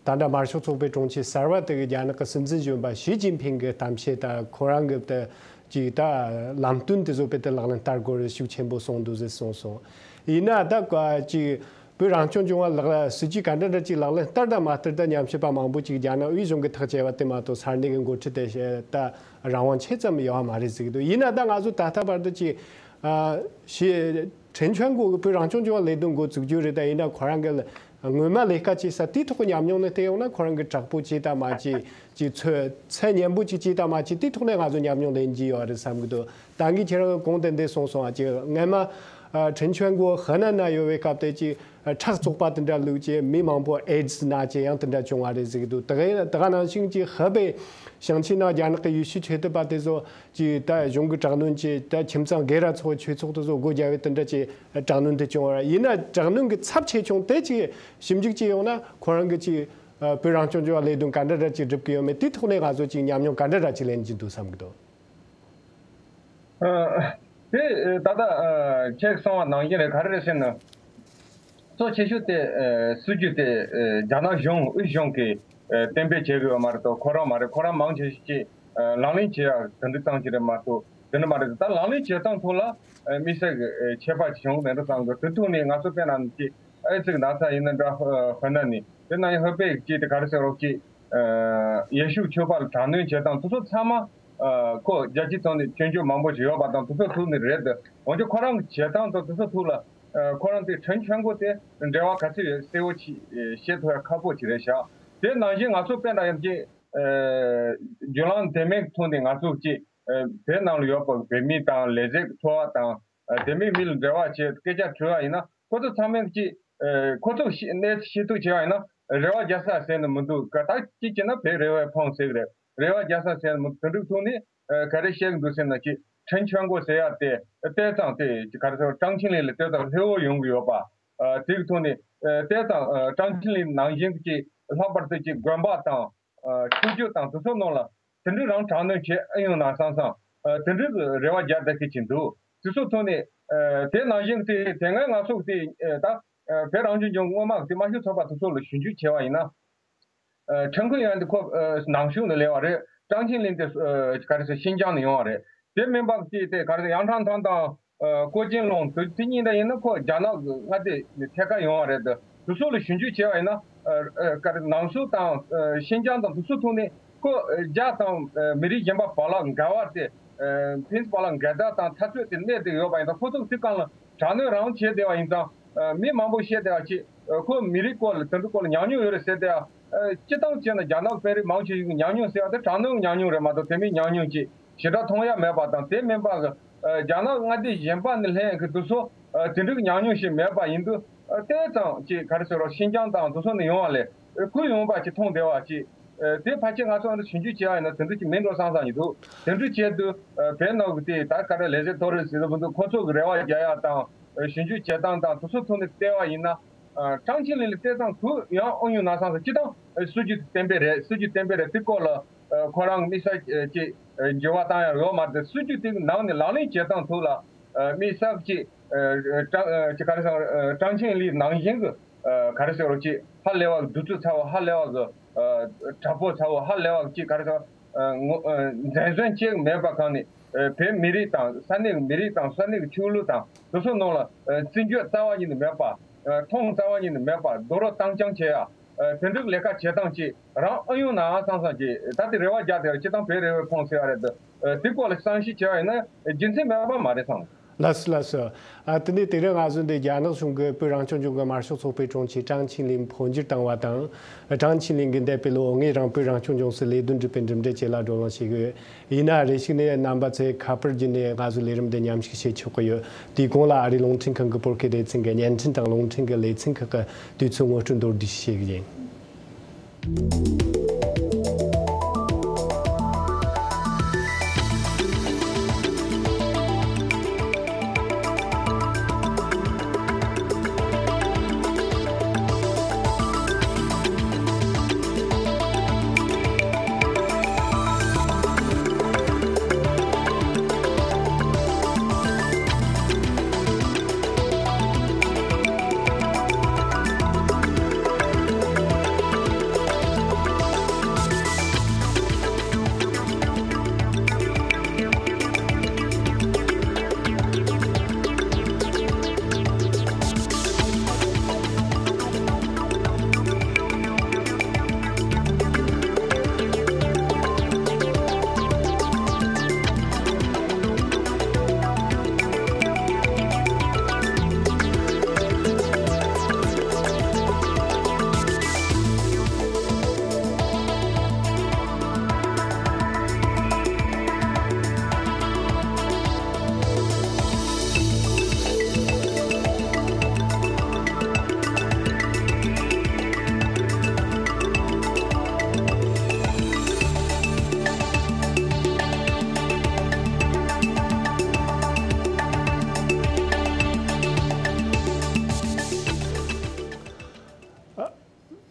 ད་ལྟ་དམར་ཤོག་ཚོགས་པའི་དྲུང་ཆེ་གསར་པ་དེ་གི་རྒྱ་ནག་གི་སྲིད་འཛིན་གཞོན་པ་ཞི་ཅིན་ཕིང་གི་གཏམ་བཤད་དང་། ཁོ་རང་གི་ད་ཅིག་ད་ལམ་སྟོན་དེ་ཚོ་དཔེ་དེ་ལག་ལེན་བསྟར་དགོས་རེད། ཤུགས་ཆེན་པོ་གསུངས་འདུག་ཟེར་གསུངས་སོང་། ཡིན་ན་ད་ཀ་ཅིག་བོད་རང་སྐྱོང་ལྗོངས་ལ་ལག་སྲིད་ཇུས་ག་འདྲ་འདྲ་ཅིག་ལག་ལེན་བསྟར་དང་མ་བསྟར། ད་ཉམས་ཞིབ་པ་མང་པོ་ཅིག་རྒྱ་ནག་དབུས་གཞུང་གི་ཐག་བཅད་པ་དེ་མ་གཏོགས། ས་གནས་ཀྱི་འགོ་ཁྲིད་དེ་ད་རང་དབང་ཆེ་ཙམ་ཡོད་མ་རེད་ཟེར་གྱི་འདུག་ཡིན་ན་ད་ང་ཚོ་ད་ལྟ་བར་དུ་ཅིག་ཨ་ཞི་ཁྲེན་ཆོན་གོ་གི་བོད་རང་སྐྱོང་ལྗོངས་ལས་དོན་འགོ་བཙུགས་རྒྱུ་རེད། ད་ཡིན་ན་ཁོ་རང་གི་ སྔོན་མ་ལས་ཀ་བྱེད་ས་དེའི་ཐོག་གི་ཉམས་མྱོང་ནས་བལྟས་ཡོང་ན། ཁོ་རང་གི་དྲག་པོ་བྱས་དང་མ་བྱས་ཀྱི་ཚོད་ཚད་མཉམ་པོ་ཅིག་བྱས་དང་མ་བྱས་དེའི་ཐོག་ནས་ང་ཚོ་ཉམས་མྱོང་ལེན་གྱི་ཡོད་རེད་བསམ་གི་འདུག་ད་གིན་ཁྱེད་རང་གིས་གོང་དེ་འདྲ་གསུངས་སོང་ང་། ཅིག་སྔོན་མ་ཨ་ཁྲིན་ཆོན་གོ་ཧི་ནན་ན་ཡོད་པའི་སྐབས་དེ་ཅིག་ཨ་ཁྲག་བཙོག་པ་དེ་འདྲ་བླུགས་བྱས་མི་མང་པོ་ཨེ་ཌི་སི་ན་བྱས་ཡང་དེ་འདྲ་བྱུང་བ་རེད་ཟེར་གི་འདུག་ད་ག་ད་ག་ནང་བཞིན་གྱི་ཧི་པེ་ཞིང་ཆེན་ནང་རྒྱ་ནག་གི་ཡུལ་ཤུལ་ཆོས་དད་པ་དེ་ཚོ་ཅིག་ད་གཞུང་གི་དྲག་གནོན་བྱས། ད་ཁྱིམ་ཚང་སྒེར་ར་ཚོགས་ཆོས་ཚོགས་དེ་ཚོ་སྒོ་བརྒྱབ་པའི་དེ་འདྲ་ཅིག་དྲག་གནོན་དེ་བྱུང་བ་རེད། ཡིན་ན་དྲག་གནོན་གྱི་ཚབས་ཆེ་ཆུང་དེ་ཅིག་ཞིབ་འཇུག་བྱས་ཡོང་ན། ཁོ་རང་གི་ཅིག་ཨ་བོད་རང་སྐྱོང་ལྗོངས་ལས་དོན་ག་འདྲ་འདྲ་ཅིག་སྒྲུབ་ཀྱི་ཡོད་མེད་དེའི་ཐོག་ནས་ང་ཚོ་ཅིག་ཉམས་མྱོང་ག་འདྲ་འདྲ་ཅིག་ལེན་གྱི་འདུག་བསམ་གྱི་འདུག་ཨ། དེ་ད་ལྟ་ཨ་ཁྱེད་གསུངས་པ་ནང་བཞིན་རེད། ག་རེ་རེད་ཟེར་ན། གཙོ་ཆེ་ཤོས་དེ་ཨ་སྲིད་ཇུས་དེ་ཨ་རྒྱ་ནག་གཞུང་དབུས་གཞུང་གིས་ཨ་གཏན་འབེབས་བྱེད་དགོས་པ་མ་རེད་དོ། ཁོ་རང་མ་རེད། ཁོ་རང་མང་ཆེ་ཤོས་ཀྱིས་ཨ་ལག་ལེན་བྱེད་ཡག་དེ་འདྲ་ཙམ་ཅིག་རེད་མ་གཏོགས་དེ་འདྲ་མ་རེད། ད་ལག་ལེན་བྱེད་སྟངས་ཐོག་ལ་ཨ་དམིགས་བསལ་གྱི་ཨ་ཁྱད་པར་ཅིག་བྱུང་མེད་འགྲོ་བསམ་གི། དེ་ཐོག་ནས་ང་ཚོ་དཔེར་ན་ཅིག་ཨ་ཙི་ན་ཚ་ཡིན་ན་འདྲ། ཧི་ནན་ནས་དེ་ན་ཧི་པེ་ཅིག་དེ་ག་རེ་ཟེར་རོགས་ཅིག་ཨ་ཡེ་ཤུ་ཆོས་པ་ལ་དྲག་གནོན་བྱེད་སྟངས་དེ་ཚོ་ཚང་མ་ཨ་ཁོ་རྒྱལ་སྤྱིའི་ཐོག་ནས་སྐྱོན་བརྗོད་མང་པོ་ཞིག་ཡོད་པ་དང་། དེ་ཚོ་ཐུག་ནི་རེད་དེ། འོན་ཀྱང་ཁོ་རང་གི་བྱེད་སྟངས་དང་དེ་ཚོ་ཐུག་ལ་ཨ་ཁོ་རང་དེ་ཁྲིན་ཆོན་གོ་དེ་འབྲེལ་བ་ག་ཚོད་ཡོད་གསལ་བོ་ཅིག་ཨ་བཤད་ཐུབ་ཡ་ཁག་པོ་ཅིག་རེད་ཤག་དེ་ནང་བཞིན་ང་ཚོ་དཔེར་ན་ཡང་ཅིག་ཨ་བརྒྱུད་ལམ་དེ་མིན་ཐོག་ནས་ང་ཚོ་ཅིག་ཨ་བོད་ནང་ལ་ཡོད་པ་བོད་མི་དང་ལས་བྱེད་ཚོ་བ་དང་ཨ་དེ་མིན་མི་ལ་འབྲེལ་བ་བྱས་སྐད་ཆ་དྲི་བ་ཡིན་ན། ཁོ་ཚོ་ཚང་མས་ཅིག་ཨ་ཁོ་ཚོ་ཤི་གནས་ཚུལ་ཤེས་རྟོགས་བྱས་པ་ཡིན་ན་རེ་བ་རྒྱག་ས་ཟེར་ནི་མི་འདུག་ག་ད་ཅིག་བྱས་ན་བོད་རེ་བའི་ཕོངས་ཟེར་གི་རེད། རེ་བ་རྒྱག་ས་ཟེར་ནི་མི་འདུག་དེ་འདྲའི་ཐོག་ནས་ཨ་ག་རེ་བཤད་གི་འདུག་ཟེར་ན། ཅིག་ཁྲིན་ཆོན་གོ་ཟེར་ཡ་དེ་ལྟས་ཙང་དེ་ཅིག་ག་རེ་ཟེར། ཀྲང་ཆིང་ལིན་ལ་ལྟས་ཙང་ལྷོད་པོ་ཡོང་གི་ཡོད་པ། ཨ་དེ་གི་ཐོག་ནས་ཨ་ལྟས་ཙང་ཨ་ཀྲང་ཆིང་ལིན་ནང་བཞིན་གྱི་ལྷག་པར་དུ་ཅིག་དགོན་པ་དང་། ཨ་ཆོས་བརྒྱུད་དང་དེ་ཚོ་ནང་ལ་དེ་འདྲའི་རང་དྲག་གནོན་བྱེད་ཨེ་ཡོང་ན་བསམ་བསམ། ཨ་དེ་འདྲའི་རེ་བ་རྒྱག་བསྡད་མཁན་ཅིག་འདུག་དེ་ཚོ་ཐོག་ནས་ཨ་དེ་ནང་བཞིན་དེ་དེ་སྔའི་ང་ཚོ་དེ་ཨ་ད་ཨ་བོད་རང་སྐྱོང་ལྗོངས་སྔོན་མ་དེ་དམར་ཤོག་ཚོགས་པ་དེ་ཚོ་ལ་ཞིབ་འཇུག་བྱས་པ་ཡིན་ན། ཨ་ཁྲེན་ཁུན་ཡོན་དེ་ཁོ་ཨ་ནང་ཤུགས་ནས་སླེབས་པ་རེད། ཀྲང་ཆིང་ལིན་དེ་ཨ་ག་རེ་ཟེར། ཤིན་ཅང་ནས་ཡོང་བ་རེད། དེ་མིན་པ་ཅིག་དེ་ག་རེ་ཟེར། ཡང་ཁྲང་ཐང་དང་ཨ་ཀོ་ཅིན་ལུང་དེ་དེ་གཉིས་འདྲ་ཡིན་ན་ཁོ་རྒྱ་ནག་གི་མངའ་སྡེ་ནས་ཐད་ཀར་ཡོང་བ་རེད་དེ། དེ་ཚོ་ལ་ཞིབ་འཇུག་བྱས་པ་ཡིན་ན། ཨ་ཨ་ག་རེ་ནང་སོག་དང་ཨ་ཤིན་ཅང་དང་དེ་ཚོ་ཐོག་ནས་ཁོ་ཨ་རྒྱ་དང་ཨ་མི་རིགས་གཞན་པ་བར་ལ་འགལ་བ་དེ། ཨ་ཕན་ཚུན་བར་ལ་འགལ་ཟླ་དང་འཐབ་རྩོད་དེ་གནས་བསྡད་ཡོད་པ་ཡིན་ཙང་། ཁོ་ཚོ་དེ་སྒང་ལ་དྲག་གནོན་རང་བྱས་བསྡད་པ་ཡིན་ཙང་། ཨ་མི་མང་པོ་བཤད་བསྡད་པ་ཅིག་ཨ་ཁོ་མི་རིགས་སྐོར་ལ་དེ་འདྲ་སྐོར་ལ་ཉམས་མྱོང་ཡོད་རེད་ཟེར་བསྡད་པ། ཨ་སྤྱིར་བཏང་བྱས་ན་རྒྱ་ནག་དཔོན་རིགས་མང་ཆེ་ཞིག་གི་ཉམས་མྱོང་ཟེར་བ་དེ་དྲག་གནོན་གྱི་ཉམས་མྱོང་རེད་མ་གཏོགས་དེ་མིན་ཉམས་མྱོང་ཅིག་ཞེ་དྲག་མཐོང་ཡ་མེད་པ་དང་། དེ་མིན་པ་གི་ཨ་རྒྱ་ནག་མངའ་སྡེ་གཞན་པ་ནས་སླེབས་མཁན་དེ་ཚོ་ཨ་དེ་འདྲ་གི་ཉམས་མྱོང་ཞིག་མེད་པ་ཡིན་དུས། ཨ་དེ་ཙམ་ཅིག་ག་རེ་ཟེར་རོ། ཤིན་ཅང་དང་དེ་ཚོ་ནས་ཡོང་བ་ལས་ཨ་ཁུལ་ཡོངས་པ་ཅིག་མཐོང་བསྡད་པ་ཅིག་ཨ་དེ་ཕལ་ཆེར་ང་ཚོ་ཨ་ནི་ཞིབ་འཇུག་བྱས་པ་ཡིན་ན་དེ་འདྲ་ཅིག་མིན་འགྲོ་བསམ་བསམ་ཡིན་འདུག་དེ་འདྲ་བྱས་དུས་ཨ་བོད་ནང་གི་དེ་ད་ག་རེ་ལས་བྱེད་མཐོ་རིམ་ཟེར་དུས་མི་འདུག་ཁོ་ཚོ་གི་རེ་བ་རྒྱག་ཡ་དང་། ཨ་ཞིབ་འཇུག་བྱེད་སྟངས་དང་དེ་ཚོ་ཐོག་ནས་བལྟས་པ་ཡིན་ན། ཨ་ཀྲང་ཆིང་ལིན་ལ་བལྟས་ཙང་ཁོ་ཡང་ཨང་ཡོང་ན་བསམ་སོང་། སྤྱིར་བཏང་ཨ་སྲིད་ཇུས་དེ་བརྟན་པོ་རེད། སྲིད་ཇུས་བརྟན་པོ་རེད། དེ་སྐོར་ལ་ཨ་ཁོ་རང་དམིགས་བསལ་ཅིག་ཨ་འགྱུར་བ་བཏང་ཡ་ཡོད་མ་རེད། སྲིད་ཇུས་དེ་ནང་ནས་ལག་ལེན་བྱེད་སྟངས་ཐོག་ལ་ཨ་དམིགས་བསལ་ཅིག་ཨ་ཀྲང་ཨ་ཅིག་ག་རེ་ཟེར། ཨ་ཀྲང་ཆིང་ལིན་ནང་བཞིན་གྱི་ཨ་ག་རེ་ཟེར་རོ། ཅིག་ཧ་ལས་པ་གི་གདུག་རྩུབ་ཚ་བོ། ཧ་ལས་པ་གི་ཨ་དྲག་པོ་ཚ་བོ། ཧ་ལས་པ་གི་ཅིག་ག་རེ་ཟེར། ཨ་ངོ་ཨ་འཛེམ་ཟོན་བྱེད་མེད་པ་གང་ནས། ཨ་བོད་མི་རིགས་དང་ས་གནས་ཀྱི་མི་རིགས་དང་ས་གནས་ཀྱི་ཆོས་ལུགས་དང་དེ་ཚོ་ནང་ལ་ཨ་བརྩི་འཇོག་རྩ་བ་ཉིད་ནས་མེད་པ། ཨ་མཐོང་རྩ་བ་ཉིད་ནས་མེད་པ། རྡོག་རོལ་བཏང་རྐྱང་བྱེད་ཡ། ཨ་དེ་འདྲའི་ལས་ཀ་བྱེད་སྟངས་ཅིག་རང་ཨེ་ཡོང་ན་བསམ་བསམ་ཅིག་ད་དེ་རེ་བ་རྒྱག་དེ་སྤྱིར་བཏང་བོད་རེ་བའི་ཕོངས་ཟེར་བ་རེད་འདུག་ཨ་དེ་སྐོར་ལ་བསམ་གཞིག་བྱས་པ་ཡིན་ན་རྒྱུ་མཚན་མེད་པ་མ་རེད་བསམ། ལགས་སོ། ལགས་སོ། ཨ་དེ་ནས་དེ་རིང་ང་ཚོ་འདི་རྒྱ་ནག་གཞུང་གིས་བོད་རང་སྐྱོང་ལྗོངས་ཀྱི་དམར་ཤོག་ཚོགས་པའི་དྲུང་ཆེ་ཀྲང་ཆིང་ལིན་འཕོ་འགྱུར་བཏང་བ་དང་། ཀྲང་ཆིང་ལིན་གྱིས་འདས་པའི་ལོ་ལྔའི་རིང་བོད་རང་སྐྱོང་ལྗོངས་སུ་ལས་དོན་སྒྲུབ་པའི་གྲུབ་འབྲས་བཅས་ལ་བགྲོ་གླེང་བྱེད་ཀྱི་ཡོད། ཡིན་ན་རེ་ཞིག་ནས་རྣམ་པ་ཚོས་ཁ་པར་བརྒྱུད་ནས་ང་ཚོའི་ལས་རིམ་འདི་མཉམ་ཞུགས་བྱེད་ཆོག་གི་ཡོད། དེའི་གོང་ལ་ཨ་རིའི་རླུང་འཕྲིན་ཁང་གི་བོད་སྐད་སྡེ་ཚན་གྱི་བརྙན་འཕྲིན་དང་རླུང་འཕྲིན་གྱི་ལེ་ཚན་ཁག་གི་དུས་ཚོད་ངོ་སྤྲོད་མདོར་བསྡུས་ཤིག་བྱེད་ཀྱི་ཡིན།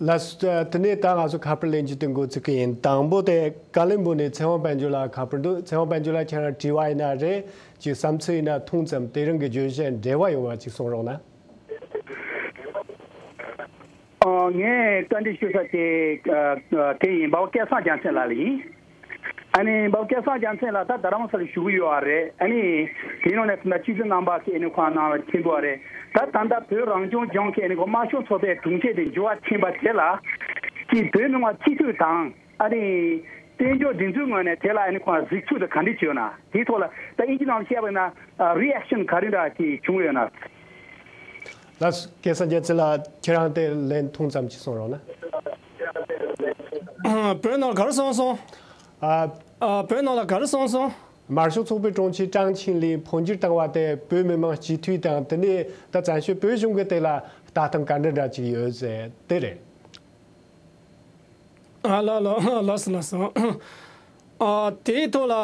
ལགས་སོ། དེ་ནས་ད་ང་ཚོ་ཁ་པར་ལེན་རྒྱུ་དེ་འགོ་ཚུགས་ཀྱི་ཡིན། དང་པོ་དེ་ཀ་ལིམ་པོང་ནས་ཚེ་དབང་དཔལ་འབྱོར་ལགས་ཁ་པར་འདུག། ཚེ་དབང་དཔལ་འབྱོར་ལགས། ཁྱེད་རང་དྲི་བ་ཡིན་ན་རེད། ཅིག་བསམ་ཚུལ་ཡིན་ན་ཐུང་ཙམ་དེ་རིང་གི་བརྗོད་གཞི་འབྲེལ་བ་ཡོད་པ་ཅིག་གསུང་རོགས་གནང་། ཨ། ངས་བཀའ་འདྲི་ཞུ་ས་དེ་ཨ་ཨ་དེ་ཡིན། འབའ་བ་སྐལ་བཟང་རྒྱལ་མཚན་ལགས་ལ་ཡིན། ཨ་ནི་འབའ་བ་སྐལ་བཟང་རྒྱལ་མཚན་ལགས་ད་རྡ་རམ་ས་ལ་བཞུགས་ཡོད་པ་རེད། ཨ་ནི་དེའི་ནང་ནས་ད་སྤྱི་འཐུས་རྣམ་པ་གིས་ཨ་ནི་ཁོང་ནང་ལ་ཕེབས་པ་རེད། ད་ད་ལྟ་བོད་རང་སྐྱོང་ལྗོངས་ཀྱི་ཨ་ནི་ཁོ་དམར་ཤོག་ཚོགས་པའི་དྲུང་ཆེ་དེ་འགྱུར་བ་ཕྱིན་པ་དེ་ལ་ཀྱི་བོད་མི་མང་སྤྱི་འཐུས་དང་ཨ་ནི་དཔལ་འབྱོར་སྒྲིག་འཛུགས་ངོས་ནས་དེ་ལ་ཨ་ནི་ཁོང་གཟིགས་ཚུལ་དེ་ག་འདྲ་བྱས་ཡོད་ན། དེའི་ཐོག་ལ་ད་ཨིན་ཇི་ནང་བཤད་པ་ཡིན་ན་རི་ཨེག་ཤན་ག་རེ་འདྲ་ཅིག་བྱུང་ཡོད་ན། ལགས་སོ། སྐལ་བཟང་རྒྱལ་མཚན་ལགས། ཁྱེད་རང་དེ་ལན་ཐུང་ཙམ་ཅིག་གསུང་རོགས་གནང་། བོད་ནང་ག་རེ་གསུངས་སོང་། ཨ། ཨ། བོད་ནང་ལ་ག་རེ་གསུངས་སོང་། དམར་ཤོག་ཚོགས་པའི་དྲུང་ཆེ་ཀྲང་ཆིང་ལིས་འཕོ་འགྱུར་བཏང་བ་དེ་བོད་མི་མང་སྤྱི་འཐུས་དང་དེ་ནས་ད་བཙན་བྱོལ་བོད་གཞུང་གི་སྟེང་ལ་ལྟ་སྟངས་ག་འདྲ་འདྲ་ཅིག་ཡོད་ཟེར་དེ་རེད། ཨ། ལགས་ལགས་ལགས་སོ་ལགས་སོ། ཨ། དེའི་ཐོག་ལ་ཨ་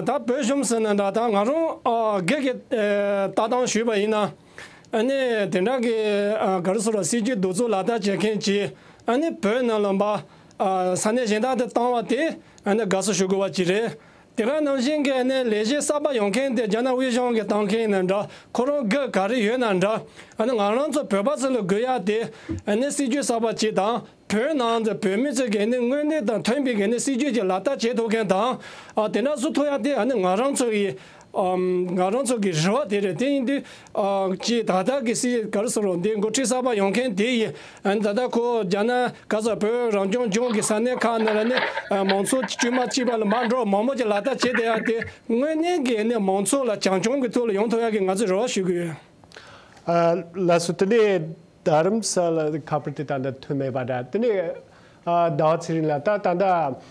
ད་བོད་གཞུང་ཟེར་ན་འདྲ། ད་ང་རང་ཨ་སྒེར་གྱི་ཨ་ལྟ་སྟངས་ཞུས་པ་ཡིན་ན། ཨ་ནི་དེ་འདྲ་གི་ཨ་ག་རེ་ཟེར་ར། སྲིད་ཇུས་གདུག་རྩུབ་ལག་བསྟར་བྱེད་མཁན་གྱིས་ཨ་ནི་བོད་ནང་ལ་འབའ་ཨ་ས་གནས་གཞན་དག་ཏུ་བཏང་བ་དེ་ཨ་ནི་དགའ་བསུ་ཞུ་དགོས་པ་ཅིག་རེད། དེ་ག་ནང་བཞིན་གྱི་ཨ་ནི་ལས་གཞི་གསར་པ་ཡོང་མཁན་དེ་རྒྱ་ནག་དབུས་གཞུང་གིས་བཏང་མཁན་ཡིན་ན་འདྲ། ཁོ་རང་དགོས་ག་རེ་ཡོད་ན་འདྲ། ཨ་ནི་ང་རང་ཚོ་བོད་པ་ཚོ་ལ་དགོས་ཡ་དེ་ཨ་ནི་སྲིད་ཇུས་གསར་པ་ཅིག་དང་། བོད་ནང་དུ་བོད་མི་ཚོ་གི་ཨ་ནི་དངོས་གནས་དང་མཐུན་པའི་གི་ཨ་ནི་སྲིད་ཇུས་ཅིག་ལག་བསྟར་བྱེད་ཐུབ་མཁན་དང་། ཨ། དེ་འདྲ་བཟོ་ཐུབ་ཡ་དེ་ཨ་ནི་ང་རང་ཚོ་གི་ཨམ། ང་རང་ཚོ་གི་རེ་བ་དེ་རེད། དེ་ཡིན་དུས་ཨ་ཅིག་ད་ལྟ་གི་སྲིད་ག་རེ་ཟེར་རོ། འདི་འགོ་ཁྲིད་གསར་པ་ཡོང་མཁན་དེ་ཡིན། ཨ་ནི་ད་ལྟ་ཁོ་རྒྱ་ནག་ག་ས་བོད་རང་སྐྱོང་ལྗོངས་ཀྱི་ས་གནས་ཁག་ནང་ལ་ནི་ཨ་མང་ཚོགས་དཀྱུས་མ་གཅིག་པ་ལ་མར་འགྲོ་མང་པོ་ཅིག་ལག་བསྟར་བྱེད་བསྡད་ཡ་དེ་དངོས་གནས་ཀྱི་ནི་མང་ཚོགས་ལ་བྱམས་སྐྱོང་གི་ཐོག་ལ་ཡོང་ཐུབ་ཡ་གི་ང་ཚོས་རེ་བ་ཞུ་གི་ཡོད། ཨ། ལགས་སོ། དེ་ནས་རྡ་རམ་ས་ལ་ཁ་པར་དེ་ད་ལྟ་ཐོན་མེད་པ་འདྲ། དེ་ནས་ཨ་ཟླ་བ་ཚེ་རིང་ལགས། ད་ད་ལྟ་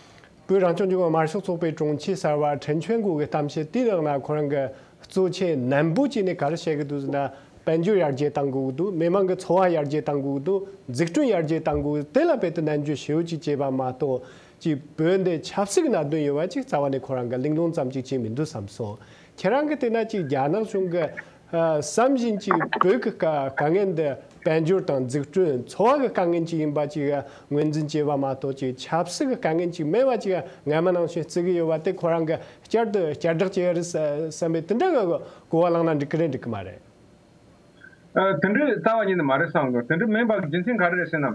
བོད་རང་སྐྱོང་ལྗོངས་དམར་ཤོག་ཚོགས་པའི་དྲུང་ཆེ་གསར་པ་ཁྲེན་ཆོན་ཀུང་གི་གཏམ་བཤད་དེའི་ནང་ན་ཁོ་རང་གི་གཙོ་ཆེ་ནན་པོ་བྱས་ནས་ག་རེ་བཤད་ཀྱི་འདུག་ཟེར་ན། དཔལ་འབྱོར་ཡར་རྒྱས་གཏང་དགོས་ཀྱི་འདུག། མི་མང་གི་འཚོ་བ་ཡར་རྒྱས་གཏང་དགོས་ཀྱི་འདུག། འཛུགས་སྐྲུན་ཡར་རྒྱས་གཏང་དགོས། དེ་ལ་དཔེ་དེ་ནན་བརྗོད་ཞེ་པོ་ཅིག་བྱས་པ་མ་གཏོགས། ཅིག་བོད་འདི་ཆབ་སྲིད་ཀྱི་གནད་དོན་ཡོད་པ་ཅིག་རྩ་བ་ནས་ཁོ་རང་གིས་གླེང་སློང་ཙམ་ཅིག་བྱས་མི་འདུག་བསམ་སོང་། ཁྱེད་རང་གིས་བལྟས་ན་ཅིག་རྒྱ་ནག་གཞུང་གིས་ཨ་བསམ་བཞིན་ཅིག་བོད་ཀྱི་དཀའ་དཀའ་ངལ་འདི་དཔལ་འབྱོར་དང་འཛུགས་སྐྲུན། འཚོ་བ་གི་དཀའ་ངལ་ཅིག་ཡིན་པ་ཅིག་ངོས་འཛིན་བྱས་པ་མ་གཏོགས། ཅིག་ཆབ་སྲིད་ཀྱི་དཀའ་ངལ་ཅིག་མེད་པ་ཅིག་སྔ་མ་ནང་བཞིན་བརྩི་གི་ཡོད་པ་དེ་ཁོ་རང་གིས་བསྐྱར་དུ་བསྐྱར་བསྒྲགས་བྱས་རེད་བསམ་པའི་དེ་འདྲ་གི་གོ་བ་བླངས་ན་འགྲིག་གི་རེད་འགྲིག་གི་མ་རེད། ཨ། དེ་འདྲའི་རྩ་བ་ཉིད་ནས་མ་རེད་བསམ་གི། དེ་འདྲ་མིན་པ་གི་རྒྱུ་མཚན་ག་རེ་རེད་ཟེར་ན།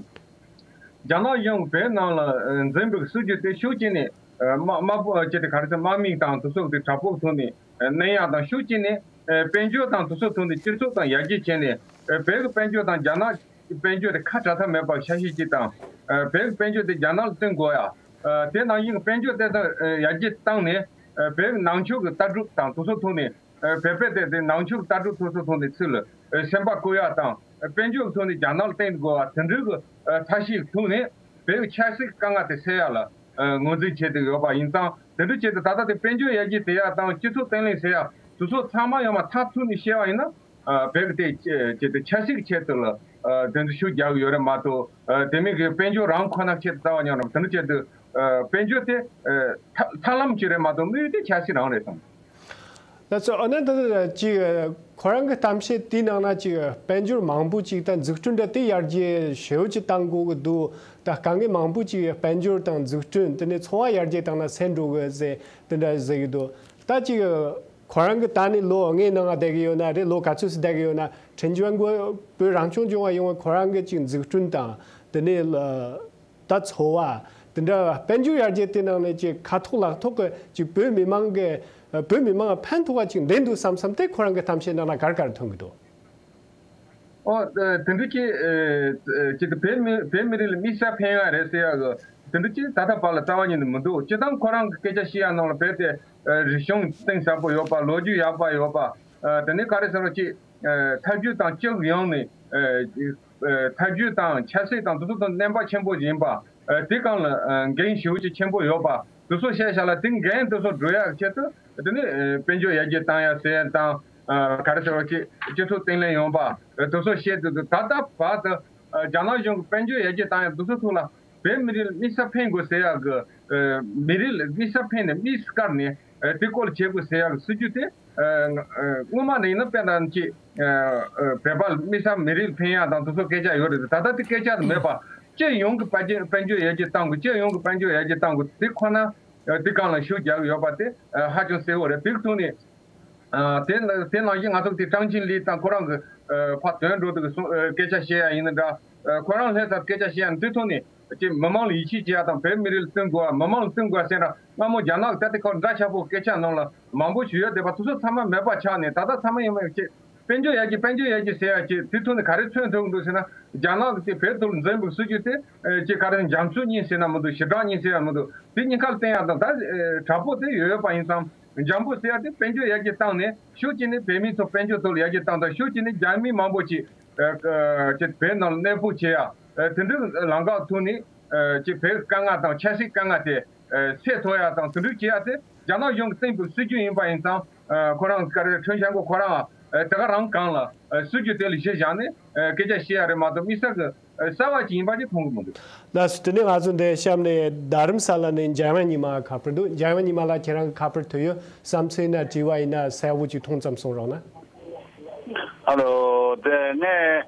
རྒྱ་ནག་གཞུང་བོད་ནང་ལ་ཨ་འཛིན་པའི་སྲིད་ཇུས་དེ་ཕྱོགས་གཅིག་ནས་ཨ་དམག་དམག་དཔུང་ཅིག་དེ་ག་རེ་ཟེར། དམག་མི་དང་དེ་ཚོ་དེ་དྲག་པོའི་ཐོག་ནས་ཨ་གནོན་ཡག་དང་། ཕྱོགས་གཅིག་ནས་ཨ་དཔལ་འབྱོར་དང་དེ་ཚོའི་ཐོག་ནས་སྤྱི་ཚོགས་དང་ཡར་རྒྱས་བྱས་ནས་ཨ་བོད་ཀྱི་དཔལ་འབྱོར་དང་རྒྱ་ནག་གི་དཔལ་འབྱོར་དེ་ཁ་བྲལ་ཐབས་མེད་པ་འཆར་གཞི་ཅིག་དང་། ཨ་བོད་ཀྱི་དཔལ་འབྱོར་དེ་རྒྱ་ནག་ལ་བརྟེན་དགོས་ཡ། ཨ་དེ་ནང་བཞིན་གྱི་དཔལ་འབྱོར་དེ་དང་ཨ་ཡར་རྒྱས་བཏང་ནས་ཨ་བོད་ཀྱི་ནང་ཆོས་ཀྱི་ལྟ་གྲུབ་དང་དེ་ཚོའི་ཐོག་ནས། ཨ་བོད་པའི་དེ་དེ་ནང་ཆོས་ལྟ་གྲུབ་སོ་སོའི་ཐོག་ནས་ཚུར་ལ་ཨ་སེམས་པ་བསྐོ་ཡག་དང་། ཨ་དཔལ་འབྱོར་ཐོག་ནས་རྒྱ་ནག་ལ་བརྟེན་དགོས་པ་དེ་འདྲའི་གི་ཨ་ཐབས་ཤེས་ཐོག་ནས་བོད་ཀྱི་ཆབ་སྲིད་དཀའ་ངལ་དེ་སེལ་ཡག་ལ་ཨ་ངོས་འཛིན་བྱེད་དུ་ཡོད་པ་ཡིན་ཙང་། དེ་འདྲ་བྱས་ཏེ་ད་ལྟ་དེ་དཔལ་འབྱོར་ཡར་རྒྱས་དེ་ཡག་དང་སྤྱི་ཚོགས་བརྟན་ལྷིང་ཟེར་ཡག་དེ་ཚོ་ཚང་མ་ཡོང་བ་མཐར་ཐུག་ནས་བཤད་པ་ཡིན་ན། ཨ་བོད་ཀྱི་དེ་ཆེད་དུ་ཆབ་སྲིད་ཀྱི་ཆེད་དུ་ལ་ཨ་དེ་ཚོ་ཤུགས་རྒྱག་གི་ཡོད་རེད་མ་གཏོགས། ཨ་དེ་མིན་གྱི་དཔལ་འབྱོར་རང་ཁོ་ན་ཆེད་དུ་རྩ་བ་ཉིད་ནས་དེ་འདྲ་བྱས་ཏེ་ཨ་དཔལ་འབྱོར་དེ་ཨ་ཐབས་ཐབས་ལམ་ཅིག་རེད་མ་གཏོགས་དམིགས་ཡུལ་དེ་ཆབ་སྲིད་རང་རེད་བསམ། ལགས་སོ། ཨ་ནི་ད་ལྟ་ཅིག་ཁོ་རང་གི་གཏམ་བཤད་དེའི་ནང་ན་ཅིག་དཔལ་འབྱོར་མང་པོ་ཅིག་དང་འཛུགས་སྐྲུན་འདྲ་དེ་ཡར་རྒྱས་ཞེ་པོ་ཅིག་བཏང་དགོས་ཀྱི་འདུག། ད་དཀའ་ངལ་མང་པོ་ཅིག་དཔལ་འབྱོར་དང་འཛུགས་སྐྲུན་དེ་ནས་འཚོ་བ་ཡར་རྒྱས་བཏང་ན་སེལ་འགྲོ་གི་ཟེར་དེ་འདྲ་ཟེར་གྱི་འདུག། ད་ཅིག་ཁོ་རང་གི་ད་ནི་ལོ་ལྔའི་ནང་ང་བསྡད་ཀྱི་ཡོད་ན་རེད། ལོ་ག་ཚོད་ཙམ་བསྡད་ཀྱི་ཡོད་ན། ཁྲེན་ཅུན་ཀུང་བོད་རང་སྐྱོང་ལྗོངས་ལ་ཡོང་བའི་ཁོ་རང་གི་ཅིག་འཛུགས་སྐྲུན་དང་དེ་ནས་ལ་ད་འཚོ་བ་དེ་འདྲ་དཔལ་འབྱོར་ཡར་རྒྱས་དེ་ནང་ནས་ཅིག་ཁ་ཐོག་ལག་ཐོག་གི་ཅིག་བོད་མི་མང་གི་བོད་མི་མང་ལ་ཕན་ཐོགས་པ་ཅིག་འདྲེན་འདུག་བསམ་བསམ་དེ་ཁོ་རང་གི་གཏམ་བཤད་ནང་ལ་ག་རེ་ག་རེ་ཐོན་གྱི་འདུག། ཨོ། ཨ་དེ་འདྲ་ཅིག་ཨ་ཅིག་བོད་མི་བོད་མི་རིགས་ལ་དམིགས་བསལ་ཕན་ཡོན་རེད་ཟེར་ཡག་གི་དེ་འདྲ་ཅིག་ད་ལྟ་བར་ལ་རྩ་བ་ཉིད་ནས་མི་འདུག། སྤྱིར་བཏང་ཁོ་རང་གི་སྐད་ཆ་བཤད་ཡག་ནང་ལ་བོད་དེ་ཨ་རིག་གཞུང་གཏིང་ཟབ་པོ་ཡོད་པ། ལོ་རྒྱུས་ཡག་པ་ཡོད་པ། ཨ་དེ་ནས་ག་རེ་ཟེར་བ་ཅིག་ཨ་ཐབས་ཇུས་དང་སྤྱི་ཡོངས་ནས་ཨ་ཨ་ཐབས་ཇུས་དང་ཆབ་སྲིད་དང་དེ་ཚོ་དང་རྣམ་པ་ཆེན་པོ་ཡིན་པ། ཨ་དེ་གང་ལ་ཨ་འགན་ཞེ་པོ་ཅིག་ཆེན་པོ་ཡོད་པ། དེ་ཚོ་བཤད་བཞག་ལ་དེ་འགན་དེ་ཚོ་སྒྲུབ་ཡག་ཆེད་དུ་དེ་ནི་ཨ་དཔལ་འབྱོར་ཡར་རྒྱས་བཏང་ཡག་ཟེར་ཡག་དང་། ཨ་ག་རེ་ཟེར་བ་ཅིག་སྤྱི་ཚོགས་བརྟན་ལྷིང་ཡོང་བ། ཨ་དེ་ཚོ་བཤད་དུས་ད་ལྟ་བར་དུ་ཨ་རྒྱ་ནག་གཞུང་གིས་དཔལ་འབྱོར་ཡར་རྒྱས་བཏང་ཡག་དེ་ཚོ་ཐོག་ལ་བོད་མི་རིགས་ལ་དམིགས་བསལ་ཕན་དགོས་ཟེར་ཡག་གི་ཨ་མི་རིགས་ལ་དམིགས་བསལ་ཕན་ནས་དམིགས་སུ་བཀར་ནས་ཨ་དེ་སྐོར་ལ་བྱེད་དགོས་ཟེར་ཡག་གི་སྲིད་ཇུས་དེ། ཨ་ཨ་སྔོན་མ་ནས་ཡིན་ན་དཔེ་དང་ཅིག་ཨ་ཨ་བོད་པ་ལ་དམིགས་བསལ་མི་རིགས་ལ་ཕན་ཡག་དང་དེ་ཚོ་སྐད་ཆ་ཡོད་རེད། ད་ལྟ་དེ་སྐད་ཆ་དེ་མེད་པ། སྤྱི་ཡོངས་ཀྱི་དཔལ་འབྱོར་དཔལ་འབྱོར་ཡར་རྒྱས་གཏང་དགོས། སྤྱི་ཡོངས་ཀྱི་དཔལ་འབྱོར་ཡར་རྒྱས་གཏང་དགོས། དེ་ཁོ་ན་དེ་སྒང་ལ་ཤུགས་རྒྱག་གི་ཡོད་པ་དེ་ཧ་ཅང་གསལ་བོ་རེད། དེའི་ཐོག་ནས། ཨ། དེ་ལ་དེ་ནང་བཞིན་ང་ཚོ་དེ་ཀྲང་ཅིན་ལི་དང་ཁོ་རང་གི་ཨ་ཕར་དོན་འགྲོ་དུས་གསུང་ཨ་སྐད་ཆ་བཤད་ཡ་ཡིན་ན་འདྲ། ཨ་ཁོ་རང་སླེབས་ཚར་སྐད་ཆ་བཤད་ཡ་ནི་དེ་ཐོག་ནས་ཅིག་མི་མང་ལ་ཡིད་ཆེས་བྱེད་ཡ་དང་བོད་མི་རིགས་ལ་བརྩོན་དགོས་པ། མི་མང་ལ་བརྩོན་དགོས་པ་ཟེར་ན། སྔ་མོ་རྒྱ་ནག་གི་ད་ལྟ་ཁོ་འདྲ་ཆགས་པོ་སྐད་ཆ་ནང་ལ་མང་པོ་ཞུ་ཡ་བསྡད་པ་དེ་ཚོ་ཚང་མ་མེད་པ་ཆགས་ནས། ད་ལྟ་ཚང་མ་ཡིན་མིན་ཅིག་དཔལ་འབྱོར་ཡར་རྒྱས་དཔལ་འབྱོར་ཡར་རྒྱས་ཟེར་ཡ་ཅིག་དེ་ཐོག་ནས་ག་རེ་མཚོན་ཐུབ་འདུག་ཟེར་ན། རྒྱ་ནག་གི་དེ་བོད་དུ་འཛིན་པའི་སྲིད་ཇུས་དེ་ཨ་ཅིག་ག་རེ་འཇམ་རྩུབ་གཉིས་ཟེར་ན་མི་འདུག་ཞི་དྲག་གཉིས་ཟེར་ཡ་མི་འདུག་དེ་གཉིས་ཀ་ལ་བརྟེན་ཡ་དང་། ད་ཨ་དྲག་པོ་དེ་ཡོད་ཡོད་པ་ཡིན་ཙང་། འཇམ་པོ་ཟེར་ཡ་དེ་དཔལ་འབྱོར་ཡར་རྒྱས་བཏང་ནས་ཤུགས་ཀྱིས་ནི་བོད་མིའི་ཐོག་དཔལ་འབྱོར་ཐོག་ལ་ཡར་རྒྱས་བཏང་དང་། ཤུགས་ཀྱིས་ནི་རྒྱ་མི་མང་པོ་ཅིག་ཨ་ཨ་ཅིག་བོད་ནང་ལ་གནས་སྤོ་བྱེད་ཡ། ཨ་དེ་འདྲའི་ལམ་ཁ་ཐོག་ནས་ཨ་ཅིག་བོད་དཀའ་ངལ་དང་ཆབ་སྲིད་དཀའ་ངལ་དེ་ཨ་སེལ་ཐུབ་ཡ་དང་། དེ་འདྲ་བྱེད་ཡ་དེ་རྒྱ་ནག་གཞུང་གིས་བཏིང་པའི་སྲིད་ཇུས་ཡིན་པ་ཡིན་ཙང་། ཨ་ཁོ་རང་ག་རེ་ཁྲུན་ཆན་གོ་ཁོ་རང་ཨ་དེ་ག་རང་སྒང་ལ་ཨ་སྲིད་ཇུས་དེ་ལ་གཞི་བཞག་ནས་ཨ་སྐད་ཆ་བཤད་ཡ་རེད་མ་གཏོགས་དམིགས་བསལ་གྱི་ཨ་གསར་བ་ཅིག་ཡིན་པ་ཅིག་མཐོང་གི་མི་འདུག་ལགས་སོ། དེ་ནས་ང་ཚོ་འདི་གཤམ་ནས་རྡ་རམ་ས་ལ་ནས་འཇམ་དབྱངས་ཉི་མ་ཁ་པར་འདུག་འཇམ་དབྱངས་ཉི་མ་ལགས། ཁྱེད་རང་གི་ཁ་པར་ཐོན་ཡོད། བསམ་ཚུལ་ཡིན་ན་དྲི་བ་ཡིན་ན་གསལ་བོ་ཅིག་ཐུང་ཙམ་གསུང་རོགས་གནང་། ཨ་ལོ། དེ་ནས་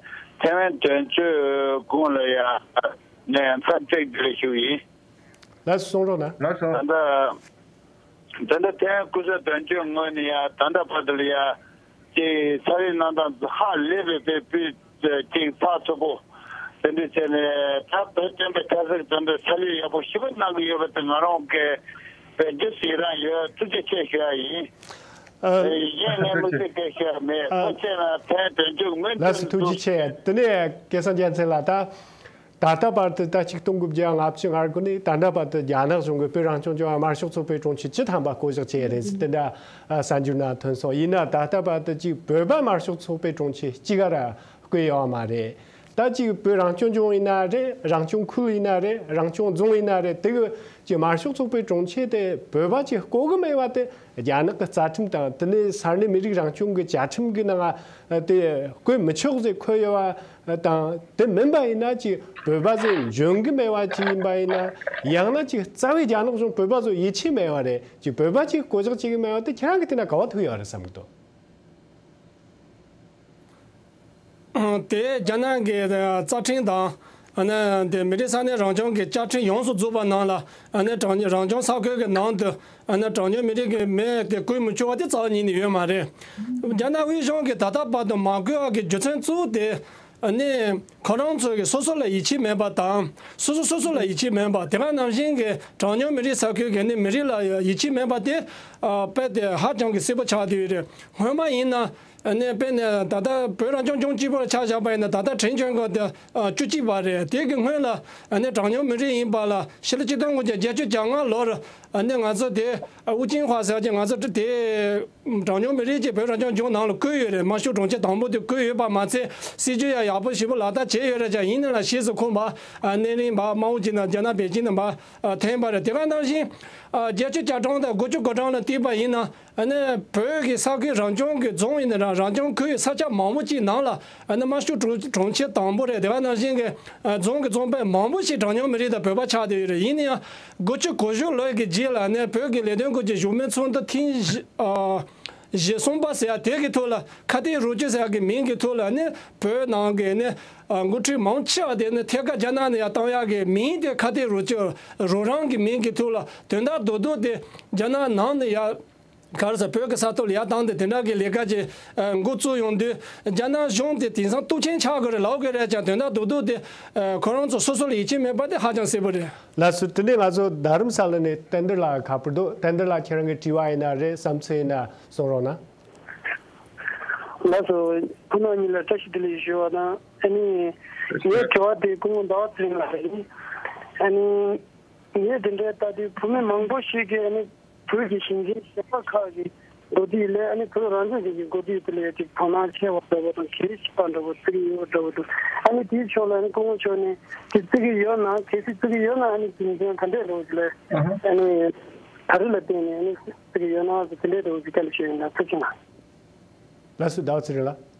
ཐའེ་ཝན་དོན་གཅོད་ཁོང་ལ་ཡ་ནས་མཚམས་གཅིག་འདི་ལ་ཞུ་ཡིན། ལགས་སོ། གསུང་རོགས་གནང་། ལགས་སོ། ད་ལྟ་ད་ལྟ་ཐའེ་ཝན་སྐུ་ཚབ་དོན་གཅོད་ངོས་ནས་ཡ་ད་ལྟ་བར་དུ་ལ་ཡ་ཅིག་ཚ་བའི་གནས་སྟངས་ཧ་ལས་པའི་དཔེ་སྤུས་ཅིག་ཚགས་ཚུད་པོ་དེ་འདྲ་བྱས་ནས། ད་བོད་བསྟན་པའི་ཐ་ཚིག་དེ་འདྲ་ཚ་ལུས་ཡག་པོ་ཞེ་པོ་གནང་གི་ཡོད་པ་དེ་ང་རང་གི་བེད་སྤྱོད་ཞིག་རང་ཡོད། ཐུགས་རྗེ་ཆེ་ཞུ་ཡ་ཡིན། ཨ། ཡིན་ནའི་མི་ཚེ་སྐད་ཤོད་མེད། ཨ། ཐུགས་རྗེ་ཆེ་ན་ཐའེ་ཝན་དོན་གཅོད་ངོས་ལགས་སོ། ཐུགས་རྗེ་ཆེ། དེ་ནས་སྐལ་བཟང་རྒྱལ་མཚན་ལགས། ད་ད་ལྟ་བར་དུ་ད་ཆིག་སྟོང་དགུ་བརྒྱ་ལྔ་བཅུ་ང་དགུ་ནས་ད་ལྟ་བར་དུ་རྒྱ་ནག་གཞུང་གིས་བོད་རང་སྐྱོང་ལྗོངས་དམར་ཤོག་ཚོགས་པའི་དྲུང་ཆེ་བཅུ་ཐམ་པ་བསྐོ་གཞག་བྱས་རེད་ཟེར་དེ་འདྲ་ཨ་གསར་འགྱུར་ནང་ཐོན་སོང་། ཡིན་ན་ད་ལྟ་བར་དུ་ཅིག་བོད་པ་དམར་ཤོག་ཚོགས་པའི་དྲུང་ཆེ་གཅིག་ག་ར་བསྐོས་ཡོད་མ་རེད། ད་ཅིག་བོད་རང་སྐྱོང་ལྗོངས་ཡིན་ན་རེད། རང་སྐྱོང་ཁུལ་ཡིན་ན་རེད། རང་སྐྱོང་རྫོང་ཡིན་ན་རེད། དེ་གི་ཅིག་དམར་ཤོག་ཚོགས་པའི་དྲུང་ཆེ་དེ་བོད་པ་ཅིག་བསྐོ་གི་མེད་པ་དེ་རྒྱ་ནག་གི་རྩ་ཁྲིམས་དང་། དེ་ནས་ས་གནས་མི་རིགས་རང་སྐྱོང་གི་བཅའ་ཁྲིམས་ཀྱི་ནང་ང་དེ་བཀོད་མི་ཆོག་ཟེར་འཁོད་ཡོད་པ་དང་། དེ་མིན་པ་ཡིན་ན་ཅིག་བོད་པ་ཚོ་འཇོན་གི་མེད་པ་ཅིག་ཡིན་པ་ཡིན་ན། ཡང་ན་ཅིག་རྩ་བའི་རྒྱ་ནག་གཞུང་བོད་པ་ཚོ་ཡིད་ཆེས་མེད་པ་རེད། ཅིག་བོད་པ་ཅིག་བསྐོ་གཞག་བྱེད་གི་མེད་པ་དེ་ཁྱེད་རང་གི་དེ་ན་ག་བ་ཐུག་ཡོད་རེད་བསམ་གི་འདུག་དེ་རྒྱ་ནག་གི་རྩ་ཁྲིམས་དང་། ཨ་ནི་དེ་མི་རིགས་ས་གནས་རང་སྐྱོང་གི་བཅའ་ཁྲིམས་ཡོངས་སུ་རྫོགས་པ་ནང་ལ། ཨ་ནི་གྲངས་ཉུང་རང་སྐྱོང་ས་ཁུལ་གྱི་ནང་དུ་ཨ་ནི་གྲངས་ཉུང་མི་རིགས་ཀྱི་མི་དེ་བཀོལ་མི་ཆོག་པ་དེ་རྩ་བ་ཉིད་ནས་ཡོད་མ་རེད། རྒྱ་ནག་དབུས་གཞུང་གིས་ད་ལྟ་བར་དུ་མ་བཀོལ་བ་གི་རྒྱུ་མཚན་གཙོ་བོ་དེ། ཨ་ནི་ཁོ་རང་ཚོ་གི་སོ་སོ་ལ་ཡིད་ཆེས་མེད་པ་དང་། སོ་སོ་སོ་སོ་ལ་ཡིད་ཆེས་མེད་པ། དེ་ག་ནང་བཞིན་གྱི་གྲངས་ཉུང་མི་རིགས་ས་ཁུལ་གྱི་ནི་མི་རིགས་ལ་ཡིད་ཆེས་མེད་པ་དེ་ཨ་དཔེ་དེ་ཧ་ཅང་གི་གསལ་པོ་ཆགས་བསྡད་ཡོད་རེད། སྔོན་མ་ཡིན་ན། ཨ་ནི་དཔེར་ན་ད་ལྟ་བོད་རང་སྐྱོང་ལྗོངས་གཅིག་པུར་ཆ་བཞག་པ་ཡིན་ན། ད་ལྟ་ཁྲིན་ཆོན་གོ་དེ་ཨ་བཅུ་གཅིག་པ་རེད། དེ་གི་སྔོན་ལ་ཨ་ནི་གྲངས་ཉུང་མི་རིགས་ཡིན་པ་ལ་ཕྱི་ལོ་ཆིག་སྟོང་དགུ་བརྒྱ་བརྒྱད་ཅུ་གྱ་ལྔ་ལོར་ཨ་ནི་ང་ཚོ་དེ་ཨ་ཝུ་ཅིན་ཧྭ་ཟེར་གྱི་ང་ཚོ་དེ་གྲངས་ཉུང་མི་རིགས་ཀྱི་བོད་རང་སྐྱོང་ལྗོངས་ནང་ལ་བཀོད་ཡོད་རེད། དམར་ཤོག་དྲུང་ཆེ་དང་པོ་དེ་བཀོད་ཡོད་པ་མ་ཚད། སྲིད་ཇུས་ཡང་ཡག་པོ་ཞེ་པོ་ལག་བསྟར་བྱས་ཡོད་རེད་ཀྱང་། ཡིན་ནའང་ཕྱིས་སུ་ཁོང་ཕར་ཨ་གནས་རིམ་ཕར་དམར་པོ་ཅིག་ནང་རྒྱ་ནག་པེ་ཅིན་ནང་ཕར་ཨ་ཐོན་པ་རེད། དེ་ག་ནང་བཞིན་ཨ་བརྒྱད་ཅུ་གྱ་གྲངས་དང་དགུ་བཅུ་གོ་གྲངས་ལ་བལྟས་པ་ཡིན་ན། ཨ་ནི་བོད་ཀྱི་ས་ཁུལ་རང་སྐྱོང་གི་རྫོང་ཡིན་ན་རང་། རང་སྐྱོང་ཁུལ་གྱི་ས་ཆ་མང་པོ་ཅིག་ནང་ལ་ཨ་ནི་དམར་ཤོག་དྲུང་དྲུང་ཆེ་དང་པོ་རེད། དེ་ག་ནང་བཞིན་གྱི་ཨ་རྫོང་གི་རྫོང་དཔོན་མང་པོ་ཞིག་གྲངས་ཉུང་མི་རིགས་དང་བོད་པ་ཆགས་བསྡད་ཡོད་རེད། ཡིན་ན་ཡང་དགུ་བཅུ་གོ་དྲུག་ལོའི་གི་རྗེས་ལ་ཨ་ནི་བོད་ཀྱི་ལས་དོན་སྐོར་གྱི་བཞུགས་མོལ་ཚོགས་འདུ་ཐེངས་བཞི་ཨ་བཞི་གསུམ་པ་ཟེར་ཡ་དེ་གི་ཐོག་ལ་ཁ་གཏད་རོགས་སྐྱོར་ཟེར་ཡ་གི་མིང་གི་ཐོག་ལ་ཨ་ནི་བོད་ནང་གི་ཨ་ནི་ཨ་འགོ་ཁྲིད་མང་ཆེ་བ་དེ་ནི་ཐད་ཀར་རྒྱ་ནག་ནས་ཡར་བཏང་ཡག་གི་མིང་དེ་ཁ་གཏད་རོགས་སྐྱོར་རོགས་རམ་གྱི་མིང་གི་ཐོག་ལ་དོན་དག་རྡོག་རྡོག་དེ་རྒྱ་ནག་ནང་ནས་ཡར་ག་རེ་ཟེར། བོད་ཀྱི་ས་ཐོག་ལ་ཡར་བཏང་སྟེ་དེ་འདྲ་གི་ལས་ཀ་ཅིག་ཨ་འགོ་བཙུགས་ཡོང་དུས། རྒྱ་ནག་གཞུང་དེ་དེང་སང་སྟོབས་ཆེན་ཆགས་དགོས་རེད་ལབ་དགོས་རེད་ཀྱང་། དོན་དག་རྡོག་རྡོག་དེ་ཨ་ཁོ་རང་ཚོ་སོ་སོ་ལ་ཡིད་ཆེས་མེད་པ་དེ་ཧ་ཅང་གསལ་པོ་རེད། ལགས་སོ། དེ་ནས་ང་ཚོ་རྡ་རམ་ས་ལ་ནས་བསྟན་དར་ལགས་ཁ་པར་འདུག་བསྟན་དར་ལགས། ཁྱེད་རང་གི་དྲི་བ་ཡིན་ན་རེད། བསམ་ཚུལ་ཡིན་ན་གསུང་རོགས་གནང་། ལགས་སོ། སྐུ་ངོ་གཉིས་ལ་བཀྲ་ཤིས་བདེ་ལེགས་ཞུ་བ་དང་། ཨ་ནི་ངའི་དྲི་བ་དེ་སྐུ་ངོ་ཟླ་བ་ཚེ་རིང་ལགས་རེད། ཨ་ནི་ངས་དེ་འདྲའི་ལྟ་དུས་བོད་མི་མང་པོ་ཞིག་གིས་ཨ་ནི་བོད་ཀྱི་ཞིང་ཆེན་གཞན་པ་ཁག་གི་འགོ་ཁྲིད་ལས་ཨ་ནི་བོད་རང་སྐྱོང་ལྗོངས་ཀྱི་འགོ་ཁྲིད་དེ་ལ་ཅིག་དོ་སྣང་ཆེ་བ་འདྲ་བོ་དང་གལ་ཆེ་བ་འདྲ་བོ་བརྩི་གི་ཡོད་འདྲ་བོ་འདུག་ཨ་ནི་དེའི་ཕྱོགས་ལ་ཨ་ནི་སྐུ་ངོ་མཆོག་ནས་ཅིག་བརྩི་གི་ཡོད་ན། གལ་སྲིད་བརྩི་གི་ཡོད་ན་ཨ་ནི་རྒྱུ་མཚན་ག་འདྲས་འདྲ་བོ་ཞིག་ལ་ཨ་ནི་ག་རེ་ལ་བརྟེན་ནས་ཨ་ནི་བརྩི་གི་ཡོད་ན་ཟེར་དེ་འདྲས་འདྲ་བོ་ཞིག་བཀའ་འདྲི་ཞུ་ཡིན་ན། ཐུགས་རྗེ་གནང་། ལགས་སོ། ཟླ་བ་ཚེ་རིང་ལགས།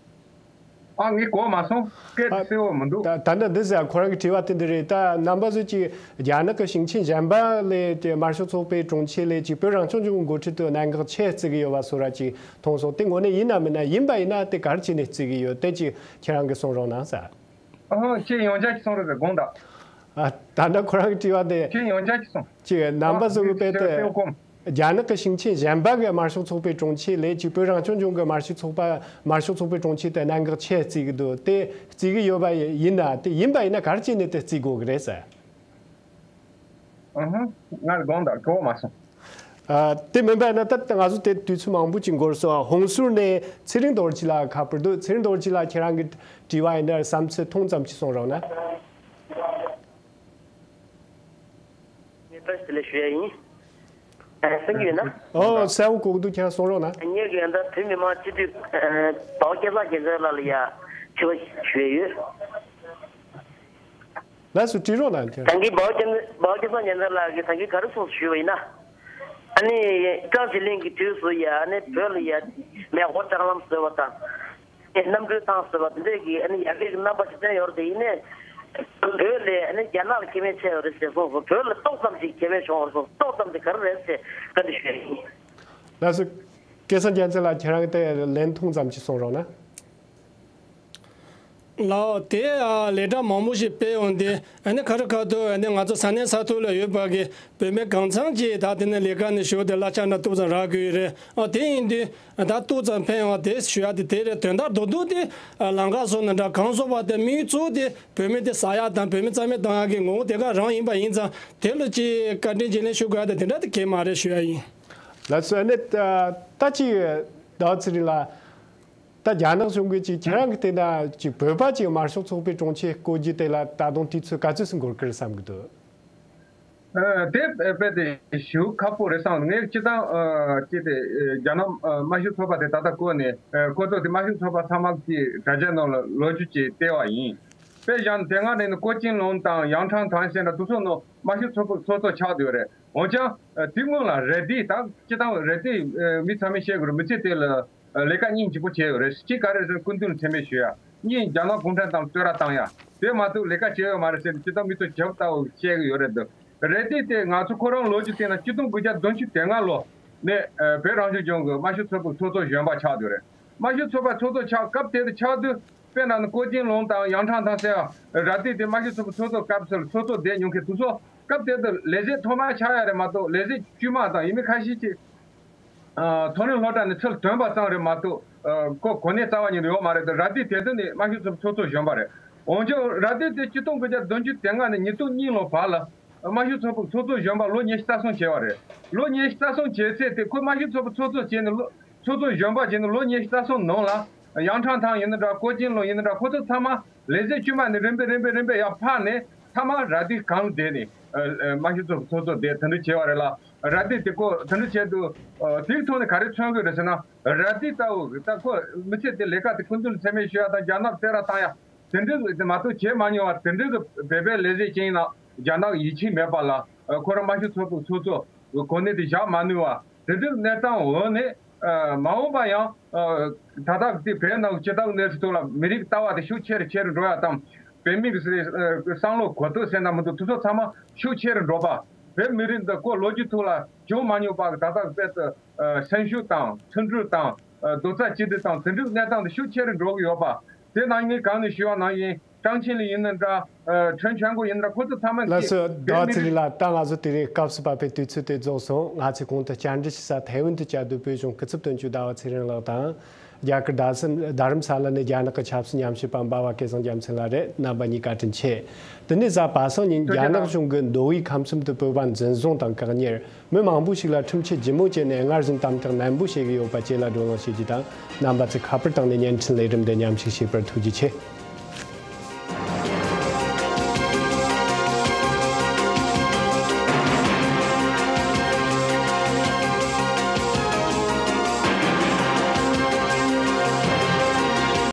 ཨ། ངས་གོ་མ་སོང་། སྐད་ཨ། གསལ་བོ་མི་འདུག་ད་ད་ལྟ་འདི་ཟེར། ཁོ་རང་གི་དྲི་བ་དེ་འདི་རེད། ད་རྣམ་པ་ཚོས་ཀྱིས་རྒྱ་ནག་གི་ཞིང་ཆེན་གཞན་པ་ལས་དེ་དམར་ཤོག་ཚོགས་པའི་དྲུང་ཆེ་ལས་ཀྱིས་བོད་རང་སྐྱོང་ལྗོངས་འགོ་ཁྲིད་དུ་གནད་འགག་ཆེ་བརྩི་གི་ཡོད་པ་སོགས་ར་ཅིག་མཐོང་སོང་། དེ་དངོས་གནས་ཡིན་ནམ་མིན་ན། ཡིན་པ་ཡིན་ན་དེ་ག་རེ་བྱས་ནས་བརྩི་གི་ཡོད། དེ་ཅིག་ཁྱེད་རང་གིས་གསུང་རོགས་གནང་ཟེར། ཨ་ཧོ། ཁྱེད་ཡོངས་ཁྱབ་ཀྱི་གསུང་རོགས་གི་དགོངས་དག་ཨ། ད་ལྟ་ཁོ་རང་གི་དྲི་བ་དེ། ཁྱེད་ཡང་ཆ་ཅི་སོང་། ཅིག་རྣམ་པ་ཚོ་གི་དཔེ་དེ། རྒྱ་ནག་གི་ཞིང་ཆེན་གཞན་པ་གི་དམར་ཤོག་ཚོགས་པའི་དྲུང་ཆེ་ལས་ཅིག་བོད་རང་སྐྱོང་ལྗོངས་ཀྱི་དམར་ཤོག་ཚོགས་པ་དམར་ཤོག་ཚོགས་པའི་དྲུང་ཆེ་དེ་གནད་འགག་ཆེ་བརྩི་གི་འདུག་དེ་བརྩི་གི་ཡོད་པ་ཡིན་ན། དེ་ཡིན་པ་ཡིན་ན་ག་རེ་བྱས་ནས་དེ་བརྩི་དགོས་གི་རེད་ཟེར། ཨ་ཧ། ང་དགོངས་དག་གོ་མ་སོང་། ཨ། དེ་མིན་པ་ཡིན་ན་ད་ང་ཚོ་དེ་དུས་ཚོད་མང་པོ་ཅིག་འགོར་སོང་། ཧོང་སུར་ནས་ཚེ་རིང་རྡོ་རྗེ་ལགས་ཁ་པར་འདུག་ཚེ་རིང་རྡོ་རྗེ་ལགས། ཁྱེད་རང་གི་དྲི་བ་ཡིན་ན་བསམ་ཚུལ་ཐུང་ཙམ་ཅིག་གསུང་རོགས་གནང་། ངས་བཀྲ་ཤིས་བདེ་ལེགས་ཞུ་ཡ་ཡིན། ཨ། གསན་གྱི་ཡོད་ན། ཨོ། གསལ་བོ་གོ་གི་འདུག་ཁྱེད་རང་གསུང་རོགས་གནང་། ངས་གི་ད་བོད་མི་མང་སྤྱི་འཐུས། ཨ། ཟླ་བ་སྐལ་བཟང་རྒྱལ་མཚན་ལགས་ལ་ཡ་དྲི་བ་ཞུ་ཡ་ཡོད། ལགས་སོ། དྲི་རོགས་གནང་། ད་གིན་ཟླ་བ་སྐལ་ཟླ་བ་སྐལ་བཟང་རྒྱལ་མཚན་ལགས་ཀྱིས་ད་གིན་ག་རེ་གསུངས་སོང་ཞུས་པ་ཡིན་ན། ཨ་ནི་ཀྲང་ཅི་ལིན་གྱི་དུས་སུ་ཡ་ཨ་ནི་བོད་ལ་ཡ་མེ་འཁོར་ལྕགས་ལམ་བཟོས་པ་དང་། གནམ་གྲུ་ཐང་བཟོས་པ་དེ་འདྲས་ཀྱི་ཨ་ནི་ཡར་རྒྱས་ཀྱི་རྣམ་པ་ཞིག་བསྟན་ཡོད་རེད། དེ་ཡིན་ནའི་བོད་ལས་ཨ་ནི་རྒྱ་ནག་ལ་ཁེ་ཕན་ཆེ་བ་རེད་ཅེས་གསུངས་སོང་། བོད་ལ་ཏོག་ཙམ་ཞིག་ཁེ་ཕན་བྱུང་བ་རེད་གསུངས་སོང་། ཏོག་ཙམ་དེ་ག་རེ་རེད་ཅེས་བཀའ་འདྲི་ཞུ་ཡ་ཡིན། ལགས་སོ། སྐལ་བཟང་རྒྱལ་མཚན་ལགས། ཁྱེད་རང་གིས་དེ་ལན་ཐུང་ཙམ་ཅིག་གསུང་རོགས་གནང་། ལགས། དེ་ཨ་ལས་གྲྭ་མང་པོ་ཞིག་སྤེལ་ཡོང་དུས། ཨ་ནི་ཁ་རི་ཁ་ཐུག་ཨ་ནི་ང་ཚོ་ས་གནས་ས་ཐོག་ལ་ཡོད་པ་གི་བོད་མི་གང་འཚམ་གྱིས་ད་དེ་ནས་ལས་ཀ་ནས་ཞོར་དེ་གླ་ཆ་འདྲ་ཏོག་ཙམ་རག་གི་ཡོད་རེད། ཨ། དེ་ཡིན་དུས་ད་ཏོག་ཙམ་ཕན་ཡོང་བ་དེ་ཞུ་ཡ་དེ་དེ་རེད། དོན་དག་རྡོག་རྡོག་དེ་ཨ་ལམ་ཁ་བཟོ་ན་འདྲ་གང་བཟོ་བ་དེ་དམིགས་ཡུལ་གཙོ་བོ་དེ་བོད་མི་དེ་ཟ་ཡ་དང་བོད་མི་རྩ་མེད་གཏོང་ཡ་གི་ངོ་བོ་དེ་ག་རང་ཡིན་པ་ཡིན་ཙང་། དེ་ལ་ཅིག་བཀའ་དྲིན་རྗེས་ལེན་ཞུ་དགོས་ཡ་དེ་དེ་འདྲ་དེ་གང་ཡང་མ་རེད་ཞུ་ཡ་ཡིན། ལགས་སོ། ཨ་ནི་ད་ད་ཅིག་ཟླ་བ་ཚེ་རིང་ལགས། ད་རྒྱ་ནག་གཞུང་གིས་ཅིག་ཁྱེད་རང་གི་དེ་ན་ཅིག་བོད་པ་ཅིག་དམར་ཤོག་ཚོགས་པའི་དྲུང་ཆེ་བསྐོ་རྒྱུ་དེ་ལ་ད་དུང་དུས་ཚོད་ག་ཚོད་ཙམ་འགོར་གི་རེད་བསམ་གི་འདུག་ཨ། དེ་དཔེ་དེ་ཞེ་པོ་ཁག་པོ་རེད་བསམ། ངས་སྤྱིར་བཏང་ཨ་ཅིག་དེ་ཨ་རྒྱ་ནག་ཨ་དམར་ཤོག་ཚོགས་པ་དེ་ད་ལྟ་བསྐོས་ནས། ཨ། ཁོ་ཚོ་དེ་དམར་ཤོག་ཚོགས་པ་ཚང་མ་གི་དྲ་རྒྱ་ནང་ལ་ལོ་རྒྱུས་ཅིག་བལྟས་པ་ཡིན། དཔེ་བཞག་ན་དེ་སྔ་ནས་ནི་ཀོ་ཅིན་ལུང་དང་ཡང་ཁྲང་ཐང་ཟེར་འདྲ་དེ་ཚོ་ནང་དམར་ཤོག་ཚོགས་པ་ཚོགས་གཙོ་ཆགས་བསྡད་ཡོད་རེད། འོན་ཀྱང་ཨ་དེ་སྔོན་ལ་རེ་ལྡེ། ད་སྤྱིར་བཏང་རེ་ལྡེ་ཨ་མི་ཚང་མས་ཤེས་དགོས་རེད། མི་ཚེ་དེ་ལ་ལས་ཀ་སྙིང་རྗེ་པོ་བྱས་ཡོད་རེད། གཅིག་ག་རེ་ཟེར་ན་སྐུ་མདུན་ལ་མཚན་སྨད་ཞུ་ཡ། གཉིས་རྒྱ་ནག་གུང་ཁྲན་ཏང་བསྟོད་ར་བཏང་ཡ། དེ་མ་གཏོགས་ལས་ཀ་བྱས་ཡོད་མ་རེད་ཟེར་ནས་སྤྱིར་བཏང་མི་ཚོ་རྒྱབ་ལྟ་བུ་བཤད་གི་ཡོད་རེད་འདུག་རེ་ལྡེ་དེ་ང་ཚོ་ཁོ་རང་ལོ་རྒྱུས་བལྟས་ན་ཆིག་སྟོང་དགུ་བརྒྱ་བདུན་ཅུ་དོན་ལྔ་ལོ་ནས་ཨ་བོད་རང་སྐྱོང་ལྗོངས་ཀྱི་དམར་ཤོག་ཚོགས་པའི་ཚོགས་གཙོ་གཞོན་པ་ཆགས་བསྡད་ཡོད་རེད། དམར་ཤོག་ཚོགས་པའི་ཚོགས་གཙོ་ཆགས་སྐབས་དེ་དུས་ཆགས་དུས་དཔེར་ན་ནི་ཀོ་ཅིན་ལུང་དང་ཡང་ཁྲང་ཐང་ཟེར་བ་རེ་ལྡེ་དེ་དམར་ཤོག་ཚོགས་པའི་ཚོགས་གཙོ་སྐབས་སུ་ཚོགས་གཙོ་བསྡད་མྱོང་མཁན་དེ་ཚོ་སྐབས་དེ་དུས་ལས་བྱེད་མཐོ་དམན་ཆགས་ཡ་རེད་མ་གཏོགས་ལས་བྱེད་དཀྱུས་མ་དང་ཡིན་མིན་ཁ་ཤས་ཅིག་ཨ། མཐོ་རིམ་སློབ་གྲྭ་ནས་ཚུར་ཐོན་པ་ཙམ་རེད་མ་གཏོགས། ཨ། ཁོ་གོ་གནས་རྩ་བ་ཉིད་ནས་ཡོད་མ་རེད་དེ། རེ་ལྡེ་དེ་དུས་ནས་དམར་ཤོག་ཚོགས་པའི་ཚོགས་གཙོ་གཞོན་པ་རེད། འོན་ཀྱང་རེ་ལྡེ་དེ་ཆིག་སྟོང་དགུ་བརྒྱ་བདུན་ཅུ་དོན་ལྔ་ནས་ཉིས་སྟོང་གཉིས་ལོ་བར་ལ་དམར་ཤོག་ཚོགས་པའི་ཚོགས་གཙོ་གཞོན་པ་ལོ་ཉི་ཤུ་རྩ་གསུམ་བྱས་པ་རེད། ལོ་ཉི་ཤུ་རྩ་གསུམ་བྱས་ཚེ་དེ་ཁོ་དམར་ཤོག་ཚོགས་པའི་ཚོགས་གཙོ་བྱས་ནས་ལོ་ཚོགས་གཙོ་གཞོན་པ་བྱས་ནས་ལོ་ཉི་ཤུ་རྩ་གསུམ་ནང་ལ་ཡང་ཁྲང་ཐང་ཡིན་ན་འདྲ། ཀོ་ཅིན་ལུང་ཡིན་ན་འདྲ། ཁོ་ཚོ་ཚང་མ་ལས་བྱེད་དཀྱུས་མ་ནས་རིམ་པས་རིམ་པས་རིམ་པས་ཡར་འཕར་ནས་མཐའ་མ་རེ་ལྡེ་སྒང་ལ་བསྡད་ནས་ཨ་ཨ་དམར་ཤོག་ཚོགས་པའི་ཚོགས་གཙོ་བསྡད། དེ་འདྲ་བྱས་པ་རེད་ལ། རེ་ལྡེ་དེ་ཁོ་དེ་འདྲ་བྱས་དུས་ཨ་དེའི་ཐོག་ནས་ག་རེ་མཚོན་གྱི་རེད་ཟེར་ན། རེ་ལྡེ་ལྟ་བུ་ད་ཁོ་མི་ཚེ་དེ་ལས་ཀ་དེ་སྐུ་མདུན་ལ་མཚན་སྨད་ཞུ་ཡ་དང་རྒྱ་ནག་བསྟོད་ར་བཏང་ཡ་དེ་འདྲ་དེ་མ་གཏོགས་བྱས་མ་མྱོང་བ། དེ་འདྲ་གི་བོད་པའི་ལས་བྱེད་ཅིག་ཡིན་ན་རྒྱ་ནག་ཡིད་ཆེས་མེད་པ་ལ། ཨ་ཁོ་རང་དམར་ཤོག་ཚོགས་པའི་ཚོགས་གཙོ་གི་གོ་གནས་དེ་བཞག་མ་ནུས་པ། དེ་འདྲའི་གནས་སྟངས་འོག་ནས་ཨ་མ་འོངས་པ་ཡང་ཨ་ད་ལྟ་དེ་བོད་ནང་སྤྱི་ཚོགས་གནས་ཚུལ་ཐོག་ལ་མི་རིགས་ལྟ་བ་དེ་ཤུགས་ཆེ་རུ་ཆེ་རུ་འགྲོ་ཡ་དང་། བོད་མི་གི་སེ་ཨ་བསམ་བློ་གོ་རྟོགས་ཟེར་ན་མི་འདུག་དེ་ཚོ་ཚང་མ་ཤུགས་ཆེ་རུ་འགྲོ་བ། བོད་མི་རིགས་འདི་ཁོ་ལོ་རྒྱུས་ཐོག་ལ་བྱུང་མ་མྱོང་པ་གི་ད་ལྟ་དཔེ་དུ་ཨ་སེམས་ཤུགས་དང་མཐུན་སྒྲིལ་དང་ཨ་རྡོག་རྩ་གཅིག་སྒྲིལ་དང་དེ་འདྲའི་གནས་སྟངས་དེ་ཤུགས་ཆེ་རུ་འགྲོ་གི་ཡོད་པ། དེ་ནང་ངས་གང་ནས་ཞུས་པ་ནང་བཞིན། ཀྲང་ཆིང་ལི་ཡིན་ན་འདྲ། ཨ་ཁྲེན་ཆོན་གོ་ཡིན་ན་འདྲ། ཁོ་ཚོ་ཚང་མ་ལགས་སོ། ཟླ་བ་ཚེ་རིང་ལགས། ད་ང་ཚོ་དེ་རིང་སྐབས་སུ་བབས་པའི་དུས་ཚོད་དེ་རྫོགས་སོང་། ང་ཚོས་གོང་དུ་བཅར་འདྲི་ཞུ་ས་ཐའེ་ཝན་དུ་བཅའ་སྡོད་བོད་གཞུང་སྐུ་ཚབ་དོན་གཅོད་ཟླ་བ་ཚེ་རིང་ལགས་དང་། རྒྱ་གར་རྡ་སམ་རྡ་རམ་ས་ལ་ནས་རྒྱ་ནག་གི་ཆབ་སྲིད་ཉམས་ཞིབ་པ་འབའ་བ་སྐལ་བཟང་རྒྱལ་མཚན་ལགས་རེད། རྣམ་པ་གཉིས་ཀ་བཀའ་དྲིན་ཆེ། དེ་ནས་གཟའ་པ་སངས་ཉིན་རྒྱ་ནག་གཞུང་གིས་མདོ་དབུས་ཁམས་གསུམ་དུ་བོད་པ་འཛིན་བཟུང་དང་བཀག་ཉར། མི་མང་པོ་ཞིག་ལ་ཁྲིམས་ཆད་ལྗིད་མོ་བཅད་ནས་སྔར་བཞིན་དམ་དྲག་ནན་པོ་བྱེད་ཀྱི་ཡོད་པ་བཅས་ལ་བགྲོ་གླེང་བྱེད་རྒྱུ་དང་། རྣམ་པ་ཚོས་ཁ་པར་བཏང་ནས་བརྙན་འཕྲིན་ལས་རིམ་འདི་མཉམ་ཞུགས་བྱས་པར་ཐུགས་རྗེ་ཆེ།